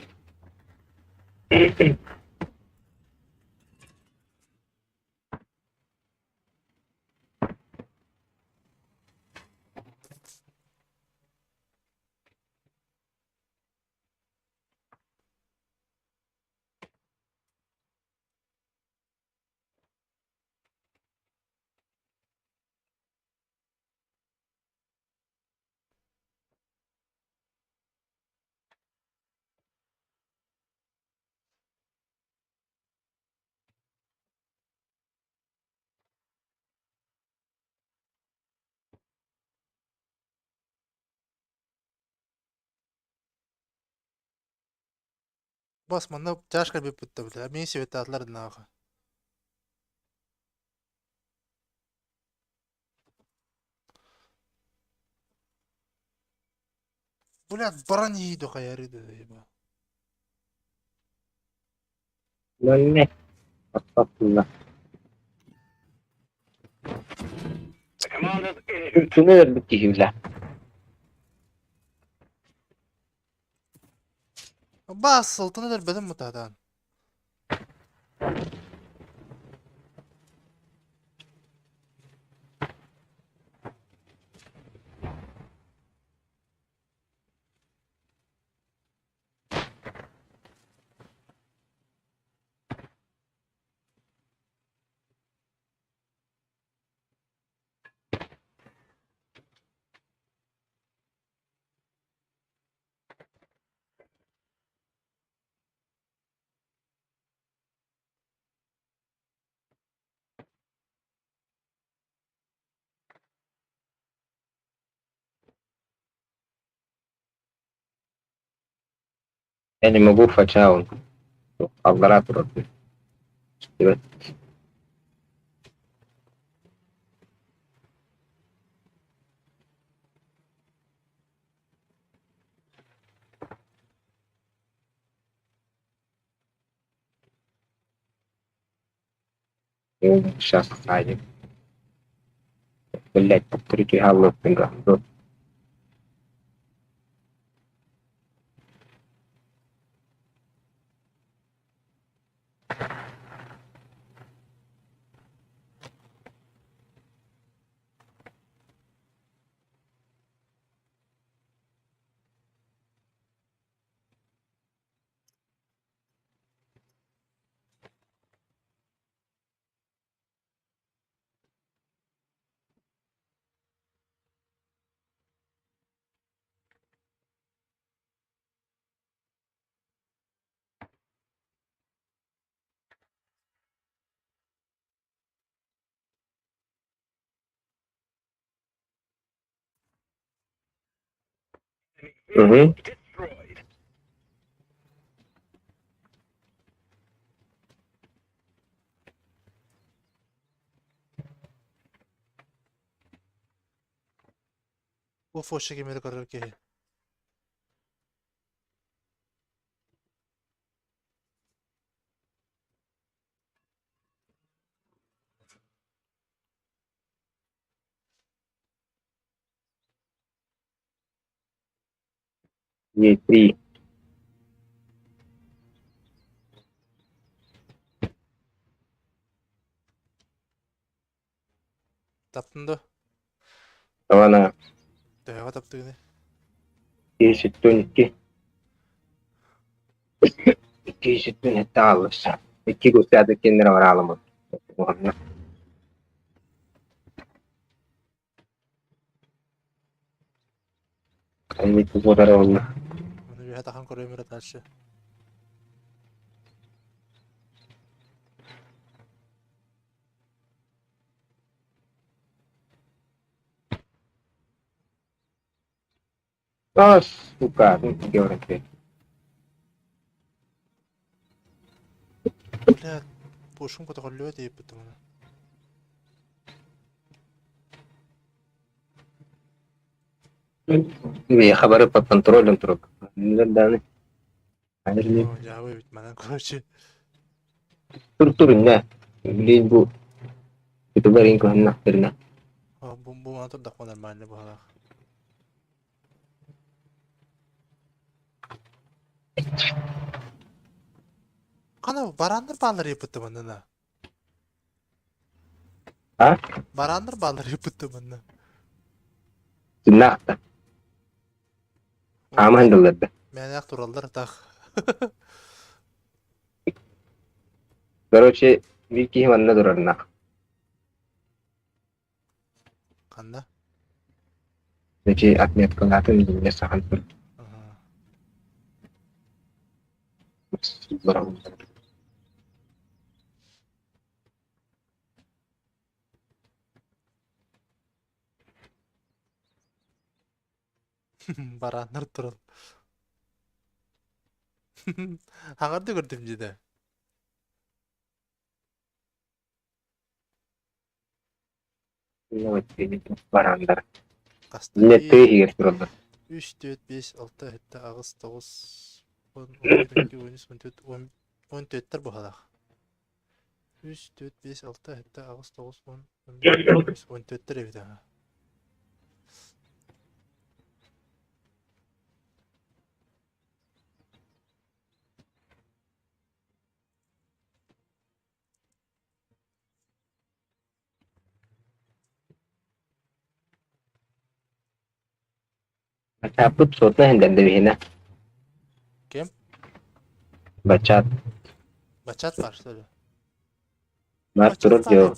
Бас манна чашка бүппүттэ бile. Мин светатлар днааха. Блядь, баран иһиидо хайары да еба.
Манна аттаттылар. Үртүнэ өлбүт киһи билэ.
Бас сылтын өлбөтүм мутадан.
Я не могу фача он. Аллараа турар. Сейчас садик. Блять, повторите галлопинга. Угу.
Бу фоча кемери көрөр киһи.
Не три.
Таптын да?
Ана
Төһөҕө таптыгыный?
272. 277 хааллар. Икки гусята кинилэр бараалыммыт. Ханнык куотара буолла?
Маны үөһэ тахан көрүөм эрэ дальше.
А, сука, ну говорите.
Бля, пушум көтөҕүллүбэт диэбиппит маны.
Миэхэ бары под контролем турук. Даны.
Дьаабы эбит манан, короче.
Тур тур инне. Блин, бу ютубер ин көһүннахтарына.
Бу бу мана турдахпа нормально быһалаах. Хана бараннар бааллар еппитте манна.
А?
Бараннар бааллар еппитте манна.
Сыннаахта. Аама хандылларда.
Мээнээх тураллар таах.
Короче, биир киһи манна турарнах.
Ханна?
Значит, отметкалаатын билинэ сахан тур.
Барааннар турал. Хаҥарды көрдүм дьиде.
Бараандар.
Хаста
Инне тыа иһигэр тураллар.
3, 4, 5, 6, 7, 8, 9, 10, 11, 12, 13, 14, 10, 14-тер быһалаах. 3, 4, 5, 6, 7, 8, 9, 10, 11, 12, 14-тер эбит аҕа.
Бачааппыт суотуна иһин биһинэ.
Ким?
Бачаат.
Бачаат баар что ли?
Бар турар дьо.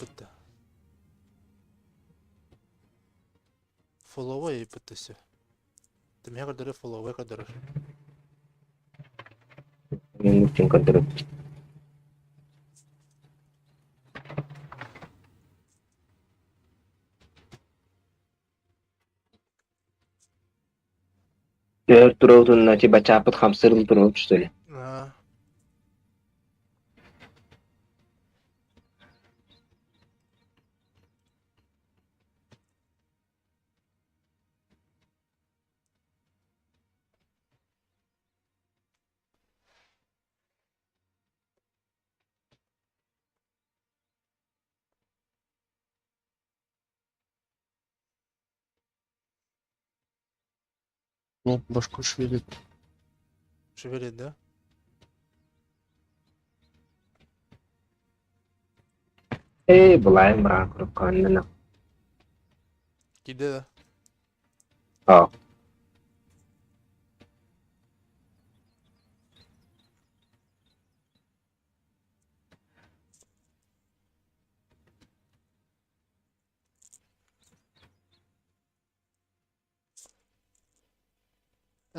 Фолловой ыйыппыт өссө. Тимиһэ көрдөрөр, фолловой көрдөрөр.
Мен үчүн көрдөрөр. Өр туруутун значит бачааппыт хамсырын туруут что ли?
Аа.
Ну, башку шевелит.
Шевелит, да?
Ээ, былайым быраан куруккааннана.
Киирдэ да?
Аа.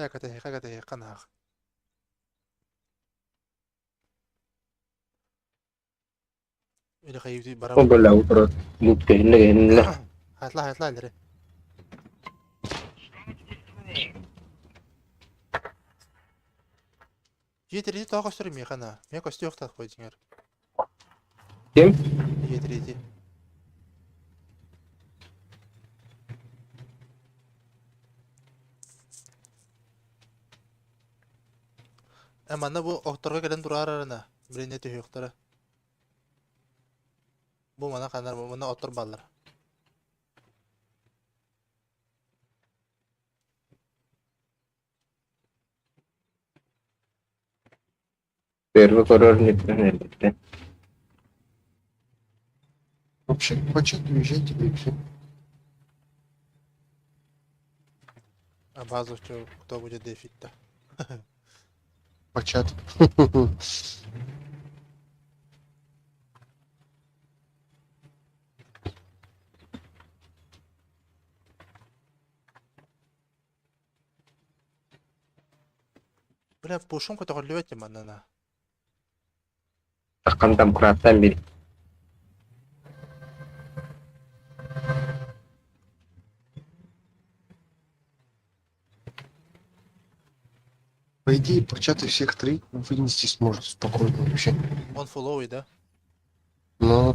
Ээ, кэтэһиэххэ кэтэһиэххэ наах. Или хайыы
Ол
барабын.
была утро лут көһүннэ көһүннэ.
Хайатла хайатла элэри. Е тоҕо көстөр миэхэ на. Миэхэ көстүөхтээх буой дьиҥэр.
Ким?
Е Э манна бу охторго кэлэн тураарарына билинэ түһүөхтэрэ. Бу мана ханар бу манна оттор баллар.
Первый король не элбэттэ.
Вообще, по чату уезжайте, да и все.
А базу что, кто будет дефить-то?
По чату.
Бля, пушом көтөҕүллүбэт манна.
Хантан кураттан бир.
По идее, по чату всех троих вынести сможет спокойно вообще.
Он фуловый, да?
Но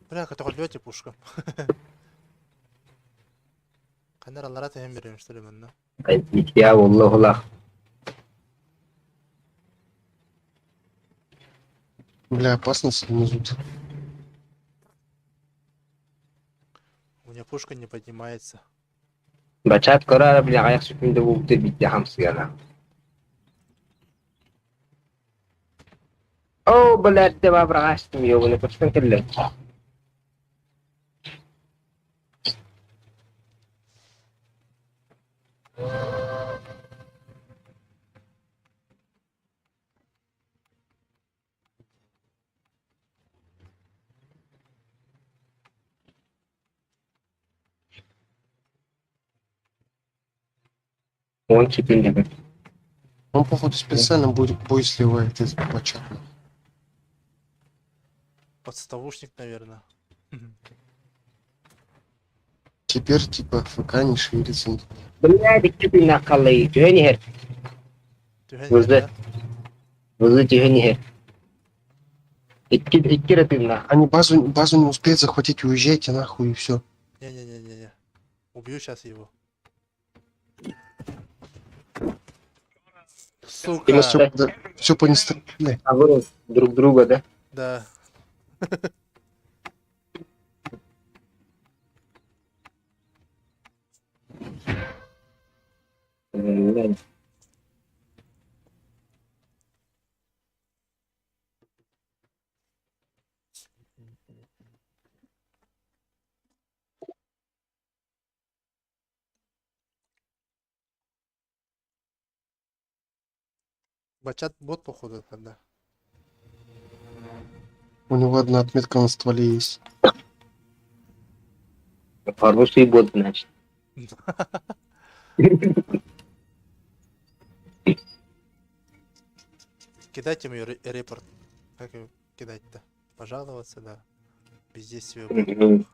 Бля, көтөҕүллүбэт пушка. Ханна аллара түһэн берем, что ли, манна?
Я Аллах.
Бля, опасность внизу.
У меня пушка не поднимается.
Бачат көрөр, бля, аяқ сүкүндө бууту битте хамсыгана. О, блядь, дева брагастым, ёбаный, көстөн келле. Он секунды.
Он, походу, специально будет бой сливает из бачат.
Подставушник, наверное.
Теперь, типа, ФК не шевелится.
Блядь, икки накаллы. Түһэн иһэр.
Түһэн
Бузды.
да?
Бузды түһэн иһэр. Икки икки рытынна.
Они базу не успеют захватить, уезжайте нахуй и все.
Не-не-не-не-не. Убью сейчас его. Сука.
Все, все понестреляли.
А вы друг друга, да?
Да.
Блядь.
Бачат бот, походу, тогда.
У него одна отметка на стволе есть.
Хороший бот, значит.
Кидайте ему репорт. Как его кидать-то? Пожаловаться, да. Бездействие бот.
Мгм.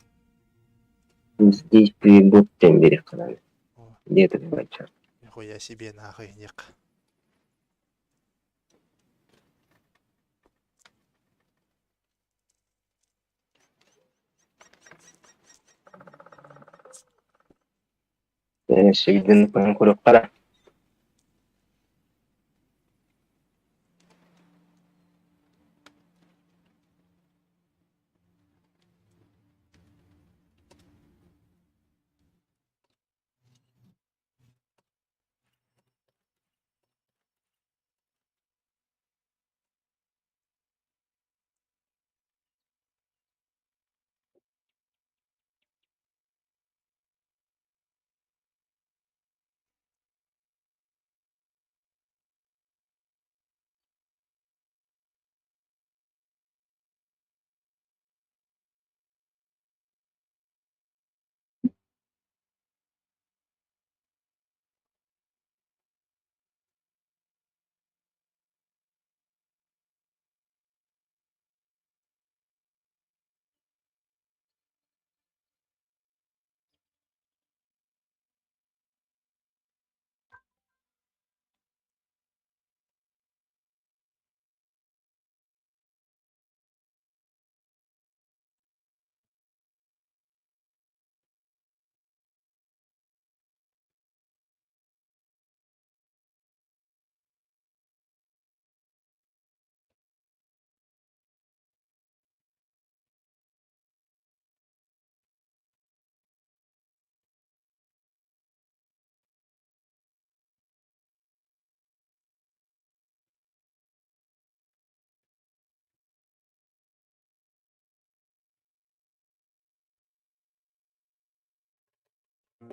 Здесь бот тембери канал.
О,
Где этот бачат?
нихуя себе нахуй, нек.
Шигден кара.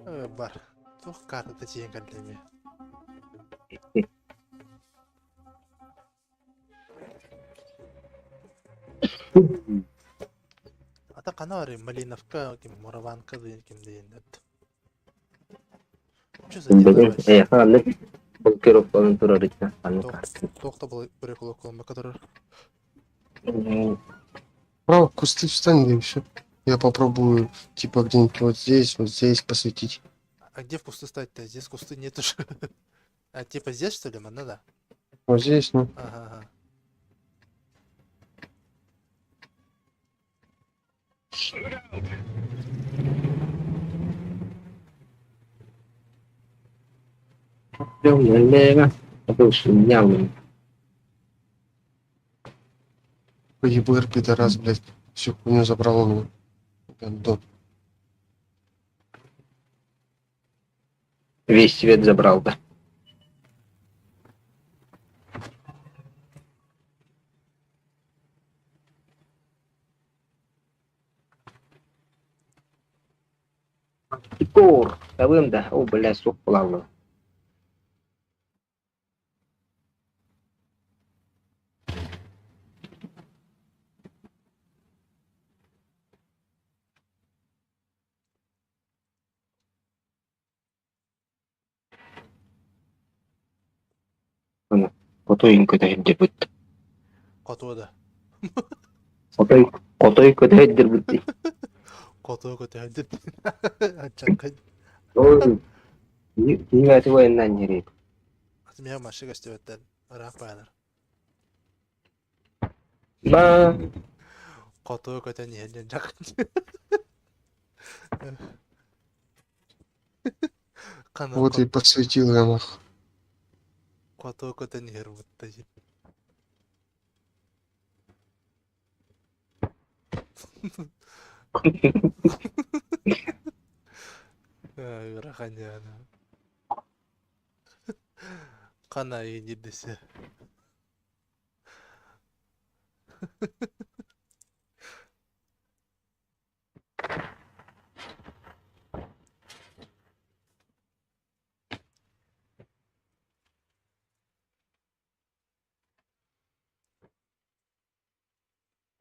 Бар. Туох картата тиийэн кэллэ эмиэ. Ата хана барый Малиновка, ким Мурованка диэн ким диэн Что за дело вообще?
Эйиэхэ ханнык блокировкаларын турарыттан ханнык
Туох
карта?
туох да блокировкаламмакка турар.
Право, в кусты встань, да и все. Я попробую, типа, где-нибудь вот здесь посветить.
А где в кусты стать-то? Здесь кусты нет уже. А типа здесь что ли, манна да?
Вот здесь, ну.
Ага, ага.
Налево, а то уж меня
ЕБР, пидорас, блядь. Всю хуйню забрал у меня. Гандон.
Весь свет забрал, да. Кор, табым да, о, бля, сух плавал. Хотой көтөһүддүбүт.
Хотуо да.
Хотой хотой көтөһүддүбүт.
Хотуо көтөһүдүт. Аччаккай.
Ой, киһи военна нерек.
Миэхэ машина көстүбэттэн ыраах баалар.
Ба,
Хотуо көтөн иһэн дьон дьак. Хана
Вот и подсветил я нах.
хотуо көтөн иһэр бутта. Ыарахан дьаана. Хана иһин десе.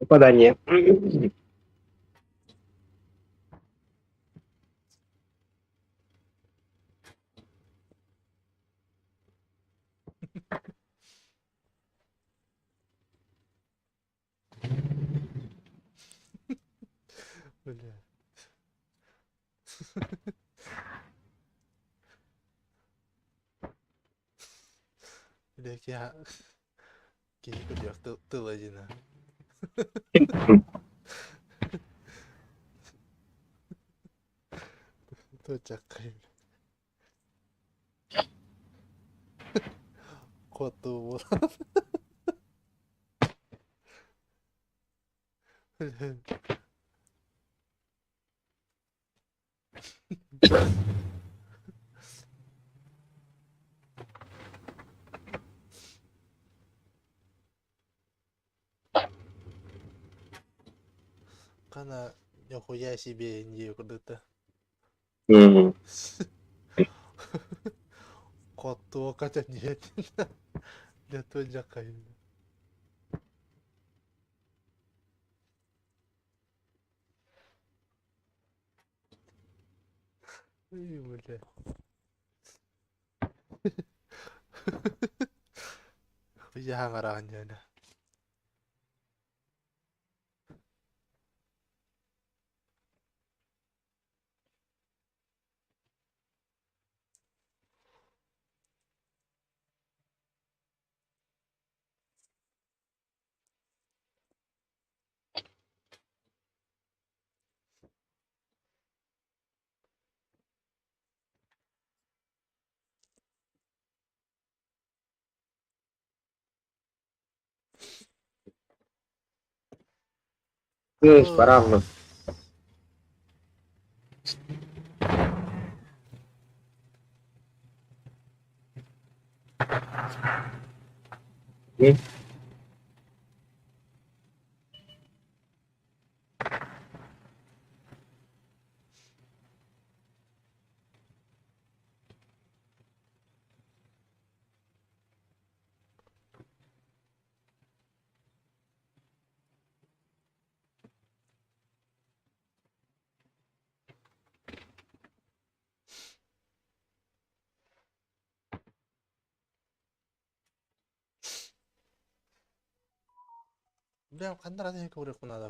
Попадание.
Бля. Бля, киһи киһи көрүөх тыла дьина. Туочаккай. Хотуо. Бля. Хана нихуя себе не курдук Хотуо көтөн иһэр. Бля, туочаккай. Ой, бля. Хуяһаҥараҕын дьиэнэ.
Кыыс, бараммын.
Бля, ханна рада көрүөххүн наада.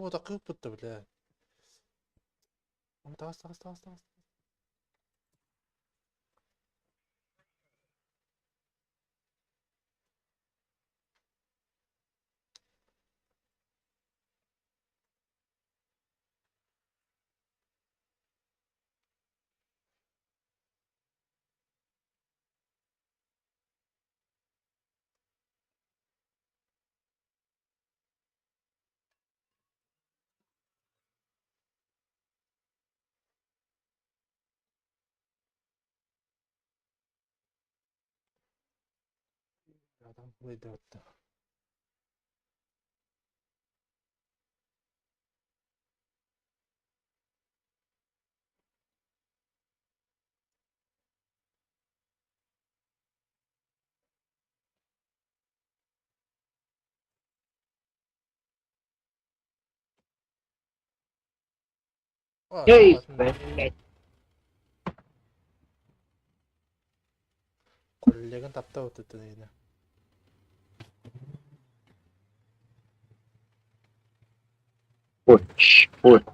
Бу такыыппыт да бля. Таас таас таас таас. Адам өйдөөттө.
Эй, блядь.
Коллегын таптап өттүн эйне.
Ой, ой.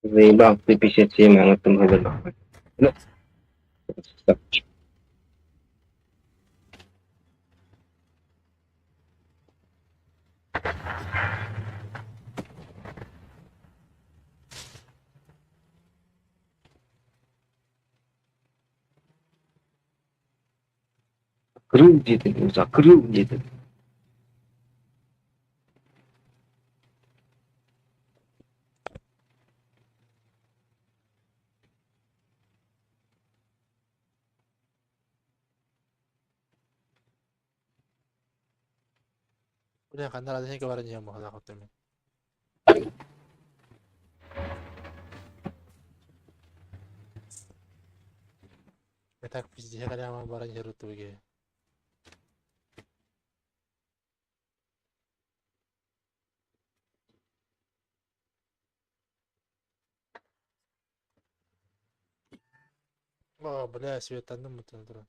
Заебал, ты 57, а она там говорит. Ну, красавчик. Закрыл где-то, ну, закрыл где-то.
Бля, ханна рада баран иһэн баҕалаах мен. Так пиздец каляман баран иһэр туге. О, бля, светтанным мутын туран.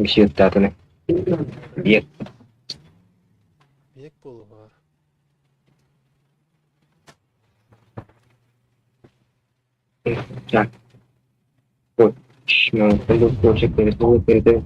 Светтатыны. Бек.
Бек болу бар.
Так. Ой, перед.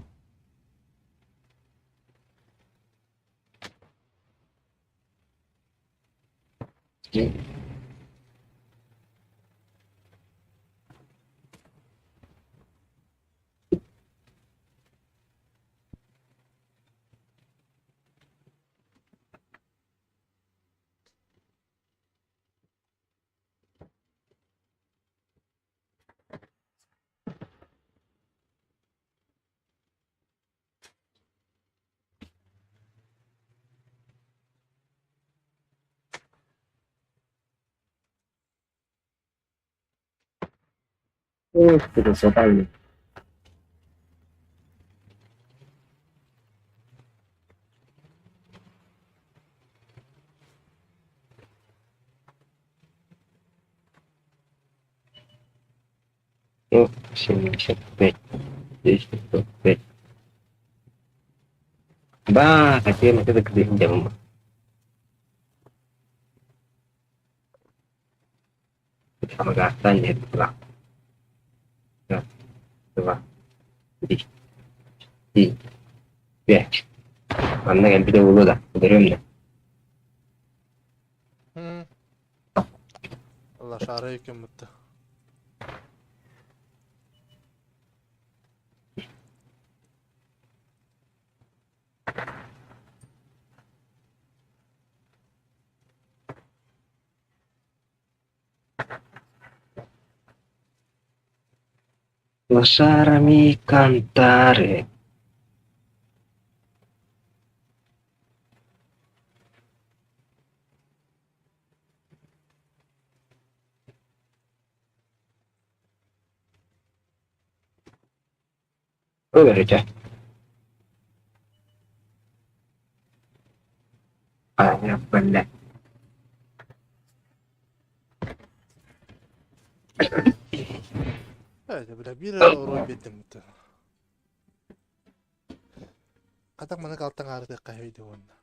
Ой, красота. Ну, 75. 245. Ба, хотели это к дым. Помогает. Раз, два, три, четыре, пять. Манна кэлбитэ буолуо да, көрүөм да.
Лошара үкүммүттэ.
Лошарами кантары. Вы А, бля.
Evet, бля, биир орой биэрдим бутта. Хатак маны алтан аарытыахха өйдө уонна.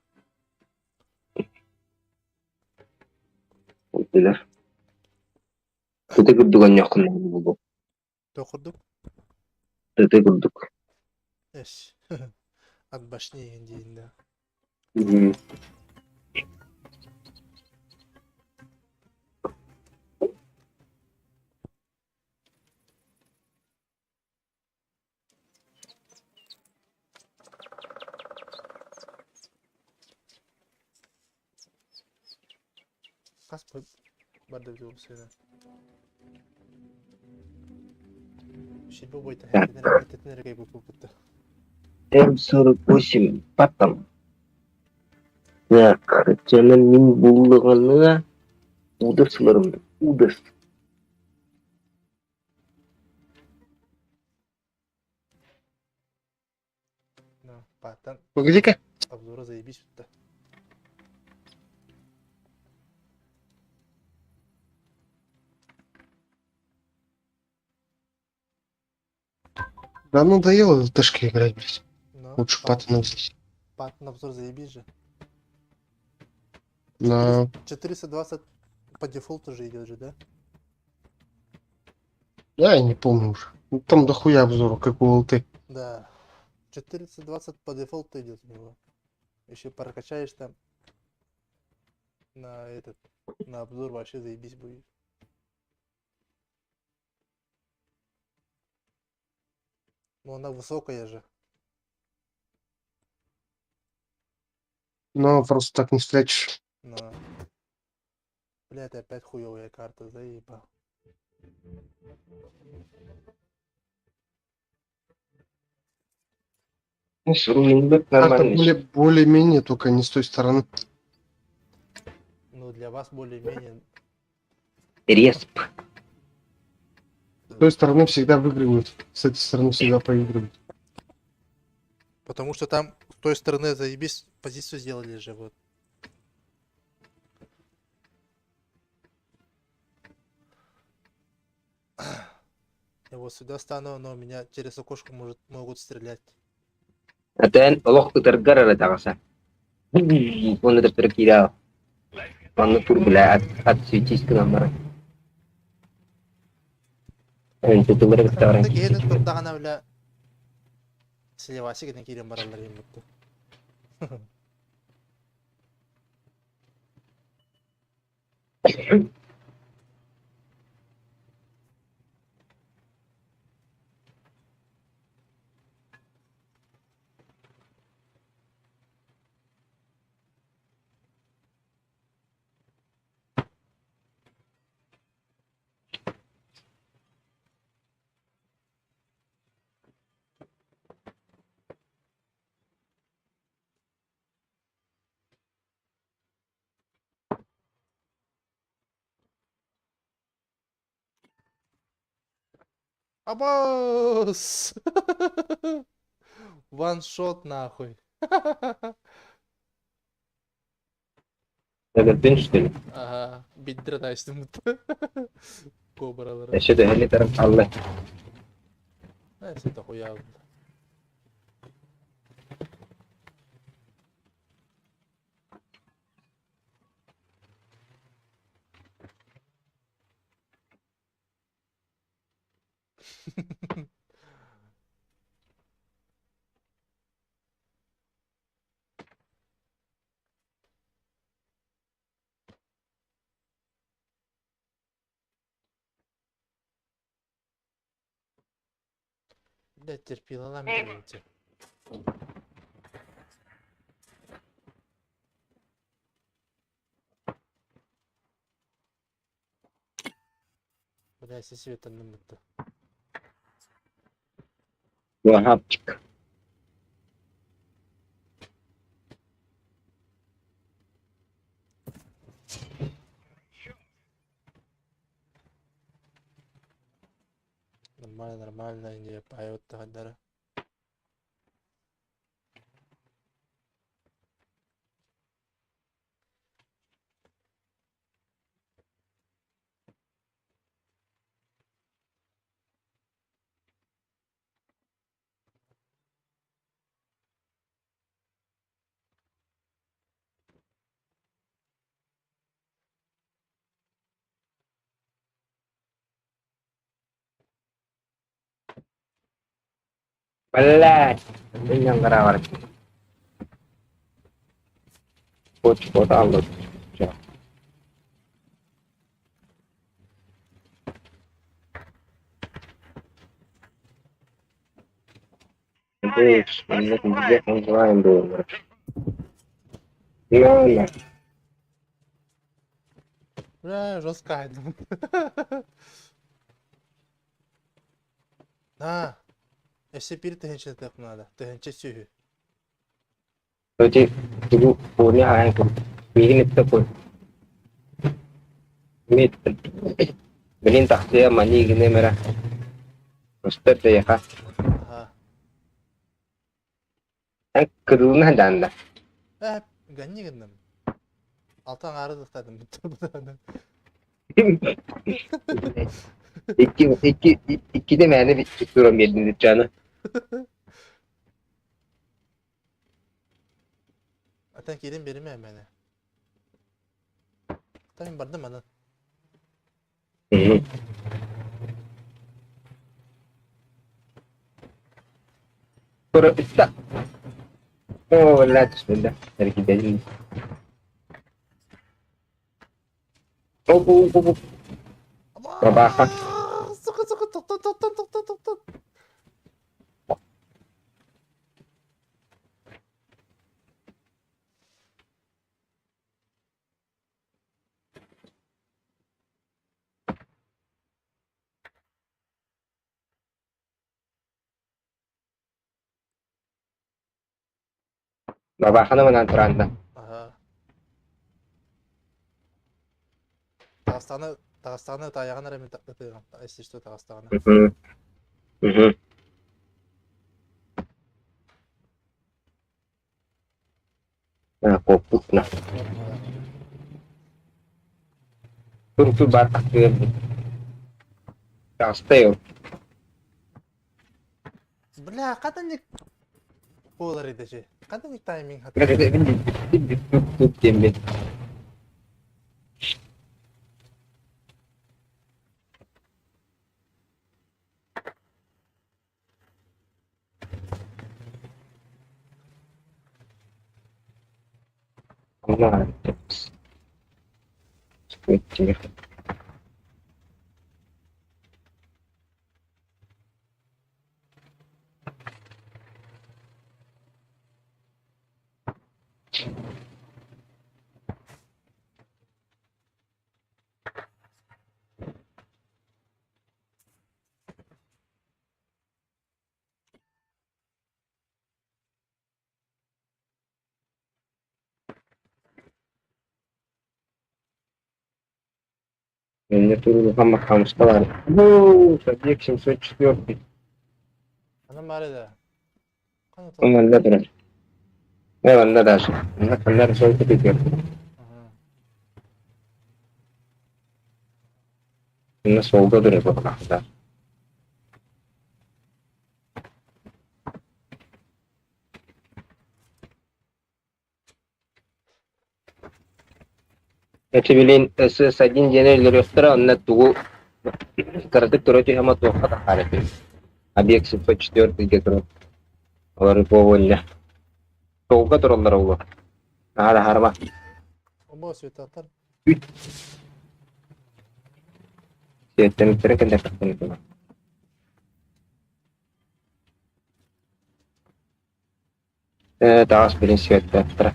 Билэр. Тыты курдук онньоххун буолуо.
Туох курдук?
Тыты курдук.
Эс. От башни диин да. Хас барда бит сына. Шилбе бойта хэтэтин эрэ буппутта.
М48 потом. Так, тянан мин буллаҕына удас ыларым, удас.
Ну, пааттан
Погоди-ка.
обзора заебись бутта.
Да надоело в ЛТшки играть, блядь.
Ну,
Лучше паттона взять.
Паттон обзор заебись же.
На
420 по дефолту же идет же, да?
Да, я не помню уже. Ну, там дохуя обзора, как у ЛТ.
Да. 420 по дефолту идет у него. Еще прокачаешь там на этот, на обзор вообще заебись будет. Но она высокая же.
Но просто так не спрячешь.
Но... Бля, это опять хуевая карта, заебал.
Ну, Руинбек
Карта
нормальный.
более-менее, только не с той стороны.
Ну, для вас более-менее...
Респ.
С той стороны всегда выигрывают, с этой стороны всегда проигрывают.
Потому что там с той стороны заебись позицию сделали же, вот. Я вот сюда стану, но меня через окошко могут стрелять.
Атен олох ытаргар эрэ таҕаса. Уонна төптөрү киирэ Манна тур бля отсветись гынан баран. Тутулары кытта баран
Так киһи турдаҕына бля Сливаси гынан киирэн бараллар диэн бутту. Абас! Ваншот нахуй.
Өлөрдүн что ли?
Ага, биддер тайстым бутты. Кобралары.
Өссө төһөнү тарап алла.
Neyse это хуя. Бля, терпилалаан билинчи. Бля, сисибеттанным бытта.
Хапчик.
Нормально, нормально, не поет тахадара.
Блядь, меня нравится. Вот, вот, алло. Бля,
Бля, жестко айдым. На, өссө биир тыһыынча тыах наада, тыһыынча сүһү.
Эти тугу уурня хаайан кур. Миигин иттэ кур. Мит. Блин тахсыа мани гинэ мэрэ. Устар тэйэхэ.
Аха.
Эн кыдылына даанда.
Э, ганни гынным. Алта аҥаары тахтаатым бүттэ.
Икки икки иккитэ мээнэ туран биэрдин дьааны.
Атан киирэн биэримэ мээнэ. Тайм бардым аны.
Тура О, ла түспүтэ. Эргийдэрин. Оп, оп, оп, оп. Бабаха.
Сука, сука, тоқтат, тоқтат, тоқтат, тоқтат.
Бабаханы манан туранда.
Ага. Дагыстаны, Дагыстаны таяғын әрі мен тағам. Если что, Дагыстаны.
Мгм. Мгм. А, коппутна. Тур тур бар тахтыыр. Тахтыыр.
Бля, қадан болар еді же? Қадан тайминг хат?
Тут тембет. Ладно. Мне тут хамма хамсталар. Ну, Садик 704.
Анам бар еді. Қана
Он анда турар. Э, анда даже. Анда кандар сол кетет. Анда солга турар бакта. Эти билин СС1 диэн өлөрүөхтэрэ, онно тугу Кыратык тура түһэм туохха тахаар этим. Объект 704 турар. Олары повольня. Толга тураллар олор. Наһаа да харма.
Оба светатар.
Сиэттэмиттэрин кэннэ тахсан Таҕас билин сүөттээхтэрэ.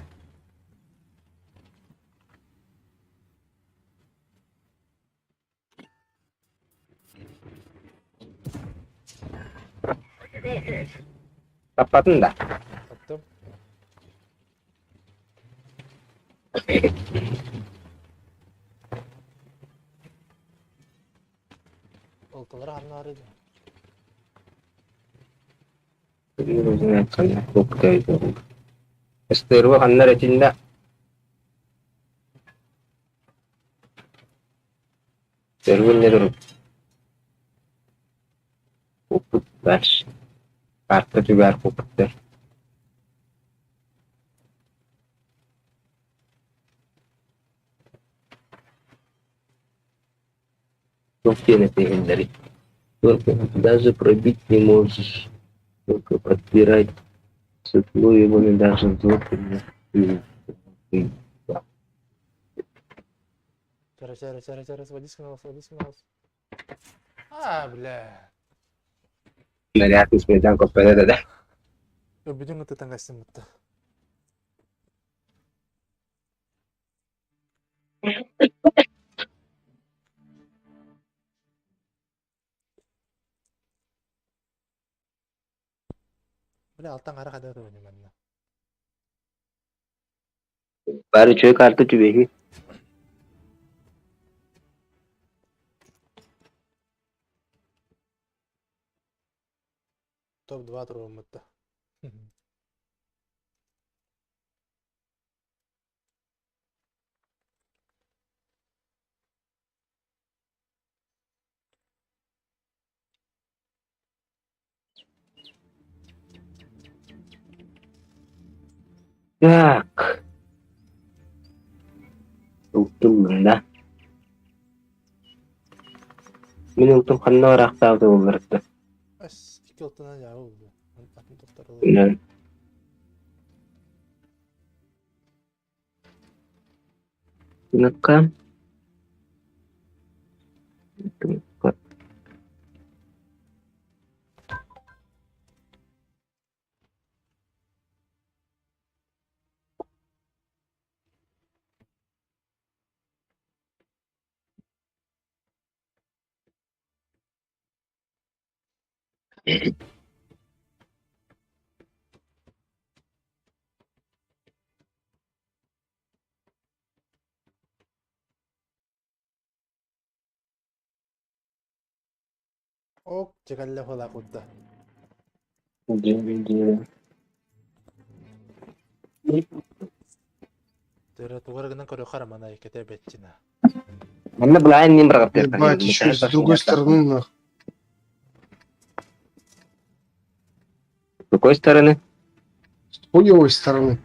Таппатын да?
Таптым. Алталара ханнаары
Ыстыырба ханна эрэ итиннэ Төрүн эрэ куппуттар, карта түгээр куппуттар. Туох диэн этиһиллэрий? Только даже пробить не можешь, только подбирать светло его не даже
Чара, чара, чара, чара, сводись канал, сводись канал. А, бля.
Наряд испайдан коппета да.
Бүтүн ытытан кастыммытта. Бля, алтан хара хада туһуни манна.
Бары үчүгэй карта түбэһи.
Топ-2 туруоммутта.
Так. Ылтым да. Мин ылтым ханна бараахтаабыта буолларытта.
Эс, икки алтынан жаабы булду. Атын тохторолор.
Тыныкка. Тыныкка.
Ок, чекалле хола кутта. Төрө тугар гынан көрө харамана икете бетчина.
Манна былаан ним бырагыптар.
Ебать, еще с другой стороны, нахуй.
С какой стороны?
С хуевой стороны.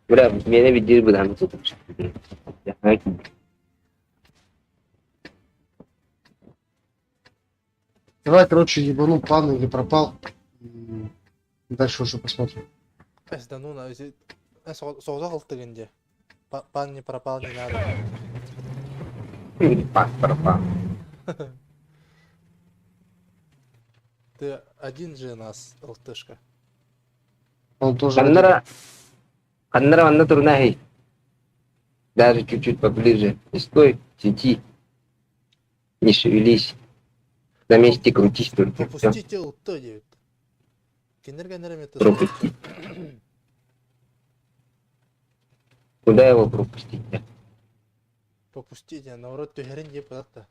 Бля, меня видишь бы там.
Давай, короче, ебану план или пропал. И дальше уже посмотрим.
Эс, да ну на, соғзақ ылтыгын де. Пан не пропал, не надо.
Пан пропал.
Ты один же нас, ЛТшка.
Он тоже...
Ханнара, ханнара манна турнахи. Даже чуть-чуть поближе. Не стой, сиди. Не шевелись. На месте крутись только. Всё.
Пропустите ЛТ диэбит. Кинер
Пропустить. Куда его пропустить-то?
Пропустите, наоборот, түһэрин диэп та.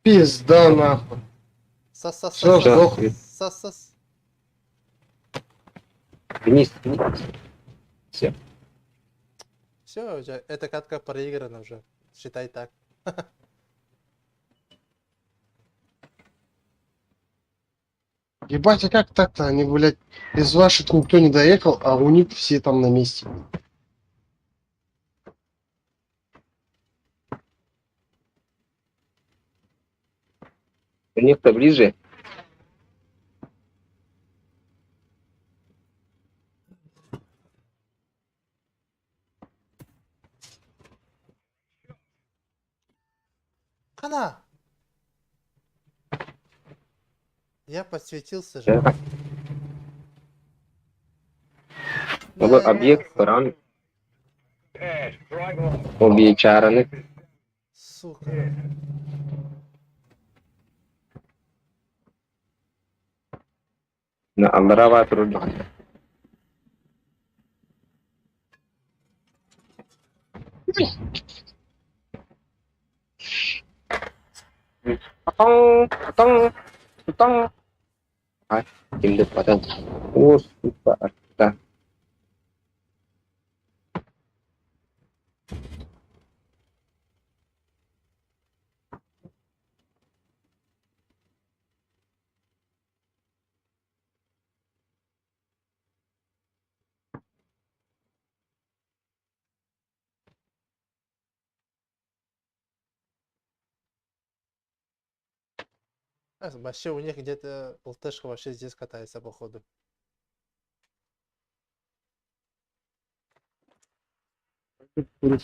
Пизда, нахуй.
Сас, сас,
Всё,
сас, сас,
сдох.
сас, сас.
Вниз, вниз. Все.
Все, уже, эта катка проиграна уже. Считай так.
Ебать, а как так-то? Они, блядь, из ваших никто не доехал, а у них все там на месте.
У них-то ближе.
Хана! Я подсветился же.
Да. Ол объект баран. Ол биечараны.
Сука.
Аллараа баа турар даҕаны. Атаҥ, атаҥ, атаҥ. Ким да батан. О, сука, арта.
А, вообще у них где-то ЛТшка вообще здесь катается, походу.
М.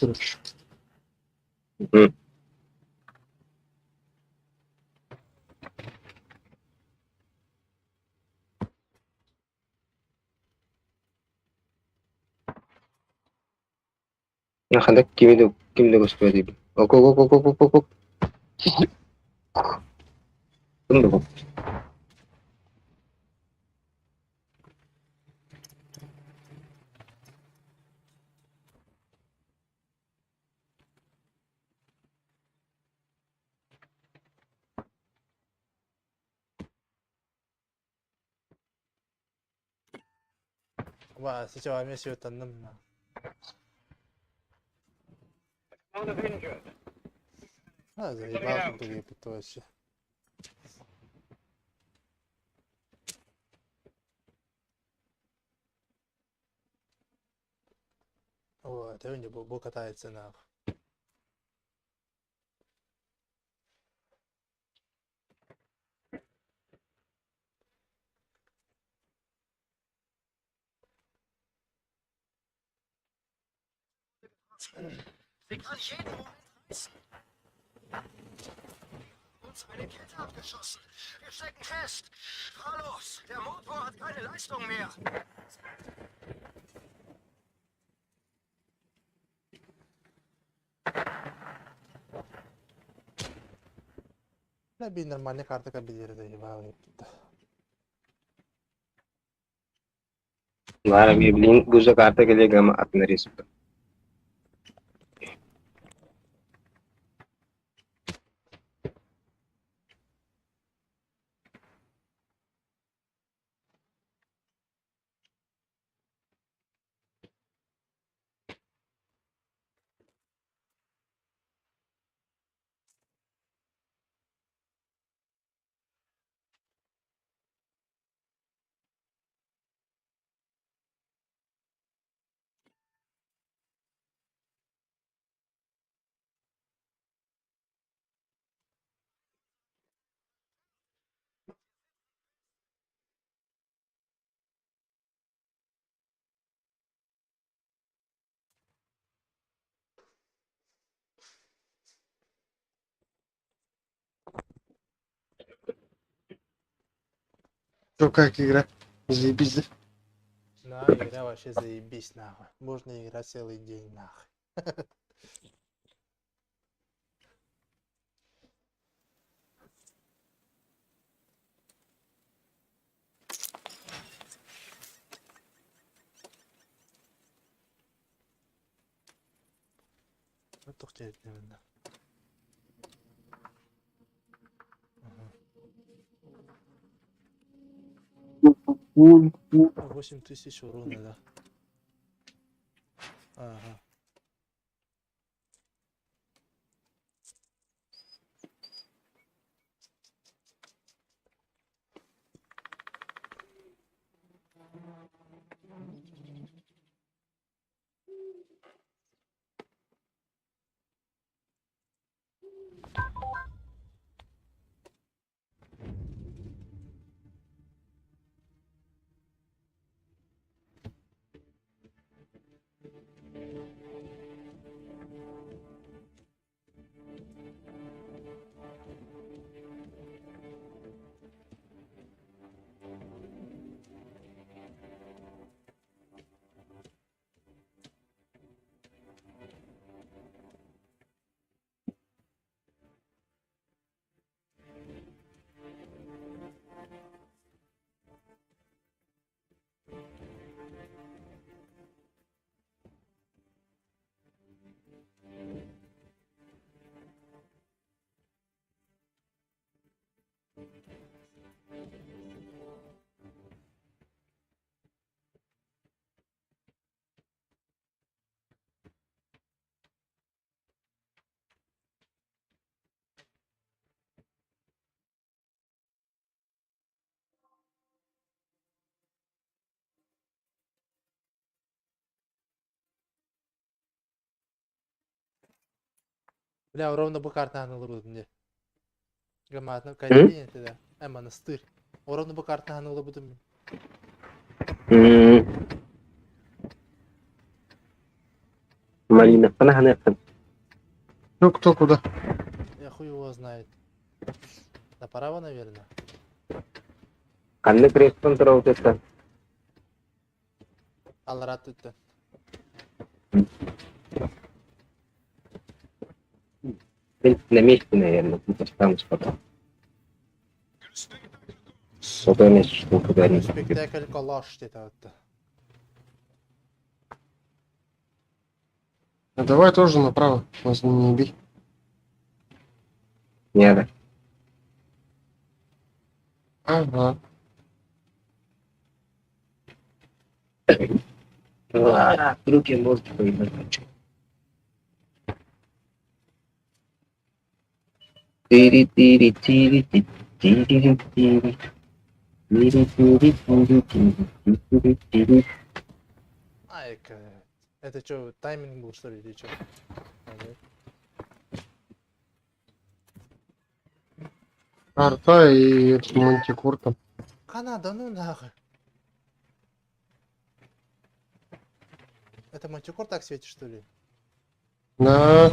Ханна кими да ким да көстүбэт эбит. Ок ок ок ок ок ок. Ким да
Ва, сейчас комиссию танным. А, заебал тут ебать вообще. О, это у него бу катается нахуй.
Sie kann jeden Moment reißen. Uns eine Kette abgeschossen. Wir stecken fest. Fahr los. Der Motor hat keine Leistung mehr.
Да, би нормальная карта кабинета заебал ебать.
Наара билин бу карта кэлиэ гама атын риск.
Чё, как игра? Заебись, да?
На, игра вообще заебись нахуй. Можно играть целый день нахуй. Вот именно. 8000 урона, да. Ага. Бля, ровно бу картаны ылырбытым дии. Громадно Карелия это да. Монастырь. Ровно бу картаны ылырбытым.
Малиновканы ханыаххын.
Ну, кто куда?
Я хуй его знает. Направо, наверное.
Ханнык рестон тураутыттан.
Аллараа өттө.
На месте, наверное, тут останусь пока. Потом я что куда-нибудь.
Спектакль колош диэтэ отто.
А давай тоже направо. Нас не бей.
Не надо.
Ага.
А, руки мозги поебать хочу. Тири тири тири ти тири тири тири тири тири тири тири тири.
Ай, это что, тайминг был, что ли, или что? А, нет?
Арта и этот мантикор там.
Канада, ну нахуй. Это мантикор так светит, что ли?
Да.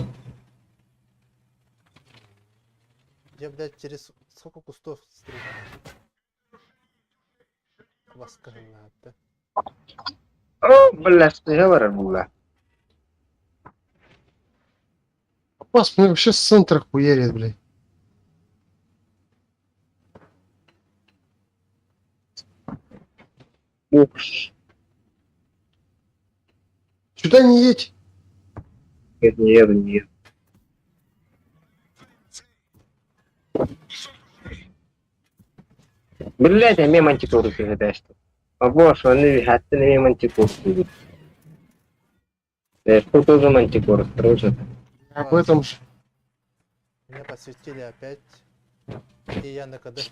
Я, блядь, через сколько кустов стреляю? Воскалата.
О, бля, что я говорю, бля.
Пас, мне вообще с центра хуярит, блядь.
Ух,
Сюда не едь.
нет, не еду, не еду. Блядь, а мне мантикору ты что? А боже, он и хатты не мантикор. Что тоже мантикор, осторожно.
Об этом же.
Меня подсветили опять. И я на КД.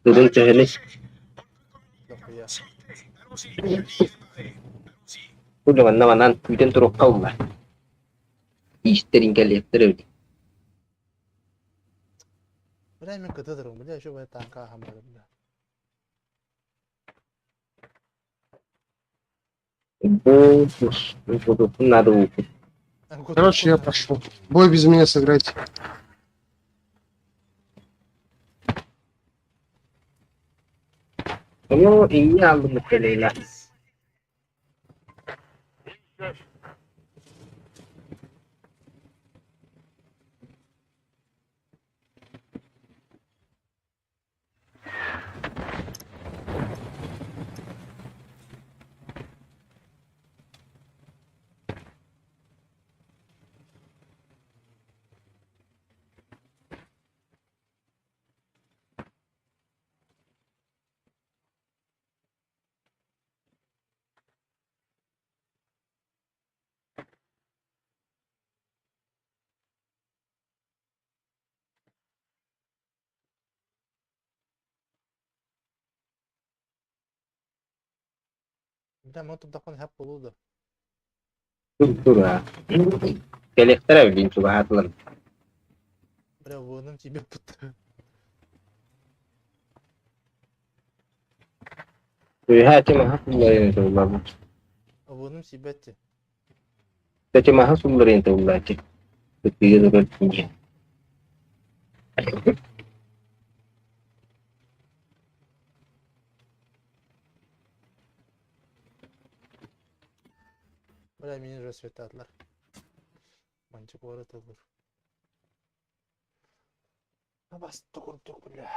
Тудын төһөнү
Дохуя.
Кулла манан күүтэн туруохха ула. Иистерин кэлиэхтэр эбит.
Бля, мен КД дырым, бля, еще бля танка хамады, бля.
Бу надо укут.
Короче, я пошел. Бой без меня сыграйте.
Ну, и я алдым кэлэйлэ.
Бля, маны турдахпына хэп буолуо да.
Тур-тура. Кэлиэхтэрэ билин чугаһаатылар.
Бля, уоным тиийбэт бутта.
Үөһээ тимаһа сулларыйан тыллаабыт.
Уоным тиийбэт ти.
Тимаһа сулларыйан тыллааччы. Кытыыга турар тиийэ.
Бля, мини уже светатлар. Манчык уора тыллыр. Басты курдук, бля.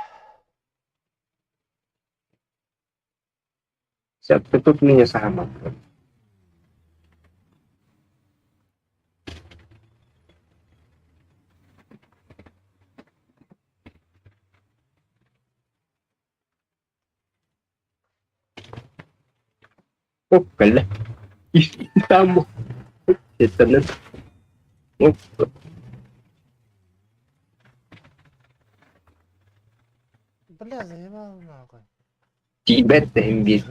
Сәпті тут меня саһаммаппын. Оп, кэллэ. Ис там. Сеттэнэн. Оп.
Бля, заебал нахуй.
Тиийбэт да иһин биир.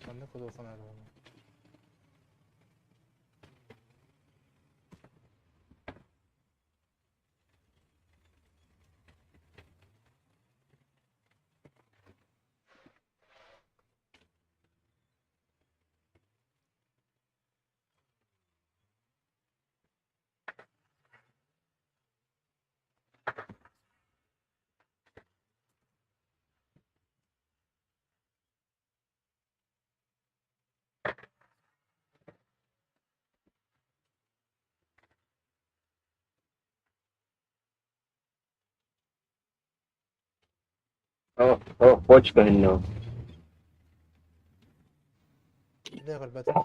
Манна кудуохха наада буолла.
О, о, почка гынна.
Бля, көрбөтүм.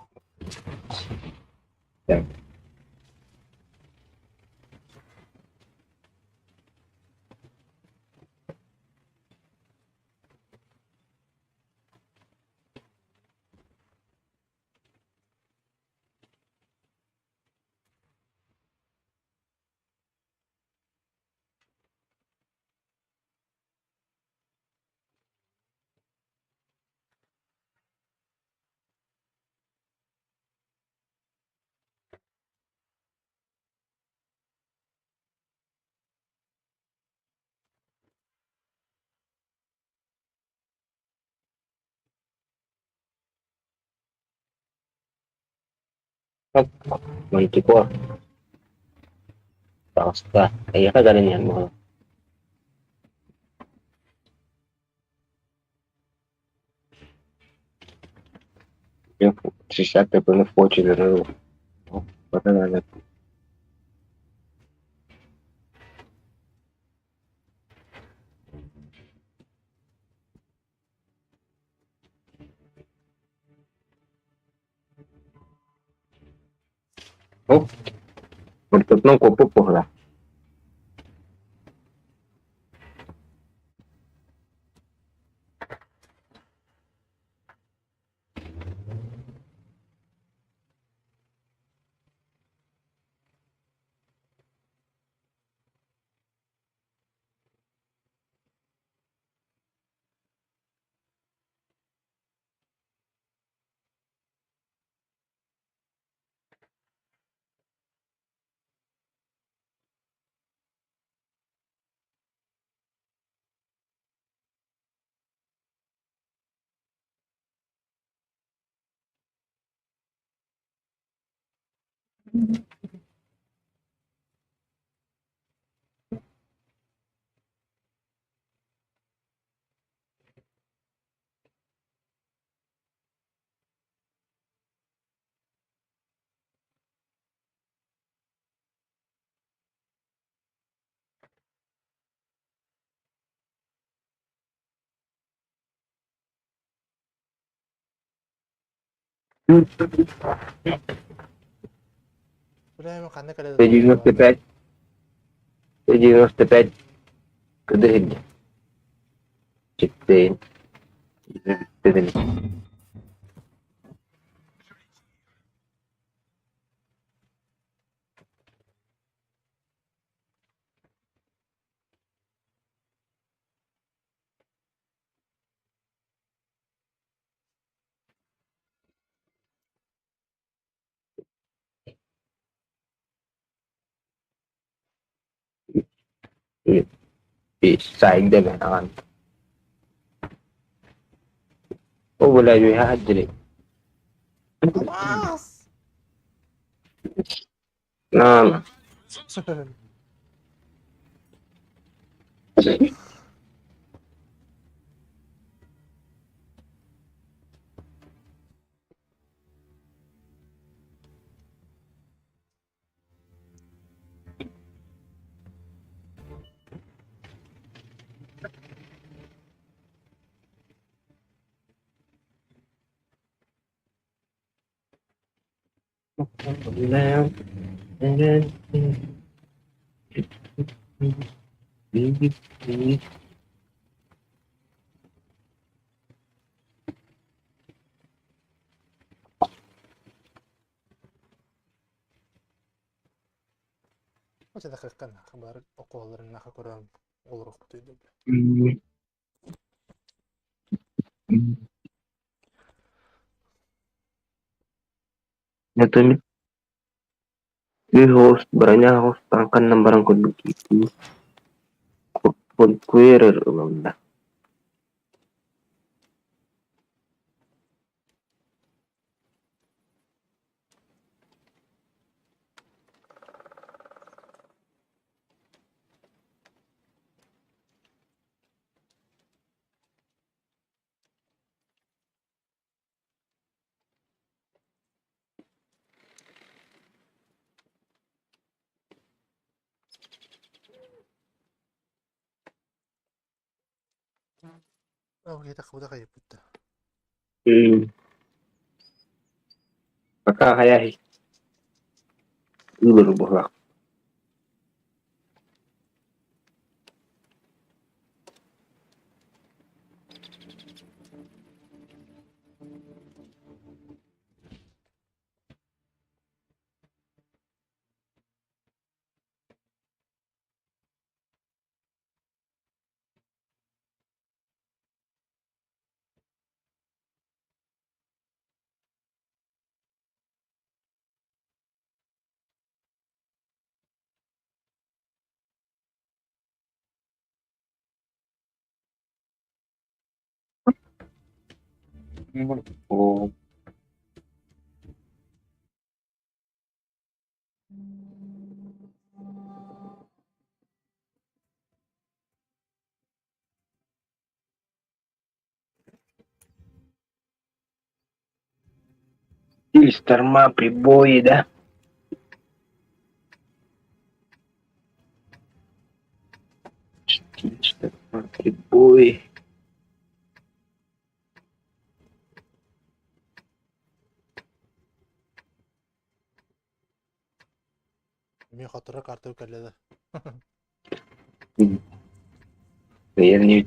Мантикор. Таҕыста. Эйиэхэ кэлэн иһэн буолан. 60 в почве рыл. Вот она. Оп. Ортотунан куоппут буолла.
Бля, мен ханна кэлэ
95. 95. Кыдыһын. Читтейин. Бүттүгүн. Сайда мен. О, бля, я хаджри.
Алмаз!
На,
Оча дахыккан хабар окуоларын наха көрөн олоруохпут өйдөбүл.
Это Үс броня таҥханнан баран көрбүт киирдии Куэрер ылынна.
Ол киһитэ хабыда хайыппыт да.
Пока хайа ылыр буоллах. О, Стиль, шторма, прибои, да? Штиль, шторма, прибои.
Эмиэ хотторо карту кэллэ да.
Я не...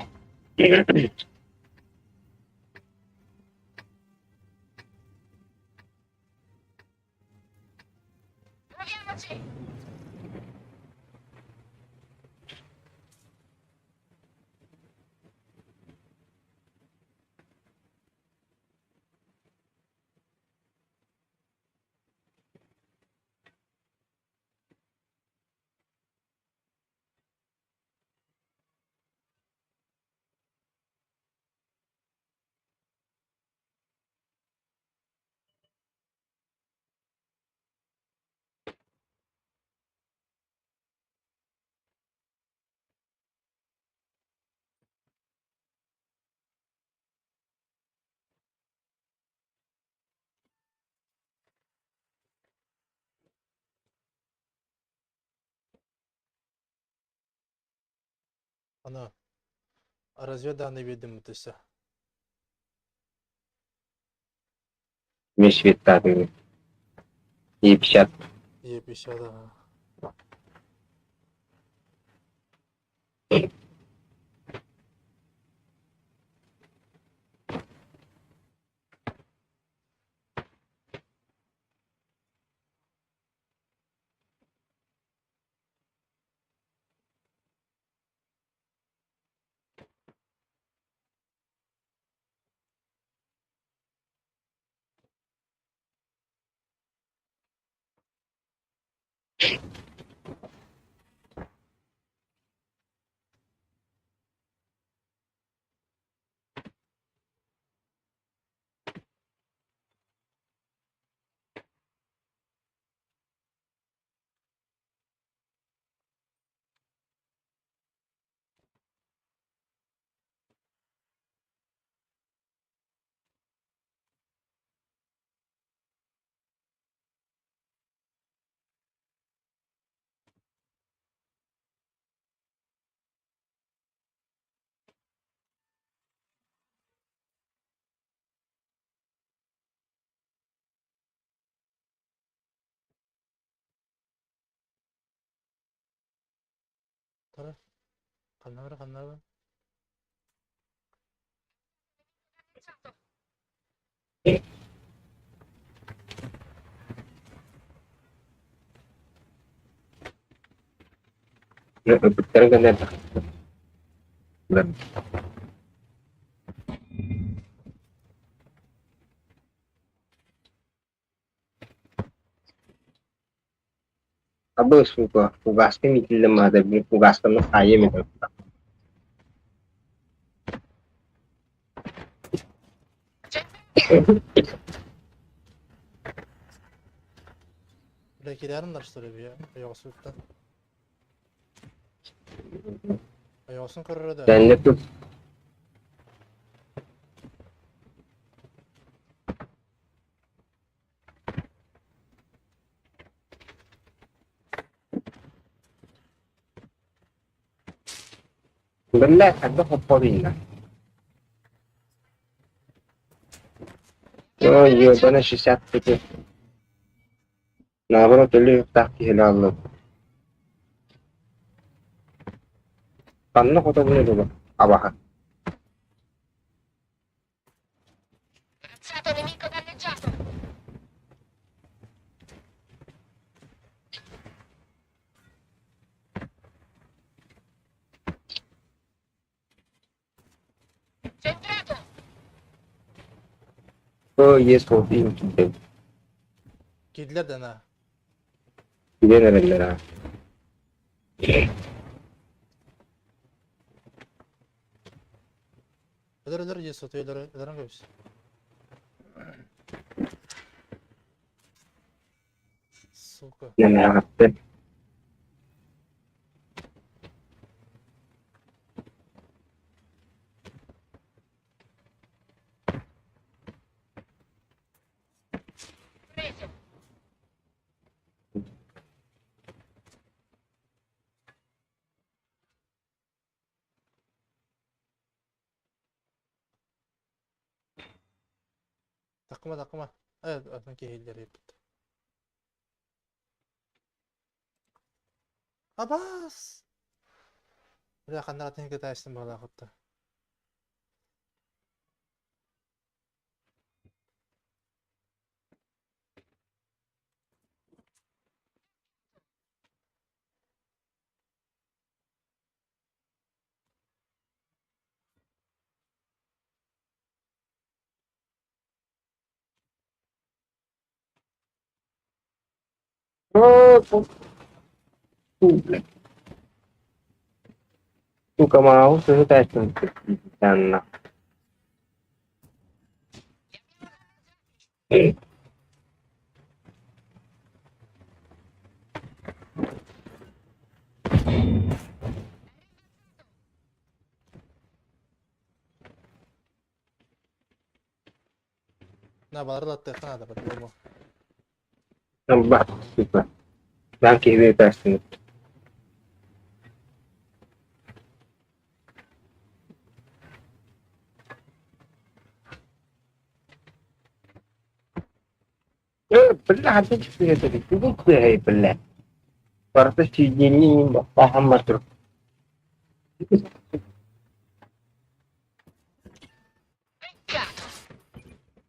Аны разведданные биэрдим өссө.
Межсветтаты. Е50.
Е50 ага. Тара. Ханна бар, ханна бар?
Ыппыттарын гына Абы сука, фугаска митиллэн маада били фугасканы хаайыам этэ.
Бля, киирээрин нарстар эбийэ, ойоҕосуттан. Ойоҕосун көрөрө да.
Кэннэ тут Биллэ, хайдах хоппо билла. Ой, ебана 65. Наоборот, өлүөхтээх киһини ааллым. Ханна хотобун ылла абаһа. Ой, есть вот им
Киирдилэр да на.
Билэн эрэллэр аа.
Өлөр өлөр дии сотуй өлөр өлөрөн көбүс. Сука.
Нэмээҕиттэн.
Такыма такыма. Атын киһилэр еппит. Абаас! Бля, ханна атын кытаайсың баалаахытта.
О, блядь. Сука, маус сытааччын танна.
На, барылаттыахха наада по-любому.
Ба, сука. Бан киһи ытааччын. Бля, ханна чүппү Бүгүн кыай, бля. Барыта сиденье бахаммар тур.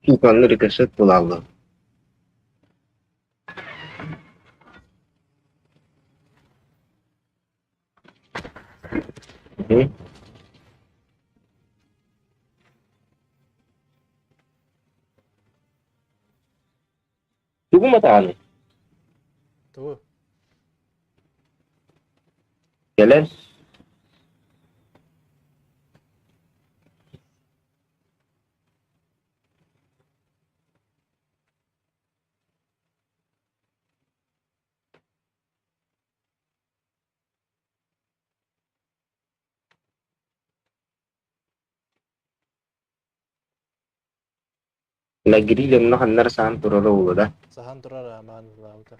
Сука, онно рикошет булаллар. Тугу матаҕаный?
Тугу?
Кэлэн La гриль онно ханнара саһан турара уолу да?
Саһан турар аамаан ылаабыта.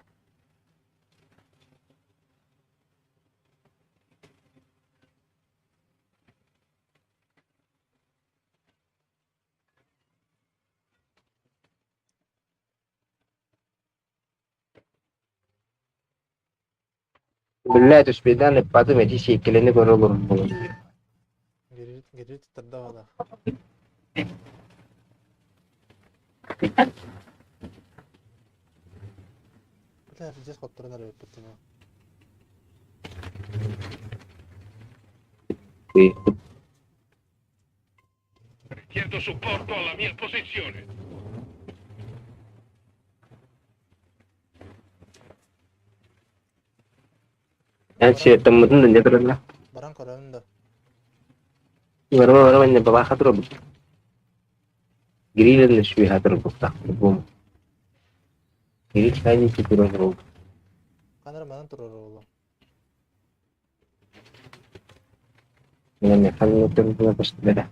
Блядь, успейдан ыппатым эти сиэккилэни көрө олорбун.
Гири туттарда баҕалаах. Бля, пиздец хотторон эрэ эппит
Chiedo supporto alla mia posizione.
Эн сиэттэммитин да не туралла.
Баран көрөбүн да.
Барыма барыма не бабаха турабыт. Грилен швиха турбуттах бум. Грил хайни туран турбут.
Ханара манан турар оҕолор.
Мен ханна турбуна көстүбэтэ.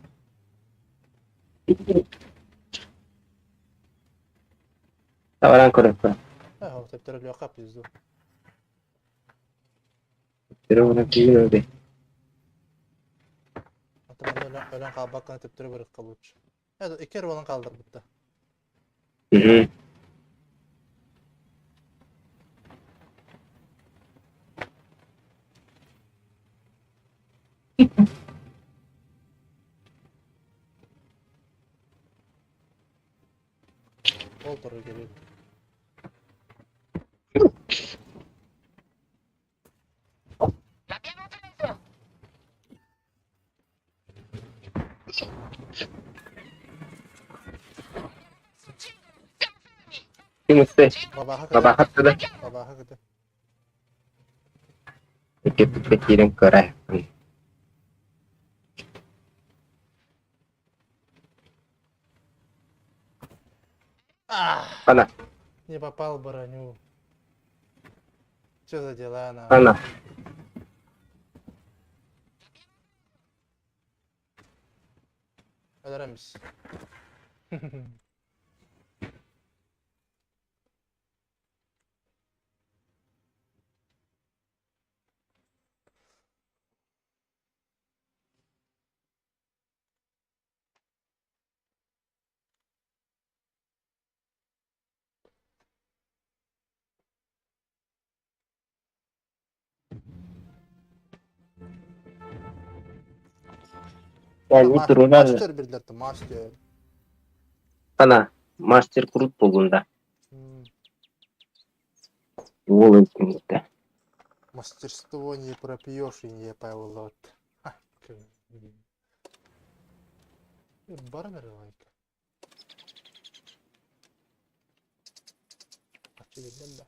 Баран көрөппө.
Ээ, төптөрө лёха пизду.
Төрө киин öde.
Ата манна өлөн хаалбакка төптөрө барыахха лучше. Ээ, икки эрэ буолан хаалларбыт да.
Мгм.
Ол турар кэлиэт.
Ким истэ?
Бабаха кыты.
Бабаха да.
Бабаха кыты.
Икки киирэн көрө.
Ах,
Ана,
не попал в броню. Что за дела на?
ана.
Өлөрөмүс.
Yani турунар.
Мастер бирдерти, мастер.
Ана, мастер крут болунда.
М,
Ол өткүнүктэ.
Мастерство не пропьешь и не повелот. Баран эрэ лайк. Ачы биллэн да.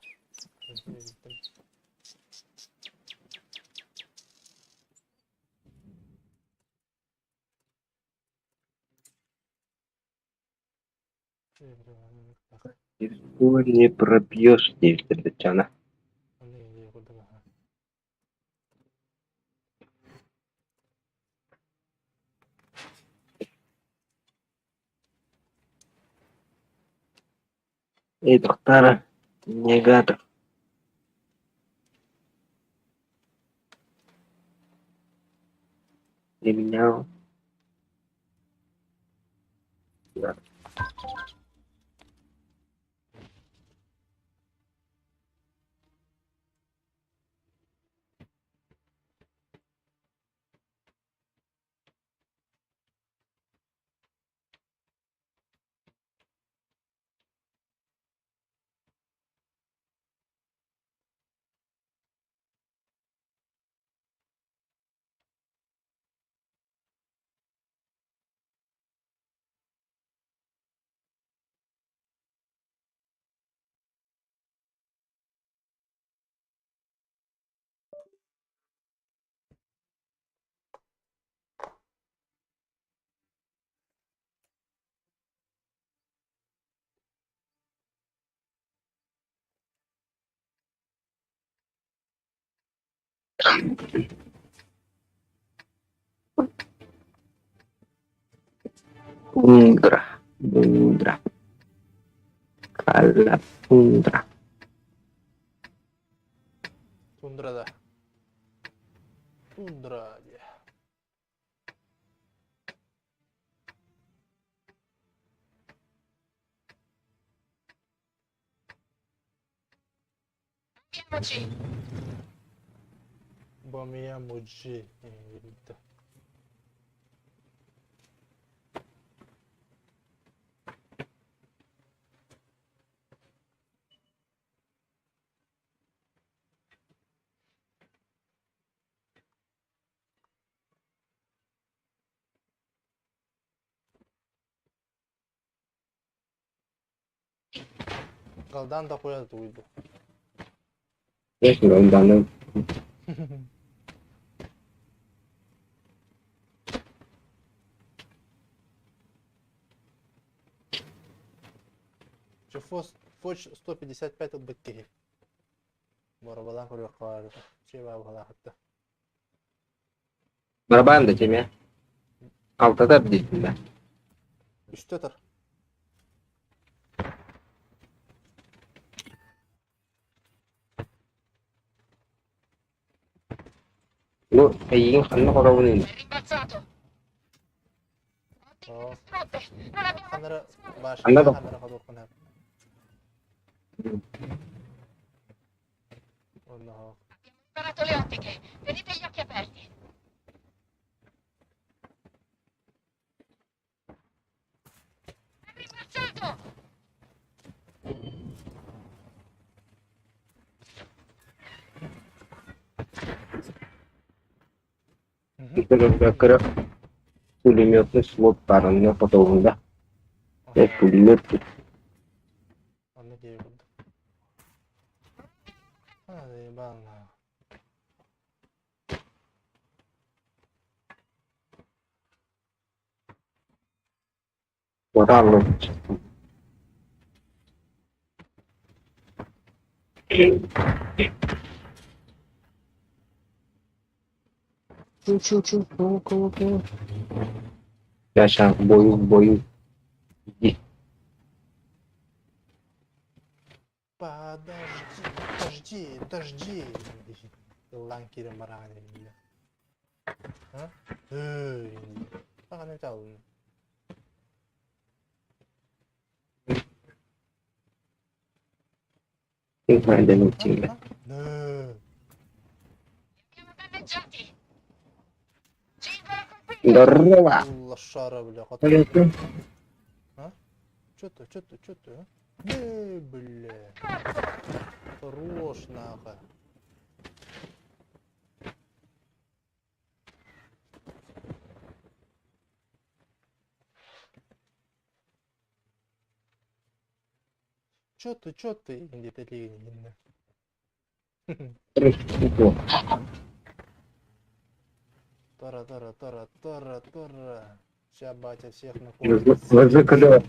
Не пропьешь диэбиттэр чана. Эй, доктора, негатор. Применял. Да. Тундра. Тундра. Кала тундра.
Тундра да. Тундра диэ. Бомия Муджи диэбитэ. Галдан да хуя тугуйду.
Конечно, Галданым.
Фоч 155 ылбыт киһи. Боробалаан көрүөххэ баар этэ. Чиэ баалаахытта.
Барабан да тимэ. Алтатар диэтим да.
Үстэ тар.
Бу эйигин ханна хоробун
Ханара
Ханна
башня
да
ханара ходуоххун сөп. Онно
кыра пулеметный слот баар онно хотоҕунда. Пулемет
Онно диэри курдук. Заебал.
Уотааллыбыт.
Чу, чу, кого, кого, кого?
Я сейчас в бою, в бою. Иди.
Подожди, подожди, подожди. Ыллаан киирэн бараҕын бля. А? Эй, Аҕаны талын.
Тиҥ Здорово!
Лошара, бля, хотун. А? Чё ты, чё ты, чё ты, а? Э, бля. Хорош, нахуй. Чё ты, чё ты? Где-то лигин. Тара, тара, тара, тара, тара. Ща, батя, всех на
Возыкалё.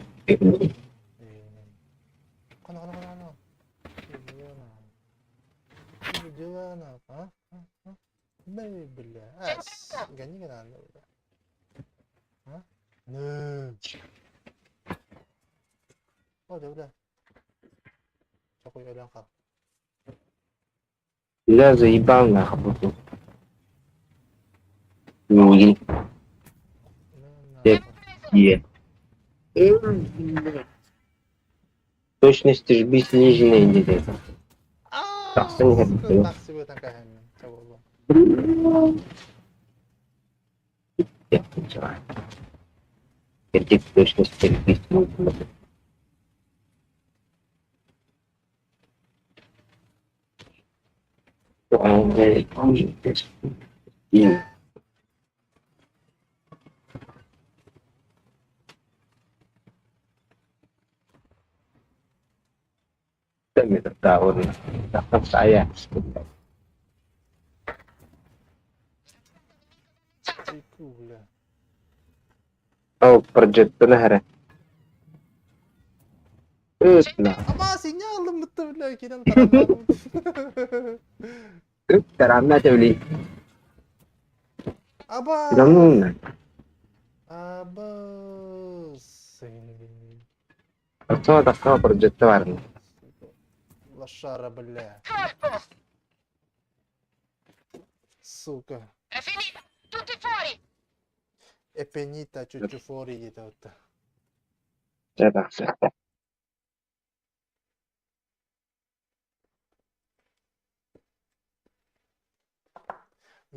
Кана, кана, кана, кана. Дела на, а? А? Бэй, бля. А, гони надо, бля. А? Ну. О, да, бля. Чакуй өлөн хал.
Я заебал нахуй. Миигин. Е. Точность жби сниженная диэтэ. Тахсан иһэр.
Тахсыбытан каһанмын. Чабылла.
Кирдик точность жби сниженная. Tahun tahun saya.
Чеку, бля.
Oh, proyettona herä. Ыт на.
Ама сигналым бутта, бля, кирен тараннарым.
Ыт таранна тэвли.
Аба!
Замнуна.
Аба!
Оччоҕо тахсаҕа progetto барна.
Лошара, бля. Сука. Эпенита чуть-чуть фори диэтэ.
Чэ тахсыахта.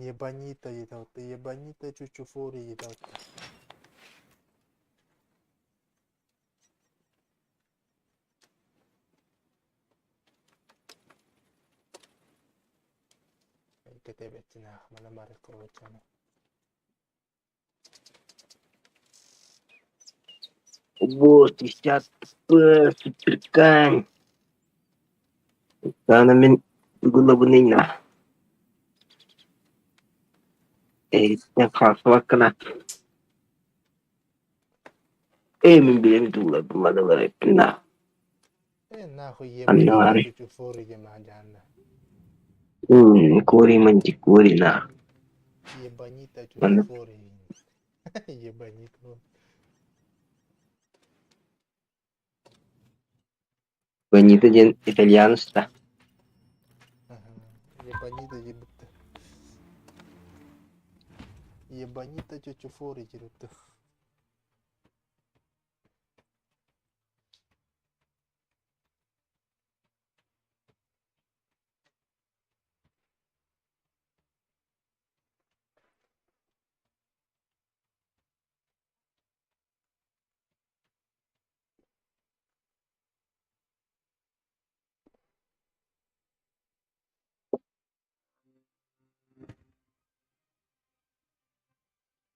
Ебанита диэтэ, ебанита чучуфури диэтэ. Кэтэбэттинээх, манан бары кырбаччаны.
Вот, 50 П, суперкань. Ана мин главный Эйиттэн хаалсыбаккына. Ээ мин билэм дууларбын маналар эппин на.
Э, нахуй
Аннары.
ебанита чучуфури диэмэ дьаанна.
Кори мантикори на.
Ебанита
Манна
чучуфури. Ебанит.
Бонита диэн итальянец да.
Ага. Ебанита ебутта. Ебанита чучуфури диэбитэ.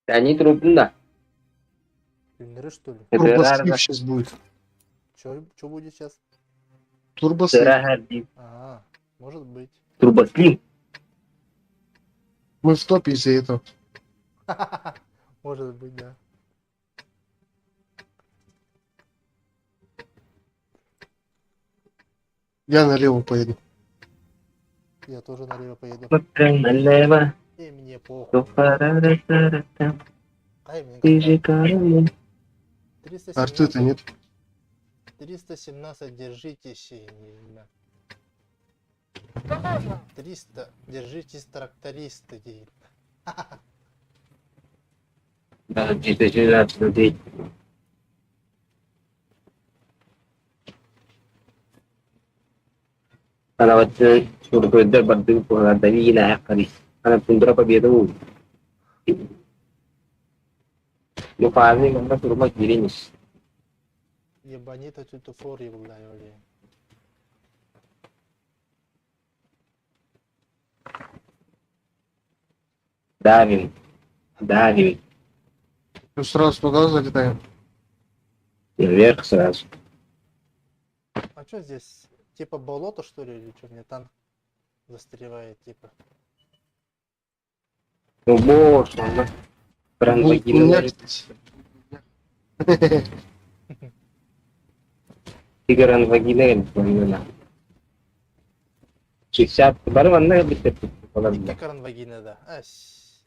Они трудно.
Юнеры, что ли?
Это
Турбослив сейчас будет.
Чё, чё будет сейчас?
Турбослив.
А, может быть.
Турбослив.
Мы в топе из-за этого.
Может быть, да.
Я налево поеду.
Я тоже налево поеду.
Пока налево,
И мне похуй.
то фарара-тара-там.
Ай, мне
Ты же
когда?
король.
Арты-то
317,
нет.
317, держитесь. и, да. 300, держитесь, трактористы. Ди.
Да, 317, Она вот сургуйдар бардыг буолар Парис. Ана тундра победа уу. Ну парни манна турма кииринис.
Ебанита тютуфор ебла.
Давим. Давим.
Ну, сразу туда залетаем.
Вверх сразу.
А что здесь? Типа болото, что ли, или что? Мне танк застревает, типа.
Ну боже, он прям
Ну, у меня, кстати.
Тигран вагина 60 бары манна битер
Икки каранвагина, да. Ась.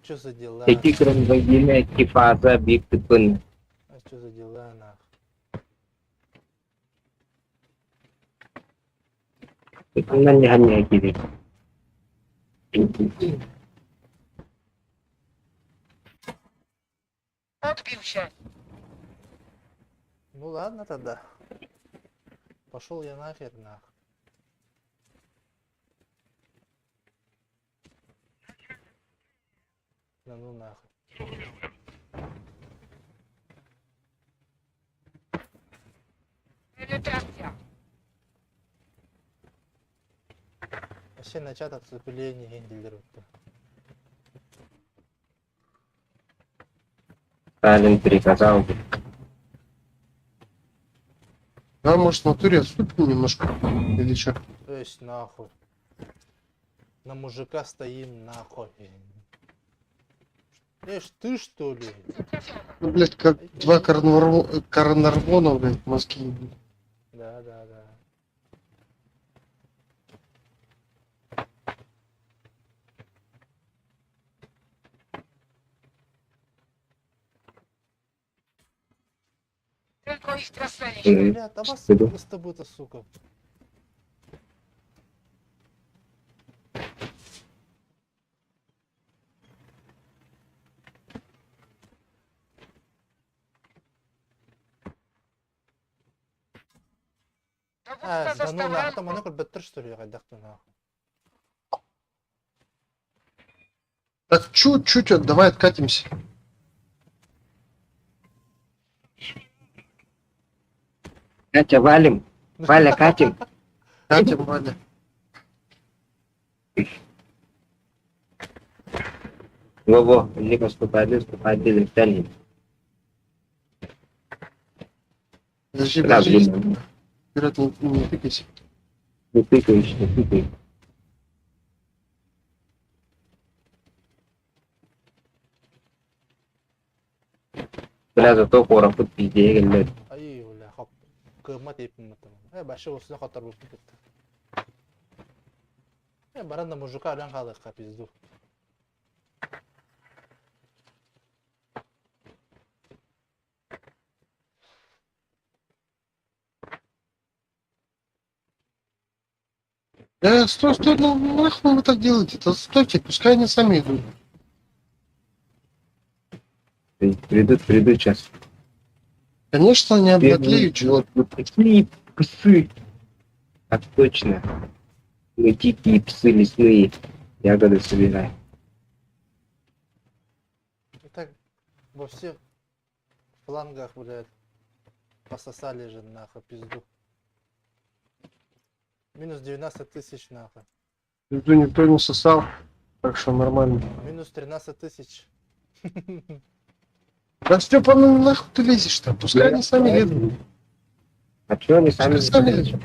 Что за дела?
Эки кранвагина икки фаза бик тыпын.
А что за дела, нах?
Итиннэн яхан кири.
Odbił się.
Ну ладно тогда. Пошел я нахер, нах. Да ну нахуй.
Penetracja.
Вообще начат отступление Генделеру.
Сталин приказал.
Да, может, в натуре отступим немножко? Или что?
То есть нахуй. На мужика стоим нахуй. Эш, ты что ли?
Ну, блядь, как два коронарвона, блядь, мозги.
Да, да, да.
Tylko ich trasnęliśmy.
Бля, а вас
Иду.
с тобой-то, сука. А,
Dowódca
да ну
został
нахуй, там
ranny.
она как беттер, что ли, нахуй.
Так чуть-чуть, вот, давай откатимся.
Катя, валим. Валя, катим.
Катим, Валя.
Во-во, не поступали, поступали, летали.
Подожди,
Да,
подожди.
блин.
Вперед не тыкайся.
Не тыкаешь, не тыкай. Бля, зато корапут пиздее, блядь.
Ай, бля, хоп. Кыма тейпин маттам. Башы осына хотар болып кетті. Баран да мужика өлен қалыққа пизду.
Да, стой, стой, ну нахуй вы так делаете? Да стойте, пускай они сами идут.
Придут, придут сейчас.
Конечно, они обнаглеют, чё.
Вот, вот такие псы. Так точно. Мы дикие псы лесные. Ягоды собираем.
И так во всех флангах, блядь, пососали же нахуй пизду. Минус 19 тысяч нахуй.
Пизду никто не сосал, так что нормально.
Минус 13 тысяч.
Да, Степа, ну нахуй ты лезешь-то? Пускай они сами лезут.
А чё они сами
Пускай сами лезут.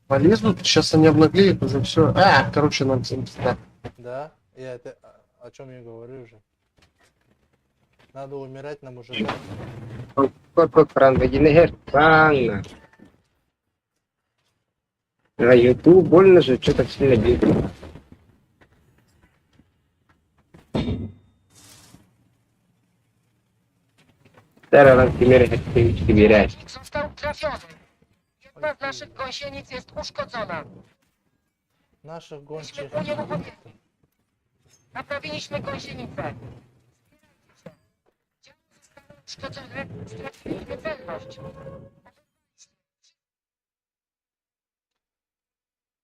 Полезут, сейчас они обнаглеют, уже все. А, короче, нам всем пизда.
Да, я это о чем я говорю уже. Надо умирать на мужика.
На YouTube больно же, что так сильно бьют.
Został trafiony. Jedna z naszych gąsienic jest uszkodzona.
Наших гончих.
Unieruchomieni. Naprawiliśmy gąsienicę. Działo zostało uszkodzone. Straciliśmy celność.